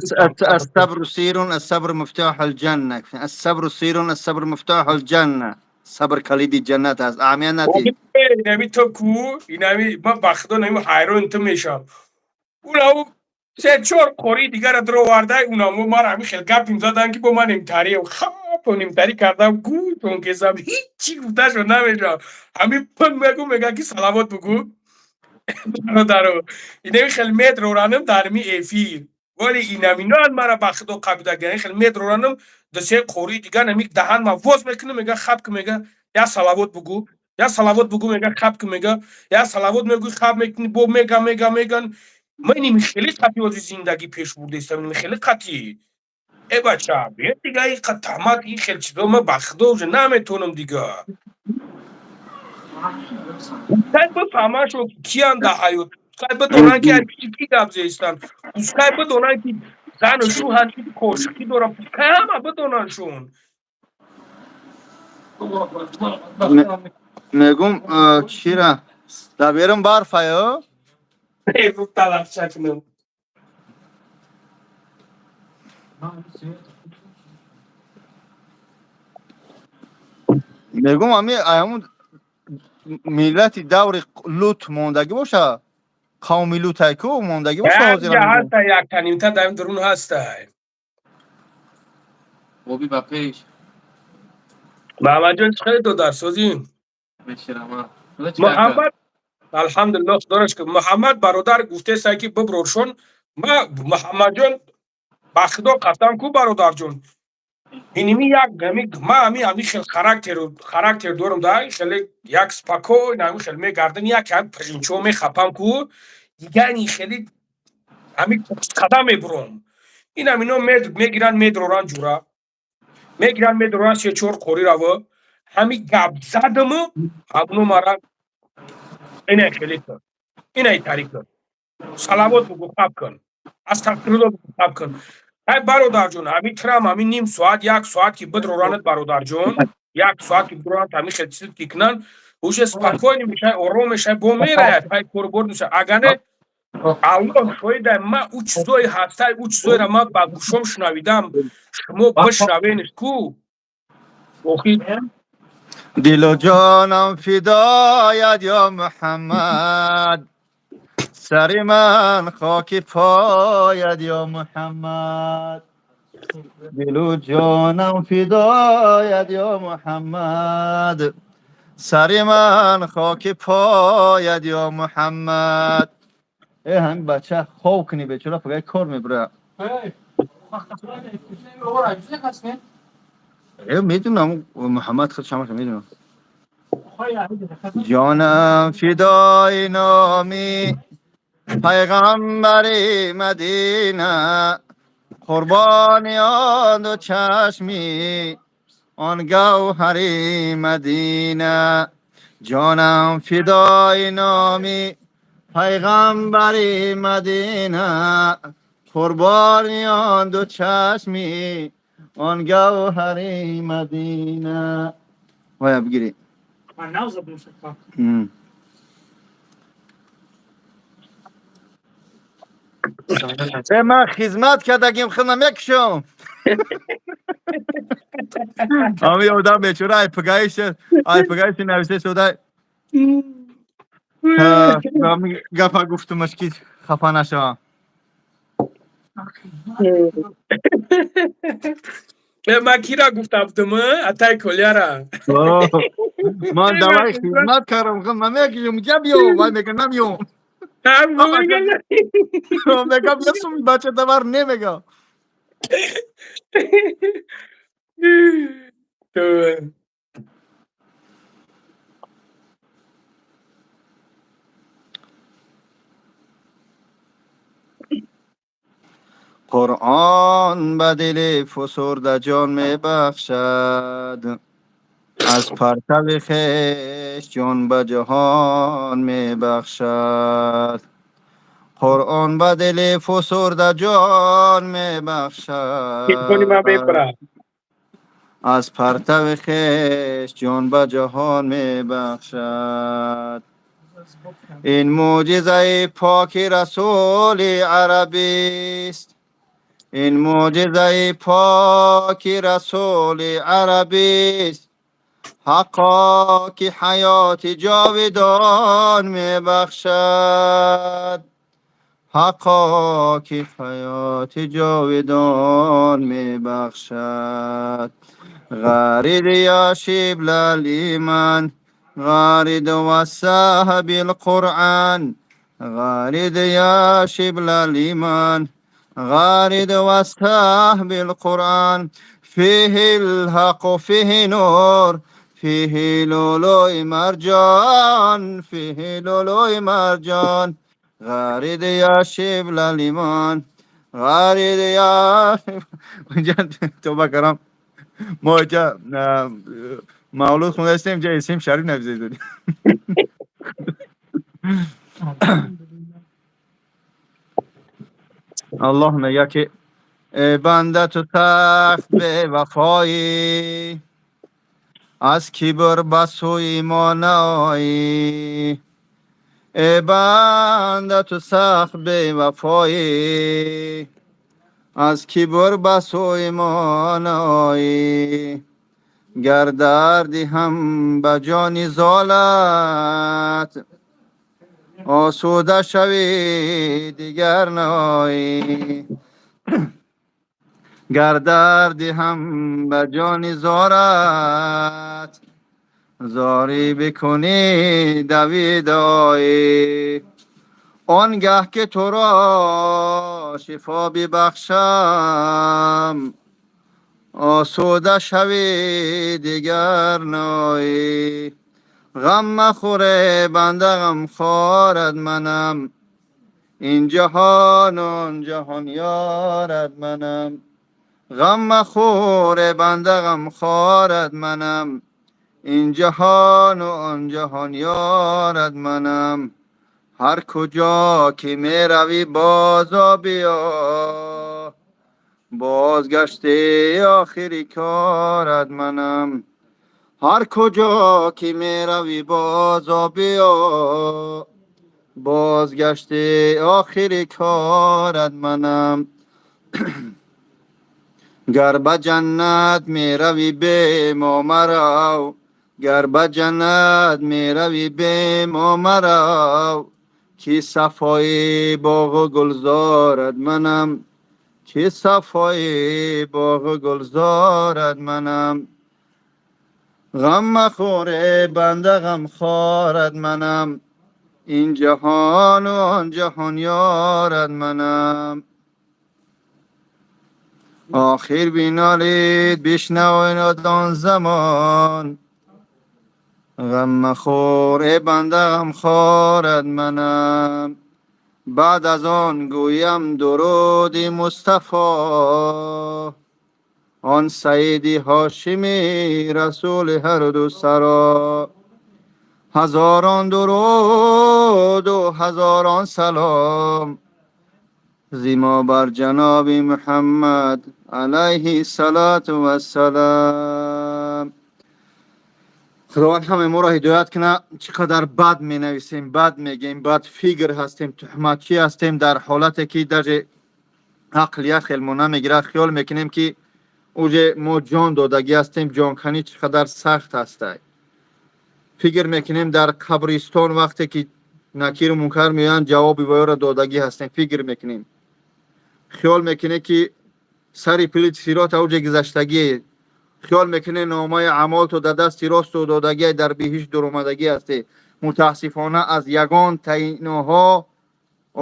الصبر سير، الصبر مفتاح الجنة، الصبر سير، الصبر مفتاح الجنة. صبر کلیدی جنت است. اهمیت ندی. инами то ку инами ман ба худо, нами ҳайрон ту мешам. Унау се чор қори дигара дуровардай, унамо мара ҳами хел гапим задан, ки бо ман нимтарием. Хапо, нимтарӣ кардам, гӯтон кезам, ҳичи гуфташо намешам. Ҳами пын мегу, мега, ки салавот бугӯ, бародаро. Инами хел медроранам дар ми эфир, вале инаминоан мара ба худо қабида. Хел медроранам, ду се қори дигар нами даҳан ма воз мекунам, мега, хап ки, мега, я салавот бугӯ, я салавот бугӯ, мега, хап ки, мега, я салавот мегӯй, хап мекунӣ, бо мега, мега, меган. Ман иними хеле қатъи ози зиндагӣ пеш бурдаистам, иними хеле қатъӣ. Э, бача, бия, дига и таҳмат, ин хел чизо ман ба худо уже наметонам дига. Пускай бифаҳмашо, киян дар ҳаёт, пускай бидонанд, ки ки гап зестанд, пускай бидонанд, ки зану шӯҳан чи кошиқӣ доранд, пускай ҳама бидонандшон. Мегум, чира дар берун барфаё. Талабча кунам. Мегум, ами ҳамун миллати даври Лут мондагӣ боша, қавми Лутай ку мондагӣ боша ҳозир. Ҳаста, яктанимта дар дурун ҳастай. Боби, ба пеш. Маҳмадҷон, чӣ хеле додарсозӣ? Муҳаммад, алҳамдулилло, худоро шукр. Муҳаммад бародар гуфтеса, ки биброршон. Ма, Муҳаммадҷон, ба худо қасам ку, бародарҷон, иними як ами ма ами хел характер дорам да, хеле як спокойно ами хел мегардам, як ам прижинчо мехапам ку, дигар ини хеле ами қадам мебурам. Инам ино мегиранд, медроранд, ҷура мегиранд, медроранд, се чор қори рава ҳами гап задаму, ҳамуно мара инай хеле кун, инай тари кун, салавот бугу, хаб кун, астағфирулло бугу, хаб кун. Ай, бародарҷон, ҳами трам ҳами ним соат, як соат ки бидроранд, бародарҷон, як соат ки бидроранд, ҳами хел чиз ки кунанд, уже спокойно мешавай, ором мешавай, бо мераяд пай корбор мешавай. Агар не, Аллоҳ шоҳида, ма ӯ чизое ҳастай, ӯ чизоеро ма ба гӯшом шунавидам, шумо бишнавениш ку, охи. Дилу ҷонам фидоят, ё Муҳаммад, сари ман хоки пояд, ё Муҳаммад. Дилу ҷонам фидоят, ё Муҳаммад, сари ман хоки пояд, ё Муҳаммад. Э, ҳамин бача хоб кунӣ, бечора, фақат кор мебура. Э, медунам, Муҳаммад худ шамаша медунам. Ҷонам фидои номи пайғамбари Мадина, қурбони он ду чашми он гавҳари Мадина. Ҷонам фидои номи пайғамбари Мадина, қурбони он ду чашми Он гавҳари Мадина. Вая бигирӣ. Ман нав забон шакла. Э, ман хизмат кардагим, хел намекушам. Ами одам бечора ай пагаиша, ай пагаиша нависта шуда. Гапа гуфтумаш, ки хафа нашавам. Ман кира гуфта будум, атай Коляра. Ман давай хизмат кардам, хел намекушам, ҷа биё, вай мега намиём. Мега бисум бача давар немега. То Қуръон ба дили фусурда ҷон мебахшад, аз партави хеш ҷон ба ҷаҳон мебахшад. Қуръон ба дили фусурда ҷон Телефони ман мебахшад, мебара. аз партави хеш ҷон ба ҷаҳон мебахшад. Ин мӯъҷизаи поки расули арабист, ин мӯъҷизаи поки расули арабист. Ҳаққо, ки ҳаёти ҷовидон мебахшад, ҳаққо, ки ҳаёти ҷовидон мебахшад. غرد يا شبل الإيمان، غرد وسح بالقرآن. غرد يا شبل الإيمان، غرد وسح بالقرآن. فيه الحق، فيه نور، فيه لؤلؤ مرجان، فيه لؤلؤ مرجان. غرد يا شبل الإيمان، غرد يا توبه кардам. Мо инҷа мавлуд хондаистем, инҷа исм Шариф нависта додем. Аллоҳ мега, ки э банда, ту сахт бевафоӣ, аз кибр ба сӯи мо наоӣ. Э банда, ту сахт бевафоӣ, аз кибр ба сӯи мо наоӣ. Гар дарди ҳам ба ҷони золат, осуда шавӣ, дигар наоӣ. Гар дарди ҳам ба ҷони зорат, зорӣ бикунӣ, давидоӣ. Он гаҳ ки туро шифо бибахшам, осуда шавӣ, дигар наоӣ. Ғам махӯре банда, ғам хорат манам. Ин ҷаҳон, он ҷаҳон ёрат манам. Ғам махӯре банда, ғам хорат манам. Ин ҷаҳону он ҷаҳон ёрат манам. Ҳар куҷо ки меравӣ, бозо биё, бозгашти охири корат манам. Ҳар куҷо ки меравӣ, бозо биё, бозгашти охири корат манам. Гар ба ҷаннат меравӣ, бе мо марав. Гар ба ҷаннат меравӣ, бе мо марав, ки сафои боғу гулзорат манам, ки сафои боғу гулзорат манам. Ғам махӯре банда, ғам хорат манам. Ин ҷаҳону он ҷаҳон ёрат манам. Охир биналид, бишнавед он замон. Ғам махӯр э банда, ғам хорат манам. Баъд аз он гӯям дуруди Мустафо, он саиди ҳошимӣ, расули ҳарду саро. Ҳазорон дуруду ҳазорон салом. Зимо бар ҷаноби Муҳаммад алайҳи салату вассалам. Худованд ҳамаи моро ҳидоят кунад. Чӣ қадар бад менависем, бад мегем, бад фикр ҳастем, туҳматчӣ ҳастем, дар ҳолате ки даже ақл як хел мо намегирад. Хиёл мекунем, ки уже мо ҷон додагӣ ҳастем. Ҷонканӣ чӣ қадар сахт ҳастай. Фикр мекунем, дар қабристон вақте ки Накиру Мункар меоянд, ҷавоби воёро додагӣ ҳастем. Фикр мекунем, хиёл мекунем, ки сари пили сирота уже гузаштагие. Хиёл мекунем, номаи аъмолто дар дасти росту додагие, дар биҳишт дуромадагӣ ҳастӣ. Мутаассифона, аз ягон таиноҳо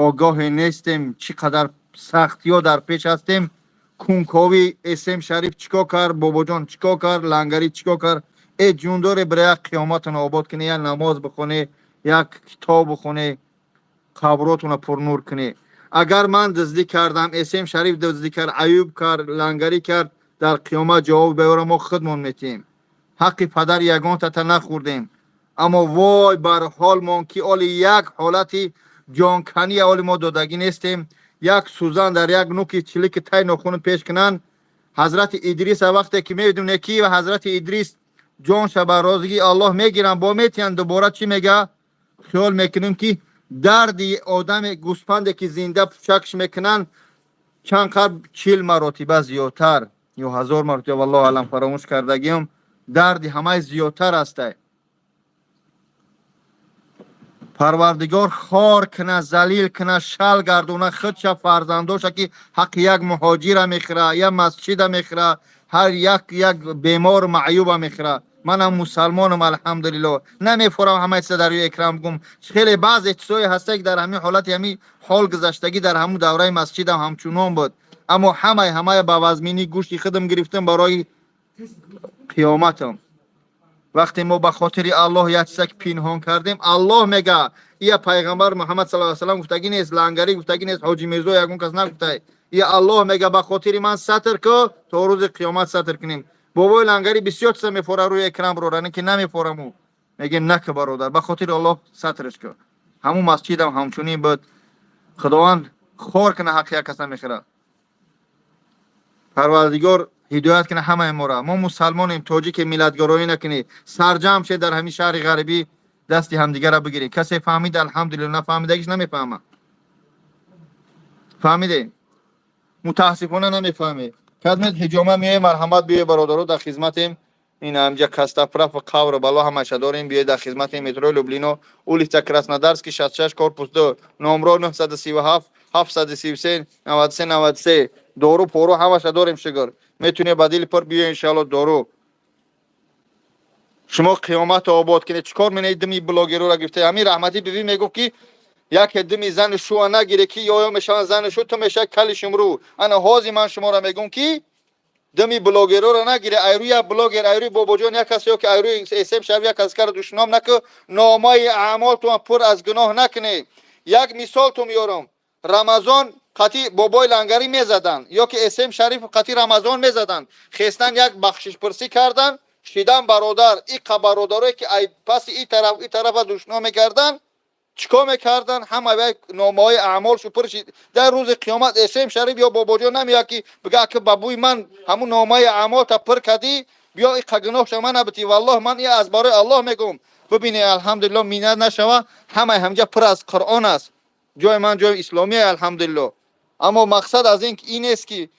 огоҳе нестем, чӣ қадар сахтиҳо дар пеш ҳастем. Кункови эсем Шариф чӣ кор кард, Бобоҷон чӣ кор кард, Лангарӣ чӣ кор кард? Э, ҷундоре, бира, як қиёматона обод кунӣ, як намоз бихонӣ, як китоб бихонӣ, қабротона пурнур кунӣ. Агар ман дуздӣ кардам, эсем Шариф дуздӣ кард, Аюб кард, Лангарӣ кард, дар қиёмат ҷавоби беёра мо худмон метиҳем. Ҳаққи падар ягонтата нахӯрдем, аммо вой бар ҳолмон, ки оли як ҳолати ҷонканӣ оли мо додагӣ нестем. Як сӯзан дар як нуки чилики тай нохуну пеш кунанд. Ҳазрати Идриса вақте ки мебидуне ки ҳазрати Идрис ҷонша ба розигии Аллоҳ мегиранд, бо метиҳанд дубора, чӣ мега? Хиёл мекунем, ки дарди одаме гӯспанде ки зинда пучакш мекунанд, чанд қабр 40 маротиба зиёдтар ё 1000 маротиба, валлоҳу аълам, фаромӯш кардагиам, дарди ҳамаи зиёдтар астай. Парвардигор хор кина, залил кина, шал гардона худша, фарзандоша, ки ҳаққи як муҳоҷира мехӯра, як масҷида мехӯра, ҳар як як бемор маъюба мехӯра. Манам мусалмонам, алҳамдулилло. Намефорам ҳамаи чиза дар рӯи экран бигум. Хеле баъзе чизҳое ҳаста, ки дар ҳамин ҳолати ҳамин ҳол гузаштагӣ, дар ҳамун давраи масҷидам ҳамчунон буд, аммо ҳамаи ҳамая ба вазминӣ гӯшти худам гирифтам барои қиёматам. Вақте мо ба хотири Аллоҳ як чизак пинҳон кардем, Аллоҳ мега: ия пайғамбар Муҳаммад саллаллоҳу алайҳи васаллам гуфтагӣ нест, Лангарӣ гуфтагӣ нест, Ҳоҷи Мирзо, ягон кас нагуфтай. Ия Аллоҳ мега: ба хотири ман сатр ку, то рӯзи қиёмат сатр кунем. Бобои Лангарӣ бисёр чиза мефора рӯи экран бирора, ки намефораму мегем: нака, бародар, ба хотири Аллоҳ сатрш ку. Ҳамун масҷидам ҳамчунин буд. Худованд хор кина, ҳаққи як кас намехӯрад. Парвардигор ҳидоят кина ҳамаи моро. Мо мусалмонем, тоҷике, миллатгароӣ накунӣ, сарҷамъ шед, дар ҳамин шаҳри ғарибӣ дасти ҳамдигарро бигиред. Касе фаҳмид, алҳамдулилла, нафаҳмидагиш намефаҳма. Фаҳмиде? Мутаассифона, намефаҳме. Кадмед ҳиҷома меоe, марҳамат, биёе, бародаро, дар хизматем. Ин ҳамҷа костоправ, қавр, бало ҳамаша дорем. Биёе, дар хизматем. Метрои Люблино, улица Краснодарский, 66, корпус 2, номро 937 733 93 93. Дору пору ҳамаша дорем, шукр. Метунед ба дили пур биё, иншаалло. Дору шумо қиёматро обод кунед. Чӣ кор менаед? Дими блогерора гирифта. Ҳамин раҳматӣ бибӣ мегуфт, ки яке дими зани шуа нагире, ки ёё мешаванд зани шу, ту мешавад кали шумрӯ. Ана ҳозир ман шуморо мегӯм, ки дими блогерора нагире. Айрӯи як блогер, айрӯи Бобоҷон як кас ё ки айрӯи эсем Шариф як кас кара душном наку, номаи аъмолтон пур аз гуноҳ накунед. Як мисол ту меёрам: Рамазон қати бобои Лангарӣ мезаданд ё ки эсем Шариф қати Рамазон мезаданд, хестан, як бахшишпурсӣ кардан, шидан бародар. Иқа бародарое ки ай паси и тараф, и тарафа душном мекарданд, чӣ кор мекарданд? Ҳама як номаҳои аъмолшу пур шид. Дар рӯзи қиёмат эсем Шариф ё Бобоҷон намеяд, ки бига, ки ба бӯи ман ҳамун номаи аъмолта пур кардӣ, биё иқа гуноҳша ман набитӣ. Валлоҳ, ман и аз барои Аллоҳ мегӯм. Бибине, алҳамдулилло, миннат нашава, ҳамаи ҳамҷа пур аз Қуръон аст. Ҷои ман ҷои исломия, алҳамдулилло. Аммо мақсад аз ин ин нест, ки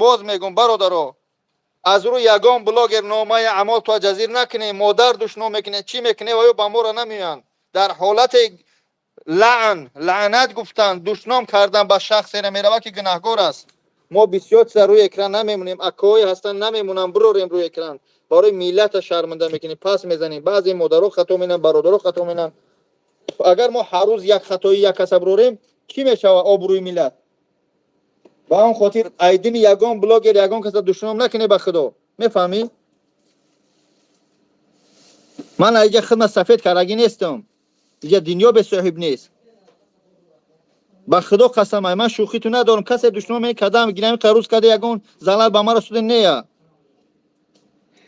боз мегӯм, бародаро, аз рӯи ягон блогер номаи аъмол то ҷазир накунем. Модар душном мекунем, чӣ мекунем, ва ё ба моро намеоянд. Дар ҳолате лаън, лаънат гуфтан, душном кардан ба шахсеро меравад, ки гунаҳгор аст. Мо бисёр чиза рӯи экран намемонем. Акоҳое ҳастанд, намемонанд бирорем рӯи экран. Барои миллата шарманда мекунем, пас мезанем. Баъзе модаро хато менанд, бародаро хато менанд. Агар мо ҳар рӯз як хатои як каса бирорем, чӣ мешавад обрӯи миллат? Ба он хотир айдини ягон блогер ягон каса душном накунӣ, ба худо. Мефаҳмӣ? Ман аиҷа хидмат сафед кардагӣ нестам. Иҷа дунё бесоҳиб нест. Ба худо қасам, ай ман шӯхиту надорам. Касе душман мекардам, гирам, қарӯз карда, ягон залал ба ман расуде нея.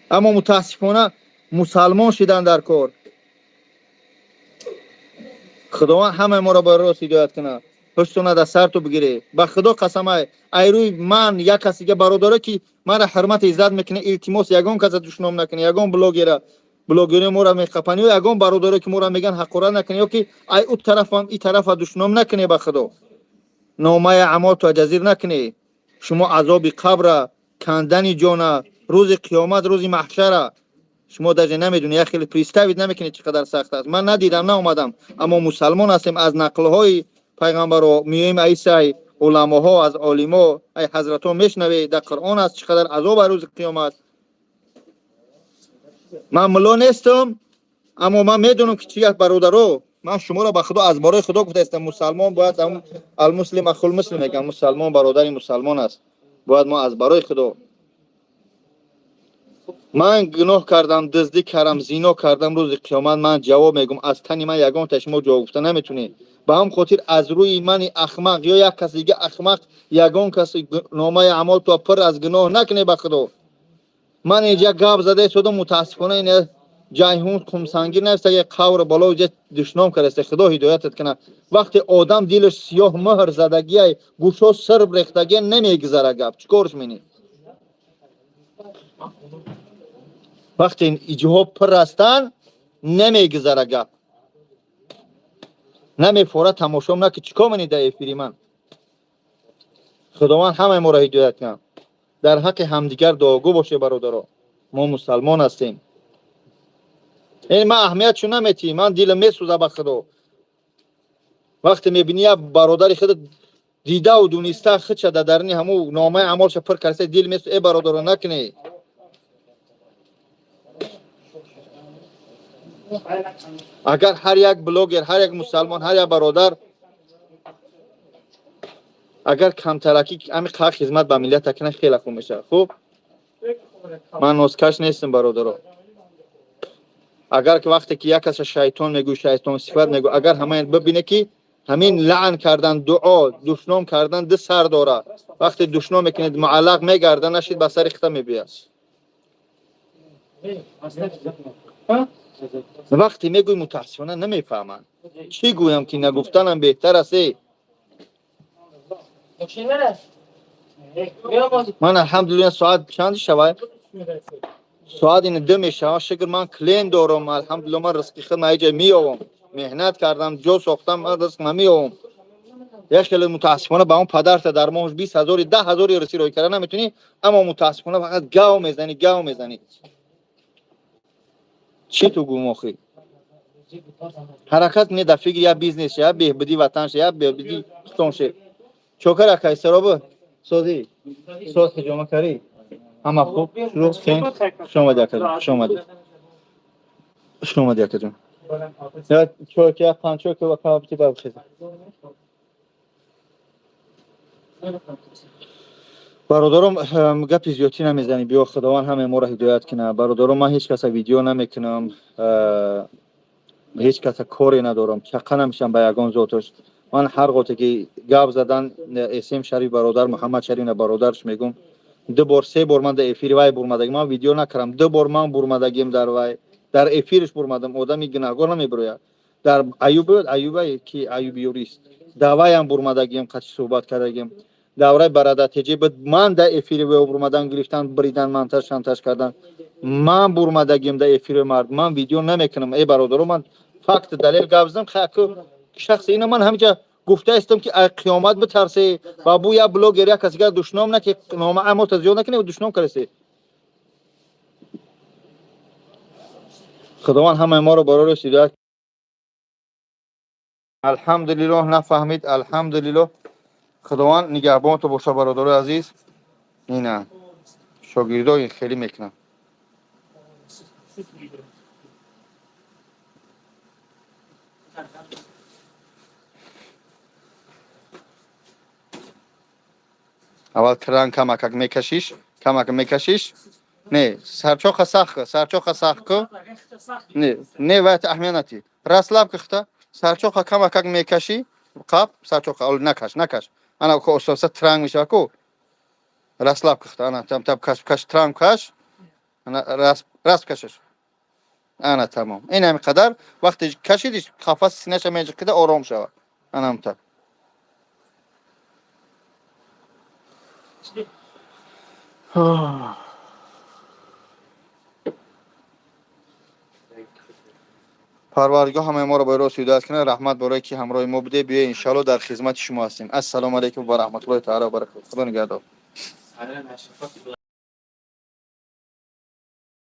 Аммо мутаассифона, мусалмон шидан дар кор. Худованд ҳамаи моро ба рост ҳидоят кунад. Ҳуштона дар сарту бигире. Ба худо қасам, ай рӯи ман як кас дига бародаро ки мара ҳурмат иззат мекуна, илтимос, ягон каса душном накуна, ягон блогера, блогери моро меқапан ё ягон бародаро ки моро меган, ҳақорат накуна, ё ки ай ӯ тарафам и тарафа душном накуне. Ба худо, номаи аъмолту ҷазир накуне. Шумо азоби қабра, кандани ҷона, рӯзи қиёмат, рӯзи маҳшара шумо даже намедонед, як хеле представить намекунед, чӣ қадар сахт аст. Ман надидам, наомадам, аммо мусалмон ҳастем, аз нақлҳои пайғамбаро меоем, айсай уламоҳо, аз олимо, ай ҳазратҳо мешнавед, дар Қуръон аст, чӣ қадар азоб ай рӯзи қиёмат. Ман мулло нестам, аммо ман медонам, ки чӣ аст. Бародаро, ман шуморо ба худо, аз борои худо гуфтаистам. Мусалмон бояд, المسلم أخو المسلم мегӯям, мусалмон бародари мусалмон аст. Бояд мо аз барои худо. Ман гуноҳ кардам, дуздӣ кардам, зино кардам, рӯзи қиёмат ман ҷавоб мегӯм. Аз тани ман ягонта шумо ҷавоб гуфта наметунед. Ба ҳам хотир аз рӯи мани ахмақ ё як каси дига ахмақ ягон каси номаи аъмолто пур аз гуноҳ накунед. Ба худо, ман инҷа гап зада истодам, мутаассифона ин Ҷайҳун қумсангир нависта, қавр боло ҷа душном кардаста. Худо ҳидоятат кунад. Вақте одам дилаш сиёҳ, муҳр задагиай, гӯшо сирб рехтагия, намегузара гап. Чӣ корш менӣ? Вақте иҷиҳо пур ҳастанд, намегузара гап, намефора. Тамошом наки, чӣ кор менӣ дар эфири ман? Худованд ҳамаи моро ҳидоят кунад. Дар ҳаққи ҳамдигар дуогӯ боше, бародаро, мо мусалмон ҳастем. Ин ман аҳамиятшо наметиҳӣ, ман дилам месӯза. Ба худо, вақте мебинӣ як бародари худ дидаву дуниста худша дар даруни ҳамун номаи аъмолша пур карда, дил месӯ. Э, бародаро, накунед. Агар ҳар як блогер, ҳар як мусалмон, ҳар як бародар агар камтаракӣ ҳами қадр хизмат ба миллат кунад, хеле хуб мешавад. Хуб, ман нозкаш нестам, бародаро. Агар ки вақте ки як каса шайтон мегӯй, шайтон сифат мегӯ, агар ҳама бибине, ки ҳамин лаън кардан, дуо, душном кардан ду сар дорад. Вақте душном мекунед, муаллақ мегарда, нашид, ба сари хита мебиёд. Вақте мегӯй, мутаассифона намефаҳманд. Чӣ гӯям, ки нагуфтанам беҳтар аст, э? Ман, алҳамдулилла, соат чанд шавад? Соат ин 2 мешавад. Шукр, ман клиент дорам, алҳамдулилла. Ман ризқи худ маиҷа меёвам, меҳнат кардам, ҷо сохтам, ман ризқ намеёвам. Як хеле мутаассифона ба он падарта дар моҳш 20 ҳазори, 10 ҳазори рисӣ рой карда наметунӣ, аммо мутаассифона фақат гав мезанӣ, гав мезанӣ. Чӣ ту гум охӣ? Ҳаракат кунед, дар фикри як бизнес, як беҳбудии ватан ша, як беҳбудии худтон ше. Чокар акай, саробы созӣ, соз ҳиҷома карӣ, ҳама хуб, шурӯъ хен. Хуш омадӣ, акаҷон, хуш омадӣ, хуш омадӣ, акаҷон. Я чой ки, як панҷ чой ки ва кабти бабхеза. Бародаром, гапи зиёдтӣ намезанем. Биё, худованд ҳамаи моро ҳидоят кунад. Бародаром, ман ҳеҷ каса видео намекунам, ҳеҷ каса коре надорам, чақа намешам ба ягон зоташ. Ман ҳар готе ки гап задан, эсем Шариф бародар, Муҳаммад Шариф бародарш мегум, ду бор, се бор ман дар эфири вай бурмадагим. Ман видео накардам, ду бор ман бурмадагим дар вай, дар эфирш бурмадам. Одами гунаҳгор намебирояд. Дар Аюб, Аюба ки, Аюб юрист, даваям бурмадагим, қачи суҳбат кардагим. Давраи барада теҷи буд, ман дар эфири вай бурмадан гирифтан, бридан, монтаж шантаж кардан. Ман бурмадагим дар эфири мард. Ман видео намекунам, эй бародаро, ман факт, далел гап задам. Хаку шахси ина ман ҳамиҷа гуфтаистам, ки ай қиёмат битарсе ва бу як блогер, як каси дигар душном наки, нома амота зиёд накунӣ, душном кардасе. Худованд ҳамаи моро барори ҳидоят. Алҳамдулиллоҳ, нафаҳмид, алҳамдулиллоҳ. Худованд нигаҳбонто боша, бародарои азиз. Ина шогирдои хеле мекунам. Аввал кран камакак мекашиш, камак мекашиш. Не, сарчоха сахт ку, сарчоха сахт ку. Не, не, вай аҳамият натӣ, расслабь кихта. Сарчоха камакак мекашӣ, қаб сарчоха ол накаш, накаш. Ана ко оста транг мешава ку. Расслабь кихта, ана там там каш, каш, транг каш. Ана раст, раст кашаш. Ана, тамом. Ин ҳами қадар. Вақте кашидиш, қафаси синаша меҷиқида, ором шава. Ана ҳамтар. Парвардигор ҳамаи моро ба рост ҳидоят кунад. Раҳмат барое ки ҳамроҳи мо буде. Биё, иншалло, дар хизмати шумо ҳастем. Ассалому алайкум ва раҳматуллоҳи таала ва баракатуҳ. Худо нигаҳдор.